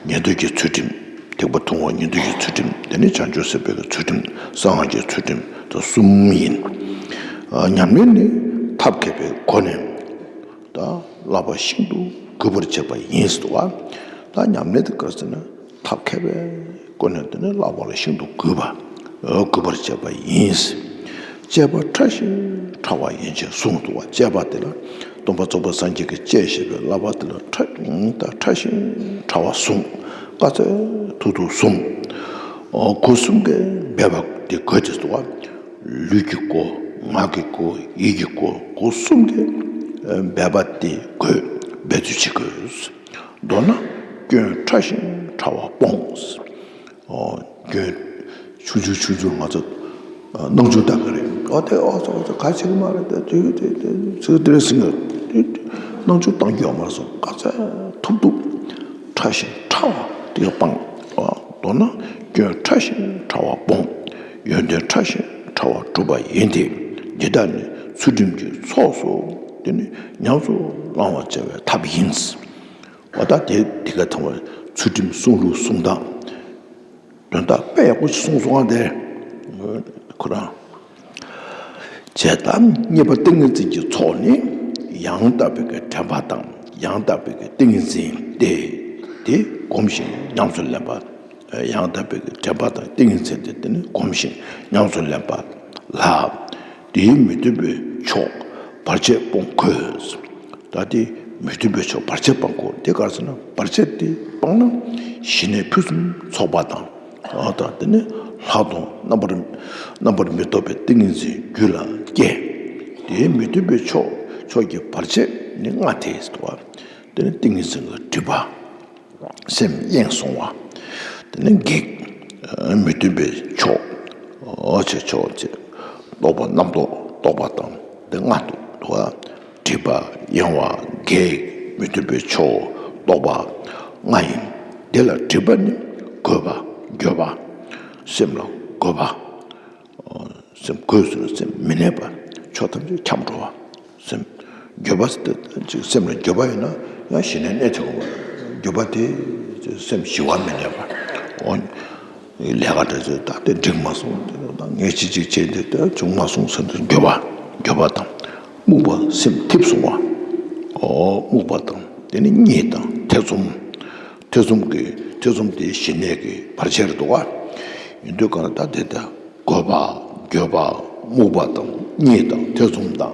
ཉན་ཐོས་ཀྱི་ཚུལ་ཁྲིམས། ཐེག་པ་ཐུབ་དབང་ཉན་ཐོས་ཀྱི་ཚུལ་ཁྲིམས། དེ་ནི་བྱང་ཆུབ་སེམས་དཔའི་ཚུལ་ཁྲིམས། གསང་སྔགས་ཀྱི་ཚུལ་ཁྲིམས་དང་གསུམ་ཡིན། ཉམས་ལེན་ནི་ཐབས་མཁས་པའི་སྒོ་ནས་ད་བསླབ་པ་ཤིན་ཏུ་གུས་པར་བྱེད་པ་ཡིན་ཟེར་བ། ད་ཉམས་ལེན་དེ་ག་རེ་ཟེར་ན་ཐབས་མཁས་པའི་སྒོ་ནས་དེ་ནི་བསླབ་པ་ལ་ཤིན་ཏུ་གུས་པ། གུས་པར་བྱེད་པ་ཡིན། སྤྱད་པ་ཕྲ་ཞིང་ཕྲ་བ་ཡན་ཆད་གསུངས་འདུག་བ། སྤྱད་པ་དེ་ལ་སྟོན་པ་རྫོགས་པའི་སངས་རྒྱས་ཀྱིས་སྤྱད་བཞག་པའི་བསླབ་པ་དེ་ལ་ཕྲ་ད་ཕྲ་ཞིང་ཕྲ་བ་གསུངས། དཀའ་ཚེགས་ཐུག་ཐུག་གསུངས། སྒོ་གསུམ་གྱིས་འབད་པ་དེ་དགོས་ཏེ་འདུག་བ། ལུས་ཀྱི་སྒོ། ངག་གི་སྒོ། ཡིད་ཀྱི་སྒོ། སྒོ་གསུམ་གྱིས་འབད་པ་དེ་དགོས། འབད་རྩོལ་བྱེད་དགོས། མདོར་ན་སྐྱོན་ཕྲ་ཞིང་ཕྲ་བ་སྤོངས། ཨོ། སྐྱོན་ཆུང་ཆུང་ཆུང་ཆུང་ང་ཚོ་སྣང་ཆུང་ལྟ་གི་རེད། ཨོ་དེ་ཨོ་ཚོ་ཨོ་ཚོ་ག་བྱེད་གི་མ་རེད། དེ་དེ་དེ་ཚིག་དེ་རེད་ཟིན་གི། སྣང་ཆུང་བཏང་རྒྱུ་ཡོད་མ་རེད་སོང་། ག་ཚད་ཐུབ་ཐུབ་ཕྲ་ཞིང་ཕྲ་བ་དེ་ཡང་སྤང་། ཨོ་མདོར་ན་སྐྱོན་ཕྲ་ཞིང་ཕྲ་བ་སྤོང་། ཡོན་ཏན་ཕྲ་ཞིང་ཕྲ་བ་སྒྲུབ་པ་ཡིན་ཏེ། འདི་དག་ནི་ཚུལ་ཁྲིམས་ཀྱི་ཚོགས་སོ། དེ་ནི་ཉམས་སུ་བླང་བར་བྱ་བའི་ཐབས་ཡིན། འོ་ད་དེ་དེ་ག་ཐམ་པ་ཚུལ་ཁྲིམས་སྲུང་ལུགས་སྲུང་སྟངས། དོན་དག་དཔེ་ཡག་པོ་ཞིག་གསུངས་སོང་ང་། དེ་ཁོ་རང་བྱས་ཙང་གཉིས་པ་ཏིང་ངེ་འཛིན་གྱི་ཚོགས་ནི་ཡང་དག་པའི་གི་དྲན་པ་དང་ཡང་དག་པའི་གི་ཏིང་ངེ་འཛིན་ཏེ། དེ་སྒོམ་ཞིང་ཉམས་སུ་ལེན་པ། ཡང་དག་པའི་གི་དྲན་པ་དང་ཏིང་ངེ་འཛིན་ཏེ། དེ་ནི་སྒོམ་ཞིང་ཉམས་སུ་ལེན་པ་ལ། དེའི་མི་མཐུན་པའི་ཕྱོགས་བར་ཆད་སྤོང་དགོས། ད་དེ་མི་མཐུན་པའི་ཕྱོགས་བར་ཆད་སྤང་དགོས། དེ་ག་རེ་ཟེར་ན་བར་ཆད་དེ་སྤངས་ན་ཞི་གནས་ཕུན་སུམ་ཚོགས་པ་དང་། ཨ་དང་དེ་ནི་ལྷག་མཐོང་རྣམ་པར་རྣམ་པར་མི་རྟོག་པའི་ཏིང་ངེ་འཛིན་རྒྱུད་ལ་སྐྱེ། དེའི་མི་མཐུན་པའི་ཕྱོགས་ཕྱོགས་ཀྱི་བར་ཆད་ནི་ལྔ་སྟེ་ཟེར་བ། དེ་ནི་ཏིང་ངེ་འཛིན་ལ་སྒྲིབ་པ། སེམས་གཡེང་སོང་བ། དེ་ནི་གེགས། མི་མཐུན་པའི་ཕྱོགས། འོ་བྱེད་ཕྱོགས་བྱེད། རྟོག་པ་རྣམ་རྟོག་རྟོག་པ་དང་དེ་ལྔ་འདུག་བ། སྒྲིབ་པ། གཡེང་བ། གེགས། མི་མཐུན་པའི་ཕྱོགས་རྟོག་པ་ལྔ་ཡིན། དེ་ལ་སྒྲིབ་པ་ནི་རྒོད་པ། འགྱོད་པ། སེམས་ལ་རྒོད་པ། སེམས་རྒོད་ཟེར་ན་སེམས་མི་གནས་པ། ཕྱོགས་ཐམས་ཅད་འཁྱམས་འགྲོ་བ། སེམས་འགྱོད་པ་ཟེར་ཏེ་སེམས་ལ་འགྱོད་པ་ཡོད་ན་ཡང་ཞི་གནས་གནས་ཐུབ་ཀྱི་མ་རེད། འགྱོད་པ་དེ་སེམས་ཞི་བ་མི་གནས་པ། འོ་ལས་ཀ་འདྲ་ཚོད་ད་དེ་འགྲིག་མ་སོང་། དེ་ད་ངས་ཅི་ཅིག་བྱས་འདི་ད་བྱུང་མ་སོང་ཟེར་ཏེ་འགྱོད་པ། འགྱོད་པ་དང་། རྨུགས་པ། སེམས་འཐིབས་སོང་བ། འོ་རྨུགས་པ་དང་དེ་ནི་གཉིད་དང་ཐེ་ཚོམ། ཐེ་ཚོམ་གྱི་ཐེ་ཚོམ་དེ་ཞི་གནས་ཀྱི་བར་ཆད་རེད་འདུག་བ། ཡིན་དུས་གང་ལ་ད་དེ་ད། རྒོད་པ། འགྱོད་པ། རྨུགས་པ་དང་གཉིད་དང་ཐེ་ཚོམ་དང་།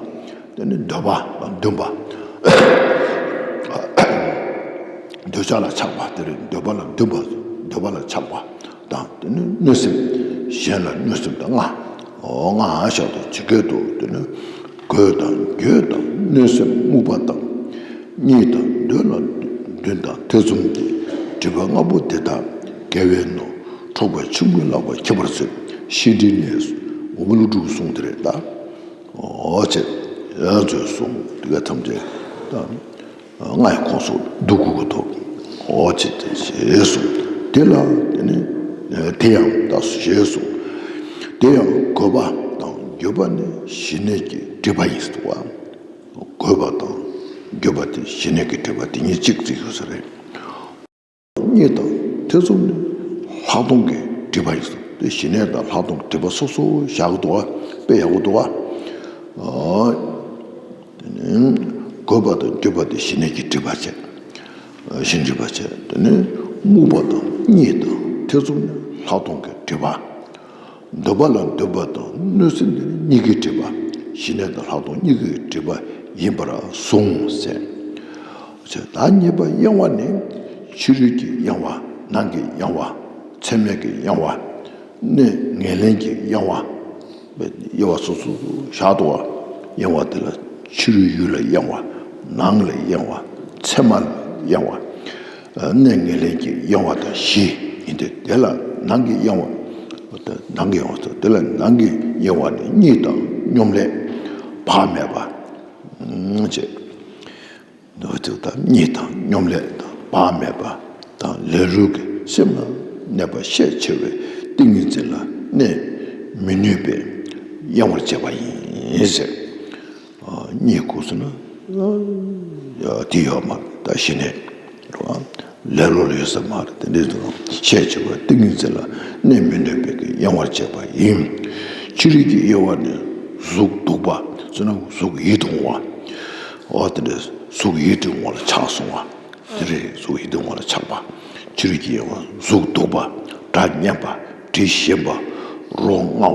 དེ་ནི་འདོད་པ་ལ་འདུན་པ། འདོད་ཆགས་ལ་ཆགས་པ་དེ་རེད། འདོད་པ་ལ་འདུན་པ། འདོད་པ་ལ་ཆགས་པ་དང་། དེ་ནི་གནོད་སེམས། གཞན་ལ་གནོད་སེམས་དང་ལྔ། འོ་ལྔ་བཞག་ཏུ་ཇི་སྐད་དུ་དེ་ནི་རྒོད་དང་འགྱོད་དང་གནོད་སེམས་རྨུགས་པ་དང་། གཉིད་དང་འདོད་ལ་འདུན་དང་ཐེ་ཚོམ་སྟེ། སྒྲིབ་པ་ལྔ་པོ་འདི་དག་དགེ་བས་ནོ། འཕྲོག་པའི་ཆུ་མགོའི་ལག་པ་ཁྱད་པར་ཚུལ། ཤེས་འདྲིས་ནས་སུ་འོ་མ་ལུ་དྲུག་གསུངས་དེ་རེད་ད། འོ་ཅེ། ཡ་ཚོས་གསུངས་དེ་ག་ཐམས་ཅད་ད་ལྔ་ཡི་ཁོངས་སུ་འདུ་དགོས་ཀྱི་འདུག་འོ་ཅེ་དེ་ཞེས་གསུངས། དེ་ལ་དེ་ནི་དེ་ཡང་ད་ཞེས་གསུངས། དེ་ཡང་རྒོད་པ་དང་འགྱོད་པ་ནི་ཞི་གནས་ཀྱི་སྒྲིབ་པ་ཡིན་ཟེར་བ། རྒོད་པ་དང་འགྱོད་པ་དེ་ཞི་གནས་ཀྱི་སྒྲིབ་པ་དེ་གཉིས་གཅིག་བརྩི་དགོས་ས་རེད། གཉིད་དང་ཐེ་ཚོམ་ནི་ལྷག་མཐོང་གི་སྒྲིབ་པ་ཡིན་ཟེར། དེ་ཞི་གནས་དང་ལྷག་མཐོང་གི་སྒྲིབ་པ་སོ་སོ་བཞག་གི་འདུག་བ། དཔེ་ཡག་པོ་འདུག་བ། ཨ། དེ་ནི་རྒོད་པ་དང་འགྱོད་པ་དེ་ཞི་གནས་ཀྱི་སྒྲིབ་པ་བྱས། ཞི་གནས་སྒྲིབ་པ་བྱས། དེ་ནི་རྨུགས་པ་དང་གཉིད་དང་ཐེ་ཚོམ་ནི་ལྷག་མཐོང་གི་སྒྲིབ་པ། འདོད་པ་ལ་འདུན་པ་དང་གནོད་སེམས་ནི་གཉིས་ཀའི་སྒྲིབ་པ། ཞི་གནས་དང་ལྷག་མཐོང་གཉིས་ཀའི་སྒྲིབ་པ་ཡིན་པར་གསུངས་ཟེར། ད་གཉིས་པ་གཡེང་བ་ནི་ཕྱི་རོལ་གྱི་གཡེང་བ། ནང་གི་གཡེང་བ། མཚན་མེད་ཀྱི་གཡེང་བ། གནས་ངན་ལེན་གྱི་གཡེང་བ། དབྱེ་བ་སོ་སོ་བཞག་འདུག་བ། གཡེང་བ་དེ་ལ་ཕྱི་རོལ་ཡུལ་ལ་གཡེང་བ། ནང་ལ་གཡེང་བ། མཚན་མ་ལ་གཡེང་བ། གནས་ངན་ལེན་གྱི་གཡེང་བ་དང་བཞི་ཡིན་ཏེ། དེ་ལ་ནང་གི་གཡེང་བ། ནང་གི་གཡེང་བ་དང་། དེ་ལ་ནང་གི་གཡེང་བ་ནི་གཉིད་དང་སྙོམ་ལས་བག་མེད་པ། ཅེས། འདུ་བ་དང་། གཉིད་དང་སྙོམ་ལས་དང་བག་མེད་པ་དང་ལས་རུལ་གྱི་སེམས་ལ་གནས་པ་ཤས་ཆེ་བའི་ཏིང་ངེ་འཛིན་ལ་གནས་མི་ནུས་པས་གཡེང་བར་བྱེད་པ་ཡིན་ཟེར། གཉིད་ཁུག་སོང་ན་དེ་ཡོད་མ་རེད། ད་གཞི་ནས་ལེ་ལོ་ལ་ཡོད་ས་མ་རེད། དེ་འདྲའི་དུ་ཤས་ཆེ་བའི་ཏིང་ངེ་འཛིན་ལ་གནས་མི་ནུས་པས་གཡེང་བར་བྱེད་པ་ཡིན། ཕྱི་རོལ་གྱི་དབྱེ་བ་ནི་གཟུགས་སྡུག་པ་ཟེར་ན་གཟུགས་ཡིད་དུ་འོང་བ། འོ་དེ་འདྲའི་གཟུགས་ཡིད་དུ་འོང་བ་ལ་ཆགས་སོང་བ། དེ་རེད། གཟུགས་ཡིད་དུ་འོང་བ་ལ་ཆགས་པ། ཕྱི་རོལ་གྱི་དབྱེ་བ། གཟུགས་སྡུག་པ། སྒྲ་སྙན་པ། དྲི་ཞིམ་པ། རོ་མངར་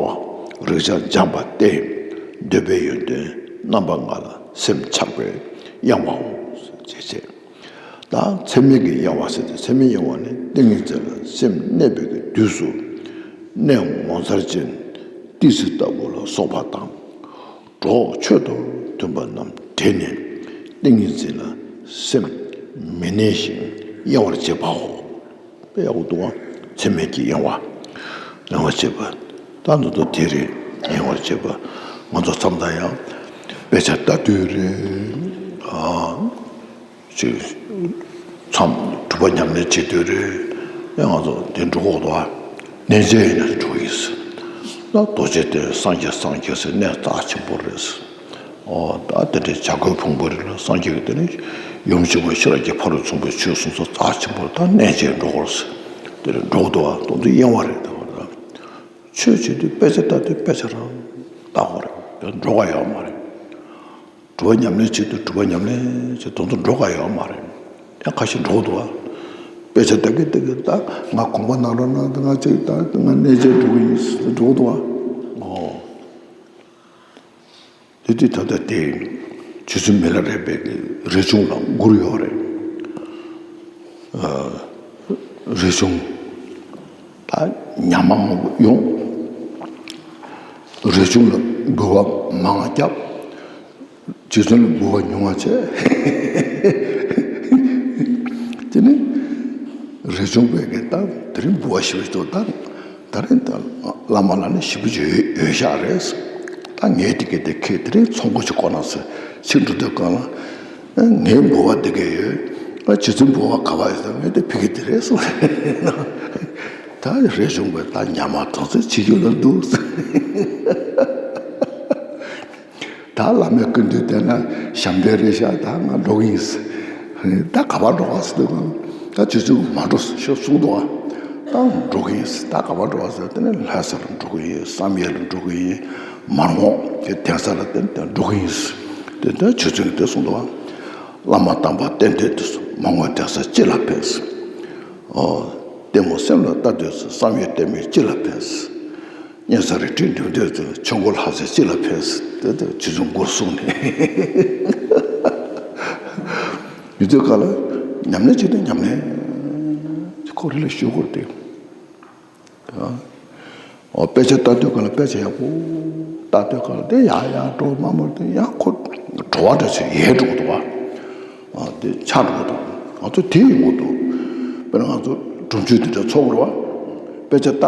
བ། རེག་བྱ་འཇམ་པ་སྟེ། འདོད་པའི་ཡོན་ཏན་རྣམ་པ་ལྔ་ལ་སེམས་ཆགས་པས་གཡེང་བའོ། ཞེས་བྱས། ད་མཚན་མེད་ཀྱི་གཡེང་བ་ཟེར་ཏེ། མཚན་མེད་གཡེང་བ་ནི་ཏིང་ངེ་འཛིན་ལ་སེམས་གནས་པའི་དུས་སུ་གནས་ངོ་མཚར་ཅན་ཏི་སེ་ལྟ་བུ་ལ་སོགས་པ་དང་། གྲོགས་མཆོག་ཏུ་མཐུན་པ་རྣམས་དྲན་ནས་ཏིང་ངེ་འཛིན་ལ་སེམས་མི་གནས་ཤིང་གཡེང་བར་བྱེད་པའོ། དཔེ་ཡག་པོ་འདུག་ཨ། མཚན་མེད་ཀྱི་གཡེང་བ། གཡེང་བར་བྱེད་པ། ད་འདི་ཚོ་དེ་རེད། གཡེང་བར་བྱེད་པ། ང་ཚོ་མཚམས་དང་ཡང་དཔེ་ཆ་ལྟ་དུས་རེད། ཨ། ཅིག་མཚམས་སྒྲུབ་པ་ཉམས་ལེན་བྱེད་དུས་རེད། ཡང་ང་ཚོ་འདི་འགྲོ་གི་འདུག་ཨ། གནས་མཇལ་ཡིན་ན་འགྲོ་གི་ཡིན། ད་རྡོ་རྗེ་གདན་སངས་རྒྱས་སངས་རྒྱས་ཟེར་གནས་རྩ་ཆེན་པོ་རེད། ཨོ། ད་དེ་འདྲའི་བྱ་རྒོད་ཕུང་པོ་རི་ལ་སངས་རྒྱས་ཀྱི་དེ་ནས་ཡུམ་ཆེན་པོ་ཤེས་རབ་ཀྱི་ཕ་རོལ་ཚོམ་བུའི་ཆོས་གསུངས་ས་རྩ་ཆེན་པོ་རེད། ད་གནས་མཇལ་འགྲོ་གི་རེད། དེ་རེད། འགྲོ་གི་འདུག་ཨ། དོན་དུ་གཡེང་བ་རེད། ད་བར་ད་ཆོས་བྱེད་དུས་དཔེ་ཆ་ལྟ་དུས་དཔེ་ཆ་རང་ལྟ་དགོས་རེད། དེ་འགྲོ་ག་ཡོད་མ་རེད། སྒྲུབ་པ་ཉམས་ལེན་བྱེད་དུས་སྒྲུབ་པ་ཉམས་ལེན་བྱེད་དུས་དོན་དུ་འགྲོ་ག་ཡོད་མ་རེད། ཡང་ཁ་ཤས་འགྲོ་གི་འདུག་ཨ། དཔེ་ཆ་ལྟ་གི་ལྟ་གི་ད་ང་དགོངས་པ་གནང་རོགས་གནང་། ད་ང་ཅིག་ད་ང་གནས་མཇལ་འགྲོ་གི་ཡིན་ཟེར་འགྲོ་གི་འདུག་ཨ། ཨོ། དེ་དུས་ད་ལྟ་དེ་རྗེ་བཙུན་མི་ལ་རས་པའི་གི་རས་ཆུང་ལ་མགུར་ཡོད་རེད། ཨ། རས་ཆུང་ད་ཉག་མ་མང་པོ་ཡོང་། རས་ཆུང་ལ་འབུལ་བ་མང་བ་བརྒྱབ། རྗེ་བཙུན་ལ་འབུལ་བ་ཉུང་བ་བྱས། དེ་ནི་རས་ཆུང་པས་ཀྱི་ད་དེ་རིང་འབུལ་བ་ཞེ་པོ་ཅིག་འདུག་ད་ད་རིང་ད་བླ་མ་ལ་ནི་ཞེ་པོ་ཅིག་ཡོད་ཡོད་ཤག་རེད། ད་ངས་དེ་གི་དེ་ཁྱེད་དེ་རིང་ཚོགས་འཁོར་ཅིག་བསྐོར་ན་ཟེར། ཕྱིར་འགྲོ་དུས་སྒང་ལ། ངའི་འབུལ་བ་འདི་ག་ཡོད། རྗེ་བཙུན་འབུལ་བ་ག་པར་ཡོད་ཟེར། ངས་དེ་ཕ་གི་དེ་རེད་གསུངས། ད་རས་ཆུང་པས་ད་ཉག་མ་དོགས་སེ་བྱེད་རྒྱུ་ལ་འདུག་ཟེར། ད་བླ་མའི་སྐུ་མདུན་བསྡད་ན་ཞབས་འདྲེན་རེད་ཤག་ད་ང་འགྲོ་གི་ཡིན་ཟེར། ད་ག་པར་འགྲོ་ག་ཟེར་དུས་སྒང་ལ། ད་རྗེ་བཙུན་མ་འགྲོ་ཟེར་ཤོག་གསུངས་འདུག་ཨ། ད་འགྲོ་གི་ཡིན་ཟེར། ད་ག་པར་འགྲོ་ག་ཟེར། དེ་ནས་ལྷ་ས་ལ་འགྲོ་གི་ཡིན། བསམ་ཡས་ལ་འགྲོ་གི་ཡིན། མར་འོང་དེ་གདན་ས་ལ་དེ་འགྲོ་གི་ཡིན་ཟེར། དེ་ལྟར་རྗེ་བཙུན་གྱིས་དེ་གསུངས་འདུག་ཨ། བླ་མ་དམ་པ་བསྟེན་འདོད་དུས་སུ། མར་འོང་གདན་ས་ཅི་ལ་ཕན་ཟེར། ཨོ། ལྟད་མོ་སེམས་ལ་ལྟ་འདོད་ཚེ། བསམ་ཡས་ལྟད་མོས་ཅི་ལ་ཕན་ཟེར། སྙན་སེང་རལ་གྲིས་འགྲིམ་འདོད་ཚེ། ཆོས་འཁོར་ལྷ་སའི་ཅི་ལ་ཕན་ཟེར། དེ་ལྟར་རྗེ་བཙུན་མགུར་གསུངས་ནས། མི་ཚོའི་ཁ་ལ་ཉམས་ལེན་བྱེད་དུས་ཉམས་ལེན་ཁོ་རེ་ལ་ཞུ་དགོས་ཏེ། ཨོ། དཔེ་ཆ་ལྟ་དུས་སྒང་ལ་དཔེ་ཆ་ཡག་པོ་ལྟ་དུས་སྒང་ལ་དེ་ཡར་ཡར་འགྲོ་མར་མར་དེ་ཡང་ཁོ་བྲོ་བ་འདྲ་ཞིག་ཡལ་འགྲོ་གི་འདུག་བ། ཨ། དེ་ཆགས་འགྲོ་གི་འདུག་ང་ཚོ་དེ་ཡོང་གི་འདུག་དཔེར་ན་ང་ཚོ་སྒྲུབ་མཆོད་དེ་འདྲ་ཚོགས་དགོས་རེད་བ། དཔེ་ཆ་ལྟ་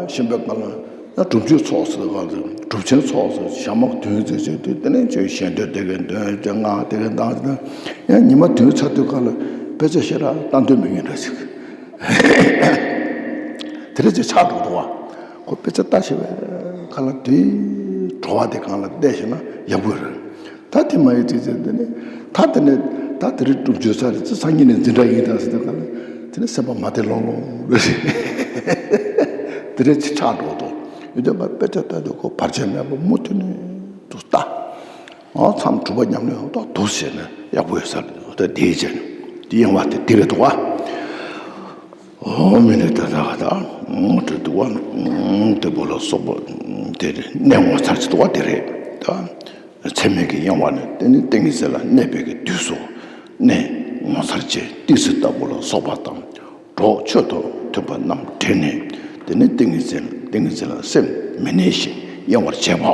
བཞིན་པའི་སྒང་ལ་ཡང་སྒྲུབ་མཆོད་ཚོགས་ཟེར་སྒང་ལ་སྒྲུབ་ཆེན་ཚོགས་ཟེར། ཞག་མ་བདུན་ཙམ་བྱས་དུས་དེ་ནས་ཅིག་ཞལ་འདོན་དེ་གའི་འདོན་ཅིག་ངག་དེ་གའི་གདངས་ཅིག་དང་། ཡང་ཉི་མ་བདུན་ཚར་དུས་སྒང་ལ་དཔེ་ཆ་ཞེ་དྲག་ལྟ་འདོད་མི་ཉན་འདྲ་ཞིག་དེ་འདྲ་ཅིག་ཆགས་འགྲོ་འདུག་བ། ཁོ་དཔེ་ཆ་ལྟ་ཤེས་པའི་ཁ་ལ་དེའི་བྲོ་བ་དེ་སྒང་ལ་བསྡད་ཤེས་ན་ཡག་པོ་རེད། ད་དེ་མ་ཡིན་ཅིག་ཅིག་དེ་ནི་ད་དེ་ནི་ད་དེ་རིང་སྒྲུབ་མཆོད་ཚར་རེད། ཅིག་སང་ཉིན་ནས་འཛིན་གྲྭ་ཡིན་ད་ཟེར་དུས་སྒང་ལ་དེ་ནི་སེམས་པ་མ་བདེ་ལོང་ལོང་རེད། དེ་འདྲ་ཅིག་ཆགས་འགྲོ་འདུག་ཡིན་དུས་ང་དཔེ་ཆ་ལྟ་དུས་ཁོ་བར་ཆད་མེད་པ་མུ་མཐུད་ནས་དུ་ལྟ། ཨོ། མཚམས་སྒྲུབ་པ་ཉམས་ལེན་ཏོག་ཏོག་བྱས་ན་ཡག་པོ་ཡོད་ས་རེད། ད་དེའི་རྗེས་དེ་གཡེང་བ་དེ་འདི་རེད་འདུག་བ། ཨོ། མི་ནི་ད་ད་ད་ངོ་སྤྲོད་འདུག་བ། དེ་པོ་ལ་སོགས་པ་དེ་རེད། གནས་ངོ་མཚར་ཅིག་འདུག་བ། དེ་རེད་ད། མཚན་མེད་ཀྱི་གཡེང་བ་ནི་དེ་ནི་ཏིང་ངེ་འཛིན་ལ་གནས་པའི་གི་དུས་སུ་གནས་ངོ་མཚར་ཅན་ཏི་སེ་ལྟ་བུ་ལ་སོགས་པ་དང་། གྲོགས་མཆོག་ཏུ་མཐུན་པ་རྣམས་དྲན་ནས། དེ་ནི་ཏིང་ངེ་འཛིན་ཏིང་ངེ་འཛིན་ལ་སེམས་མི་གནས་ཤིང་ གཡེང་བར་བྱེད་པའོ།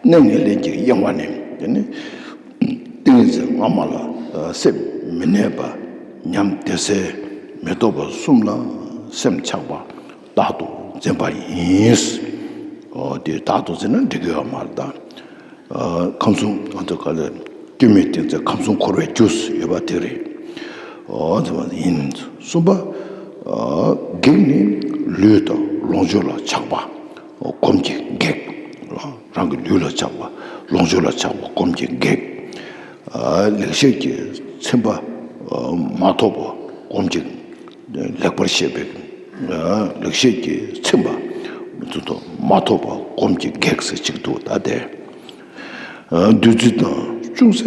གནས་ངན་ལེན་གྱི་གཡེང་བ་ནི་དེ་ནི་ཏིང་ངེ་འཛིན་སྔ་མ་ལ་སེམས་མི་གནས་པ། ཉམས་བདེ་གསལ་མི་རྟོག་པ་གསུམ་ལ་སེམས་ཆགས་པ་བདག་ཏུ་འཛིན་པ་ཡིན། འོ་དེ་བདག་ཏུ་འཛིན་ན་འགྲིག་གི་ཡོད་མ་རེད་ད། ཨ་ཁམས་གསུམ་ང་ཚོ་ག་ལ་སྐྱེ་མེད་གཏན་ཚིགས་ཁམས་གསུམ་འཁོར་བའི་རྒྱུ་ཡོད་པ་དེ་རེད། འོ་དེ་མ་ཡིན། གསུམ་པ། ཨ་བགེགས་ནི་ལུས་དང་ལོངས་སྤྱོད་ལ་ཆགས་པ་སྒོམ་གྱི་བགེགས། རང་གི་ལུས་ལ་ཆགས་པ་ལོངས་སྤྱོད་ལ་ཆགས་པ་སྒོམ་གྱི་བགེགས། ཨ་ལེགས་བཤད་ཀྱི་ཚིམ་པ་ཨ་མ་ཐོབ་པ་སྒོམ་གྱི་ལེགས་པར་བཤད་པའི་ལེགས་བཤད་ཀྱི་ཚིམ་པ་དེ་ཚོ་མ་ཐོབ་པ་སྒོམ་གྱི་བགེགས་ཟེར་གཅིག་འདུག་ད་དེ། བདུད་རྩི་དང་ཅུང་ཟད་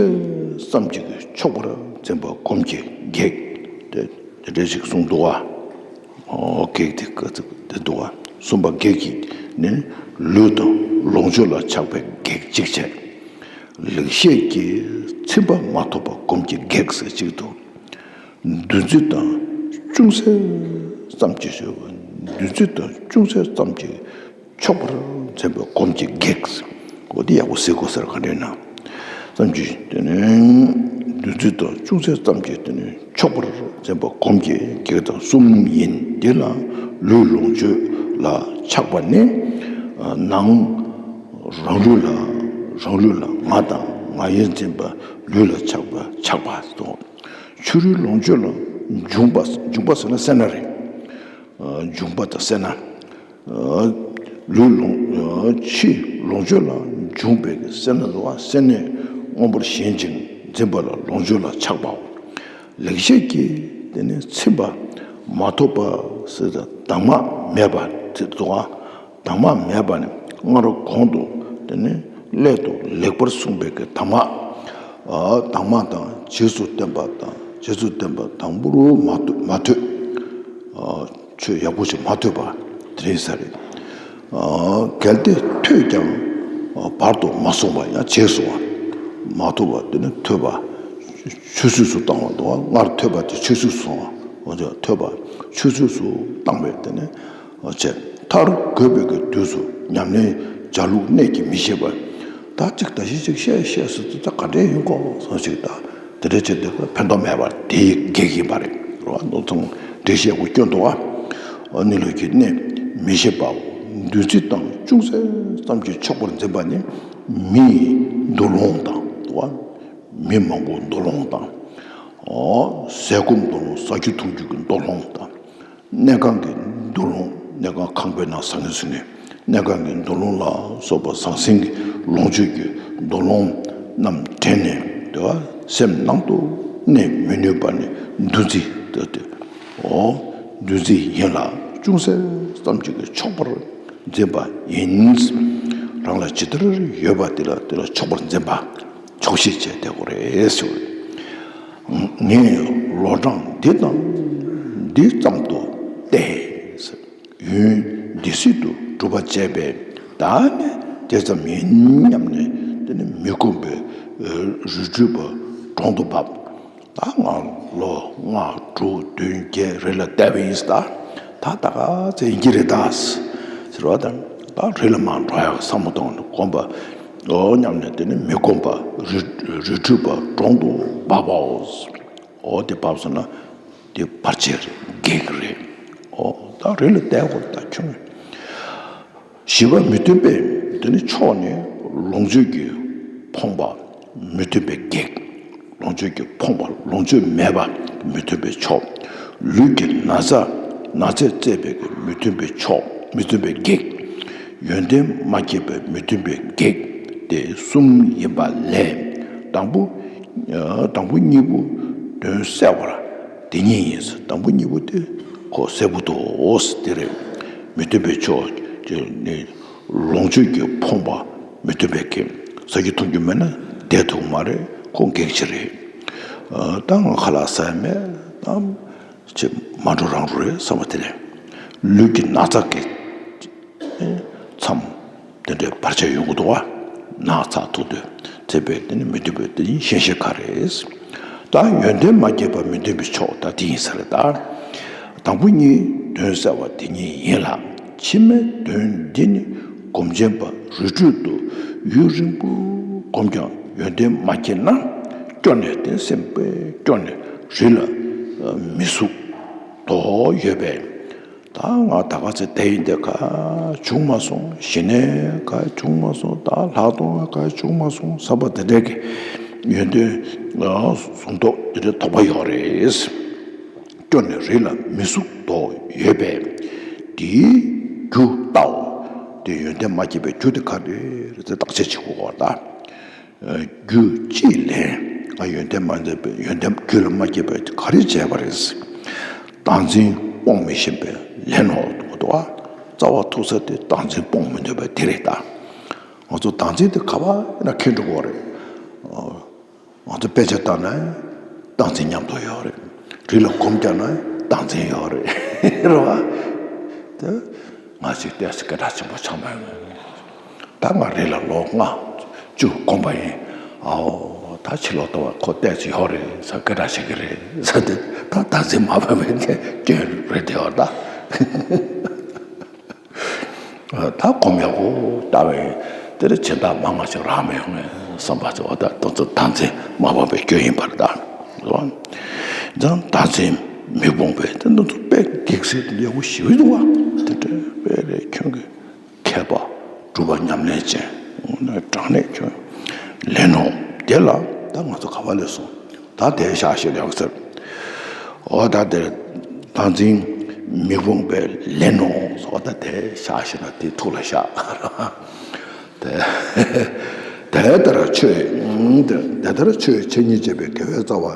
ཙམ་གྱིས་ཆོག་པར་འཛིན་པ་སྒོམ་གྱི་བགེགས། དེ་དེ་འདྲ་ཞིག་གསུངས་འདུག་བ། ཨོ་བགེགས་དེ་ག་ཚོད་དེ་འདུག་བ། གསུམ་པ་བགེགས་ཀྱི་ནི་ལུས་དང་ལོངས་སྤྱོད་ལ་ཆགས་པའི་བགེགས་གཅིག་བྱས། ལེགས་བཤད་ཀྱི་ཚིམ་པ་མ་ཐོབ་པ་སྒོམ་གྱི་བགེགས་ཟེར་གཅིག་འདུག་བདུད་རྩི་དང་ཅུང་ཟད་ཙམ་གྱིས་ཞུ་བ། བདུད་རྩི་དང་ཅུང་ཟད་ཙམ་གྱིས་ཆོག་པར་འཛིན་པའི་སྒོམ་གྱི་བགེགས། འོ་དེ་ཡག་པོ་གཟིགས་དགོས་ཟེར་ག་འདྲ་ན། ཙམ་གྱིས་དེ་ནི་བདུད་རྩི་དང་ཅུང་ཟད་ཙམ་གྱིས་དེ་ནི་ཆོག་པར་འཛིན་པ་སྒོམ་གྱི་བགེགས་དང་གསུམ་ཡིན། འདི་ལ་ལུས་ལོངས་སྤྱོད་ལ་ཆགས་པ་ནི་ནང་རང་ལུས་ལ་རང་ལུས་ལ་ང་དང་ང་ཡིར་འཛིན་པ་ལུས་ལ་ཆགས་པ་ཆགས་པ་དང་། ཕྱི་རོལ་ལོངས་སྤྱོད་ལ་འབྱུང་བ། འབྱུང་བ་ཟེར་ན་སེར་སྣ་རེད། འབྱུང་བ་དང་སེར་སྣ། ལུས་ལོངས་ཕྱི་ལོངས་སྤྱོད་ལ་འབྱུང་བའི་སེར་སྣ་འདུག་བ། སེར་སྣས་མངོན་པར་ཞེན་ཅིང་འཛིན་པ་ལ་ལོངས་སྤྱོད་ལ་ཆགས་པའོ། ལེགས་བཤད་ཀྱི་དེ་ནི་ཚིམ་པ་མ་ཐོབ་པ་ཟེར་དང་དྭངས་མ་མེད་པ་དེ་འདུག་བ། དྭངས་མ་མེད་པ་ནི་སྔར་གོང་དུ་དེ་ནི་སླད་དུ་ལེགས་པར་གསུངས་པའི་གི་དྭངས་མ། དྭངས་མ་དང་རྗེས་སུ་བསྟན་པ་དང་རྗེས་སུ་བསྟན་པ་དང་པོ་རུ་མ་ཐོས་མ་ཐོས། ཆོས་ཡག་པོ་ཞིག་མ་ཐོས་པ་དེ་རེད་ས་རེད། གལ་ཏེ་ཐོས་ཀྱང་བར་དུ་མ་སོང་བ་ཡང་རྗེས་སུ་བ་མ་ཐོས་པ་དེ་ནི་ཐོས་པ་ཆུད་ཟོས་སུ་བཏང་བ་འདུག་བ། སྔར་ཐོས་པ་དེ་ཆུད་ཟོས་སུ་སོང་བ་འོ་ཅག་ཐོས་པ་ཆུད་ཟོས་སུ་བཏང་བས་དེ་ནི་བྱས་མཐར་དགོས་པའི་གི་དུས་སུ་ཉམས་ལེན་བྱ་ལུགས་གནད་ཀྱིས་མི་ཤེས་པ། ད་ཅིག་ད་ཞིག་ཅིག་བཤད་བཤད་སུ་ད་ག་འདྲས་ཡིན་གོ་སོང་ཞིག་ད་དེ་འདྲས་བྱས་ཏེ་ཕན་ཐོགས་མེད་པར་དེའི་གེགས་ཡིན་པ་རེད་རོ། མདོ་མཚུངས་འགྲེལ་བཤད་པོ་སྐྱོན་འདུག་བ། ཨ་ནི་ལུགས་ཀྱི་གནད་མི་ཤེས་པའོ། བདུད་རྩི་དང་ཅུང་ཟད་ཙམ་གྱིས་ཆོག་པར་འཛིན་པ་ནི་མིའི་འདུ་ལོང་དང་འདུག་བ། མི་མང་པོའི་འདུ་ལོང་དང་། ཟས་སྐོམ་འདུ་ལོང་ཟ་རྒྱུ་འཐུང་རྒྱུ་གི་འདུ་ལོང་དང་། གནས་ཁང་གི་འདུ་ལོང་། གནས་ཁང་ཁང་པའི་ནང་ཟ་ངེ་ཟིན་ནས་གནས་ཁང་གི་འདུ་ལོང་ལ་སོགས་པ་ཟང་ཟིང་གི་ལོངས་སྤྱོད་ཀྱི་འདུ་ལོང་རྣམས་དྲན་ནས་དེ་བ་སེམས་ནང་དུ་གནས་མི་ནུས་པ་ནི་བདུད་རྩི་ལྟ་སྟེ། འོ་བདུད་རྩི་ཡིན་ལ་ཅུང་ཟད་ཙམ་ཅིག་གིས་ཆོག་པར་འཛིན་པ་ཡིན། རང་ལ་ཇི་ལྟར་ཡོད་པ་དེ་ལ་དེ་ལ་ཆོག་པར་འཛིན་པ། ཆོག་ཤེས་བྱས་བསྡད་དགོས་རེད་ཟེར། ངས་ལོ་གྲངས་འདི་དང་འདི་ཙམ་དུ་བལྟས། ཡུན་འདི་སྲིད་དུ་སྒྲུབ་པ་བྱས་པས་ད་ནི་དེ་ཙམ་ཡིན་སྙམ་ནས་དེ་ནི་མི་ཁོམ་པའི་རི་ཁྲོད་པ་གྲོང་དུ་བབས། ད་ང་ལོ་ལྔ་དྲུག་བདུན་བརྒྱད་རེ་ལ་བསྡད་པ་ཡིན་ད། ད་ད་ག་ཚད་ཡིན་གྱི་རེད་ད་ཟེར་བ་དང་ད་རི་ལ་མར་འགྲོ་ཡག་བསམ་བློ་གཏོང་ནས་གོམ་པ། ཨོ་སྙམ་ནས་དེ་ནི་མི་ཁོམ་པ་རི་རི་ཁྲོད་པ་གྲོང་དུ་བབས་པའོ། ཨོ་དེ་བབས་སོང་ན་དེ་བར་ཆད་རེད་བགེགས་རེད། ཨོ་ད་རི་ལ་བསྡད་དགོས་ད་ཁྱོད། བཞི་པ་མི་མཐུན་པའི་དེ་ནི་ཕྱོགས་ནི་ལོངས་སྤྱོད་ཀྱི་ཕོངས་པ་མི་མཐུན་པའི་བགེགས། ལོངས་སྤྱོད་ཀྱི་ཕོངས་པ་ལོངས་སྤྱོད་མེད་པ་མི་མཐུན་པའི་ཕྱོགས། ལུས་ཀྱི་ན་ཚ་ན་ཚས་གཙེས་པའི་མི་མཐུན་པའི་ཕྱོགས་མི་མཐུན་པའི་བགེགས། ཡོན་ཏན་མ་སྐྱེས་པའི་མི་མཐུན་པའི་བགེགས་ཏེ་གསུམ་ཡིན་པ་ལས། དང་པོ་དང་པོ་གཉིས་པོ་དོན་གསལ་བར་དེ་ཉིད་ཡིན། དང་པོ་གཉིས་པོ་དེ་ཁོ་གསལ་པོ་འདུག་ཟེར་དེ་རེད། མི་མཐུན་པའི་ཕྱོགས་ནི་ལོངས་སྤྱོད་ཀྱི་ཕོངས་པ་མི་མཐུན་པའི་བགེགས། ཟ་རྒྱུ་འཐུང་རྒྱུ་མེད་ན་བསྡད་ཐུབ་མ་རེད། ཁོ་བགེགས་ཅིག་རེད། ཨ་ད་ང་ཁ་ལག་ཟ་ཡ་མེད་དམ་ཅེས་མ་འགྲོ་རང་འགྲོ་རེད་བསམ་པ་དེ་རེད། ལུས་ཀྱི་ན་ཚ་གི་མཚམས་དེ་འདྲའི་བར་ཆད་ཡོང་གི་འདུག་བ། ན་ཚ་ཐུག་དུས་ཚེ་འཕོས་དེ་ནི་མི་མཐུན་པའི་དེ་ནི་ཤན་ཤེས་ག་རེད། ད་ཡོན་ཏན་མ་སྐྱེས་པ་མི་མཐུན་པའི་ཕྱོགས་ད་དེ་ཡིན་ས་རེད་ད། དང་པོ་གཉིས་དོན་གསལ་བ་དེ་ཉིད་ཡིན་ལ། ཕྱི་མའི་དོན་འདི་ནི་ སྒོམ་ཆེན་པ་རི་ཁྲོད་དུ། ཡུན་རིང་པོར་སྒོམ་ཀྱང་ཡོན་ཏན་མ་སྐྱེས་ན། སྐྱོ་ནས་དེ་སེམས་པས་སྐྱོ་ནས་རི་ལ་མི་ཟུག་དོགས་ཡོད་པས། ད་ང་ད་ག་ཚོད་དེ་ཡིན་དེ་ག་བྱུང་མ་སོང་། ཞི་གནས་ག་བྱུང་མ་སོང་། ད་ལྷག་མཐོང་ག་བྱུང་མ་སོང་བསམ་པ་དེ་འདྲ་གི་ཡོན་ཏན་གཟུང་རྟོག་དེ་འདྲ་དོགས་པ་ཡོད་རེད། སྐྱོ་ནས་རི་ལ་མི་ཟུག་དོགས་ཡོད་པས། དེའི་རྒྱུ་ལྟའོ། དེ་ཡོན་ཏན་མ་སྐྱེས་པའི་རྒྱུ་དེ་ག་རེ་རེད་དེ་བརྟག་དཔྱད་བྱེད་དགོས་པ་ད། རྒྱུ་ཅི་ལས་ང་ཡོན་ཏན་མ་སྐྱེས་པའི་ཡོན་ཏན་རྒྱུད་ལ་མ་སྐྱེས་པའི་ག་རེ་བྱས་པ་རེད། བདག་འཛིན་སྤོང་མི་ཤེས་པས་ལན་ནོ་འདུག་པ། རྩ་བ་ཐུག་ས་དེ་བདག་འཛིན་སྤོང་མི་འདོད་པ་དེ་རེད་ད། ང་ཚོ་བདག་འཛིན་དེ་ག་པར་ན་ཁེངས་འགྲོ་གི་རེད། ང་ཚོ་དཔེ་ཆ་ལྟ་ན་བདག་འཛིན་མཉམ་དུ་ཡོད་རེད། རི་ལ་སྒོམ་རྒྱག་ན་བདག་འཛིན་ཡོད་རེད། རེད་བ། དེ་ང་ཚོས་ལྟས་སུ་སྐད་གྲགས་ཆེན་པོ་ཆགས་མ་ཡོང་། ད་ང་རི་ལ་ལོ་ལྔ་བཅུ་སྒོམ་པ་ཡིན། ཨའོ་ད་ཕྱི་ལོགས་ལྟ་བ་ཁོ་ལྟས་སུ་ཡོད་རེད་ཟེར་སྐད་གྲགས་ཆེ་གི་རེད་ཟེར་ཏེ་ད་བདག་འཛིན་མ་འབབ་པའི་སྐྱོན་རེད་དེ་བ་ད། ད་སྒོམ་ཡག་པོ་ལྟ་བའི་དེར་སྦྱིན་བདག་མང་ང་ཞིག་རག་མི་ཡོང་ངས་བསམ་པ་ཚོ་ད་དེ་ཚོ་བདག་འཛིན་མ་སྤངས་པའི་སྐྱོན་ཡིན་པར་གདའ། ཡང་བདག་འཛིན་མི་སྤོང་བས་དེ་འདི་ཚོ་དཔེ་གེགས་སེལ་ཡག་པོ་ཞིག་འདུག་བ། དེ་འདྲ་དཔེ་རེད། ཁྱོད་ཀྱི་མཁས་པ་གྲུབ་པ་ཉམས་ལེན་ཅན་དངོས་གནས་དྲང་གནས་ཁྱོད་ལན་ནོ། དེ་ལ་ད་ང་ཚོ་ག་པར་སླེབས་སོང་། ད་དེ་བཞག་ཞེས་ཡང་ཟེར། འོ་ད་དེར་བདག་འཛིན་མི་སྤོང་བས་ལན་ནོ། འོ་ད་དེ་བཞག་ཞེ་ན་དེ་ཐུགས་ལ་བཞག། དེ་དེ་ལྟར་ཆོས་དེ་དེ་ལྟར་ཆོས་འཆད་ཉན་བྱེད་པའི་དགེ་བའི་རྩ་བ་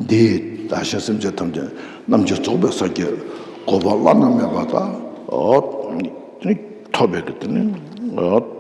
འདིས་བདག་གཞན་སེམས་ཅན་ཐམས་ཅད་རྣམ་མཁྱེན་རྫོགས་པའི་སངས་རྒྱས་གོ་འཕང་བླ་ན་མེད་པ་དང་། འོ་ཐོབ་པའི་གི་དེ་ནི་འོ།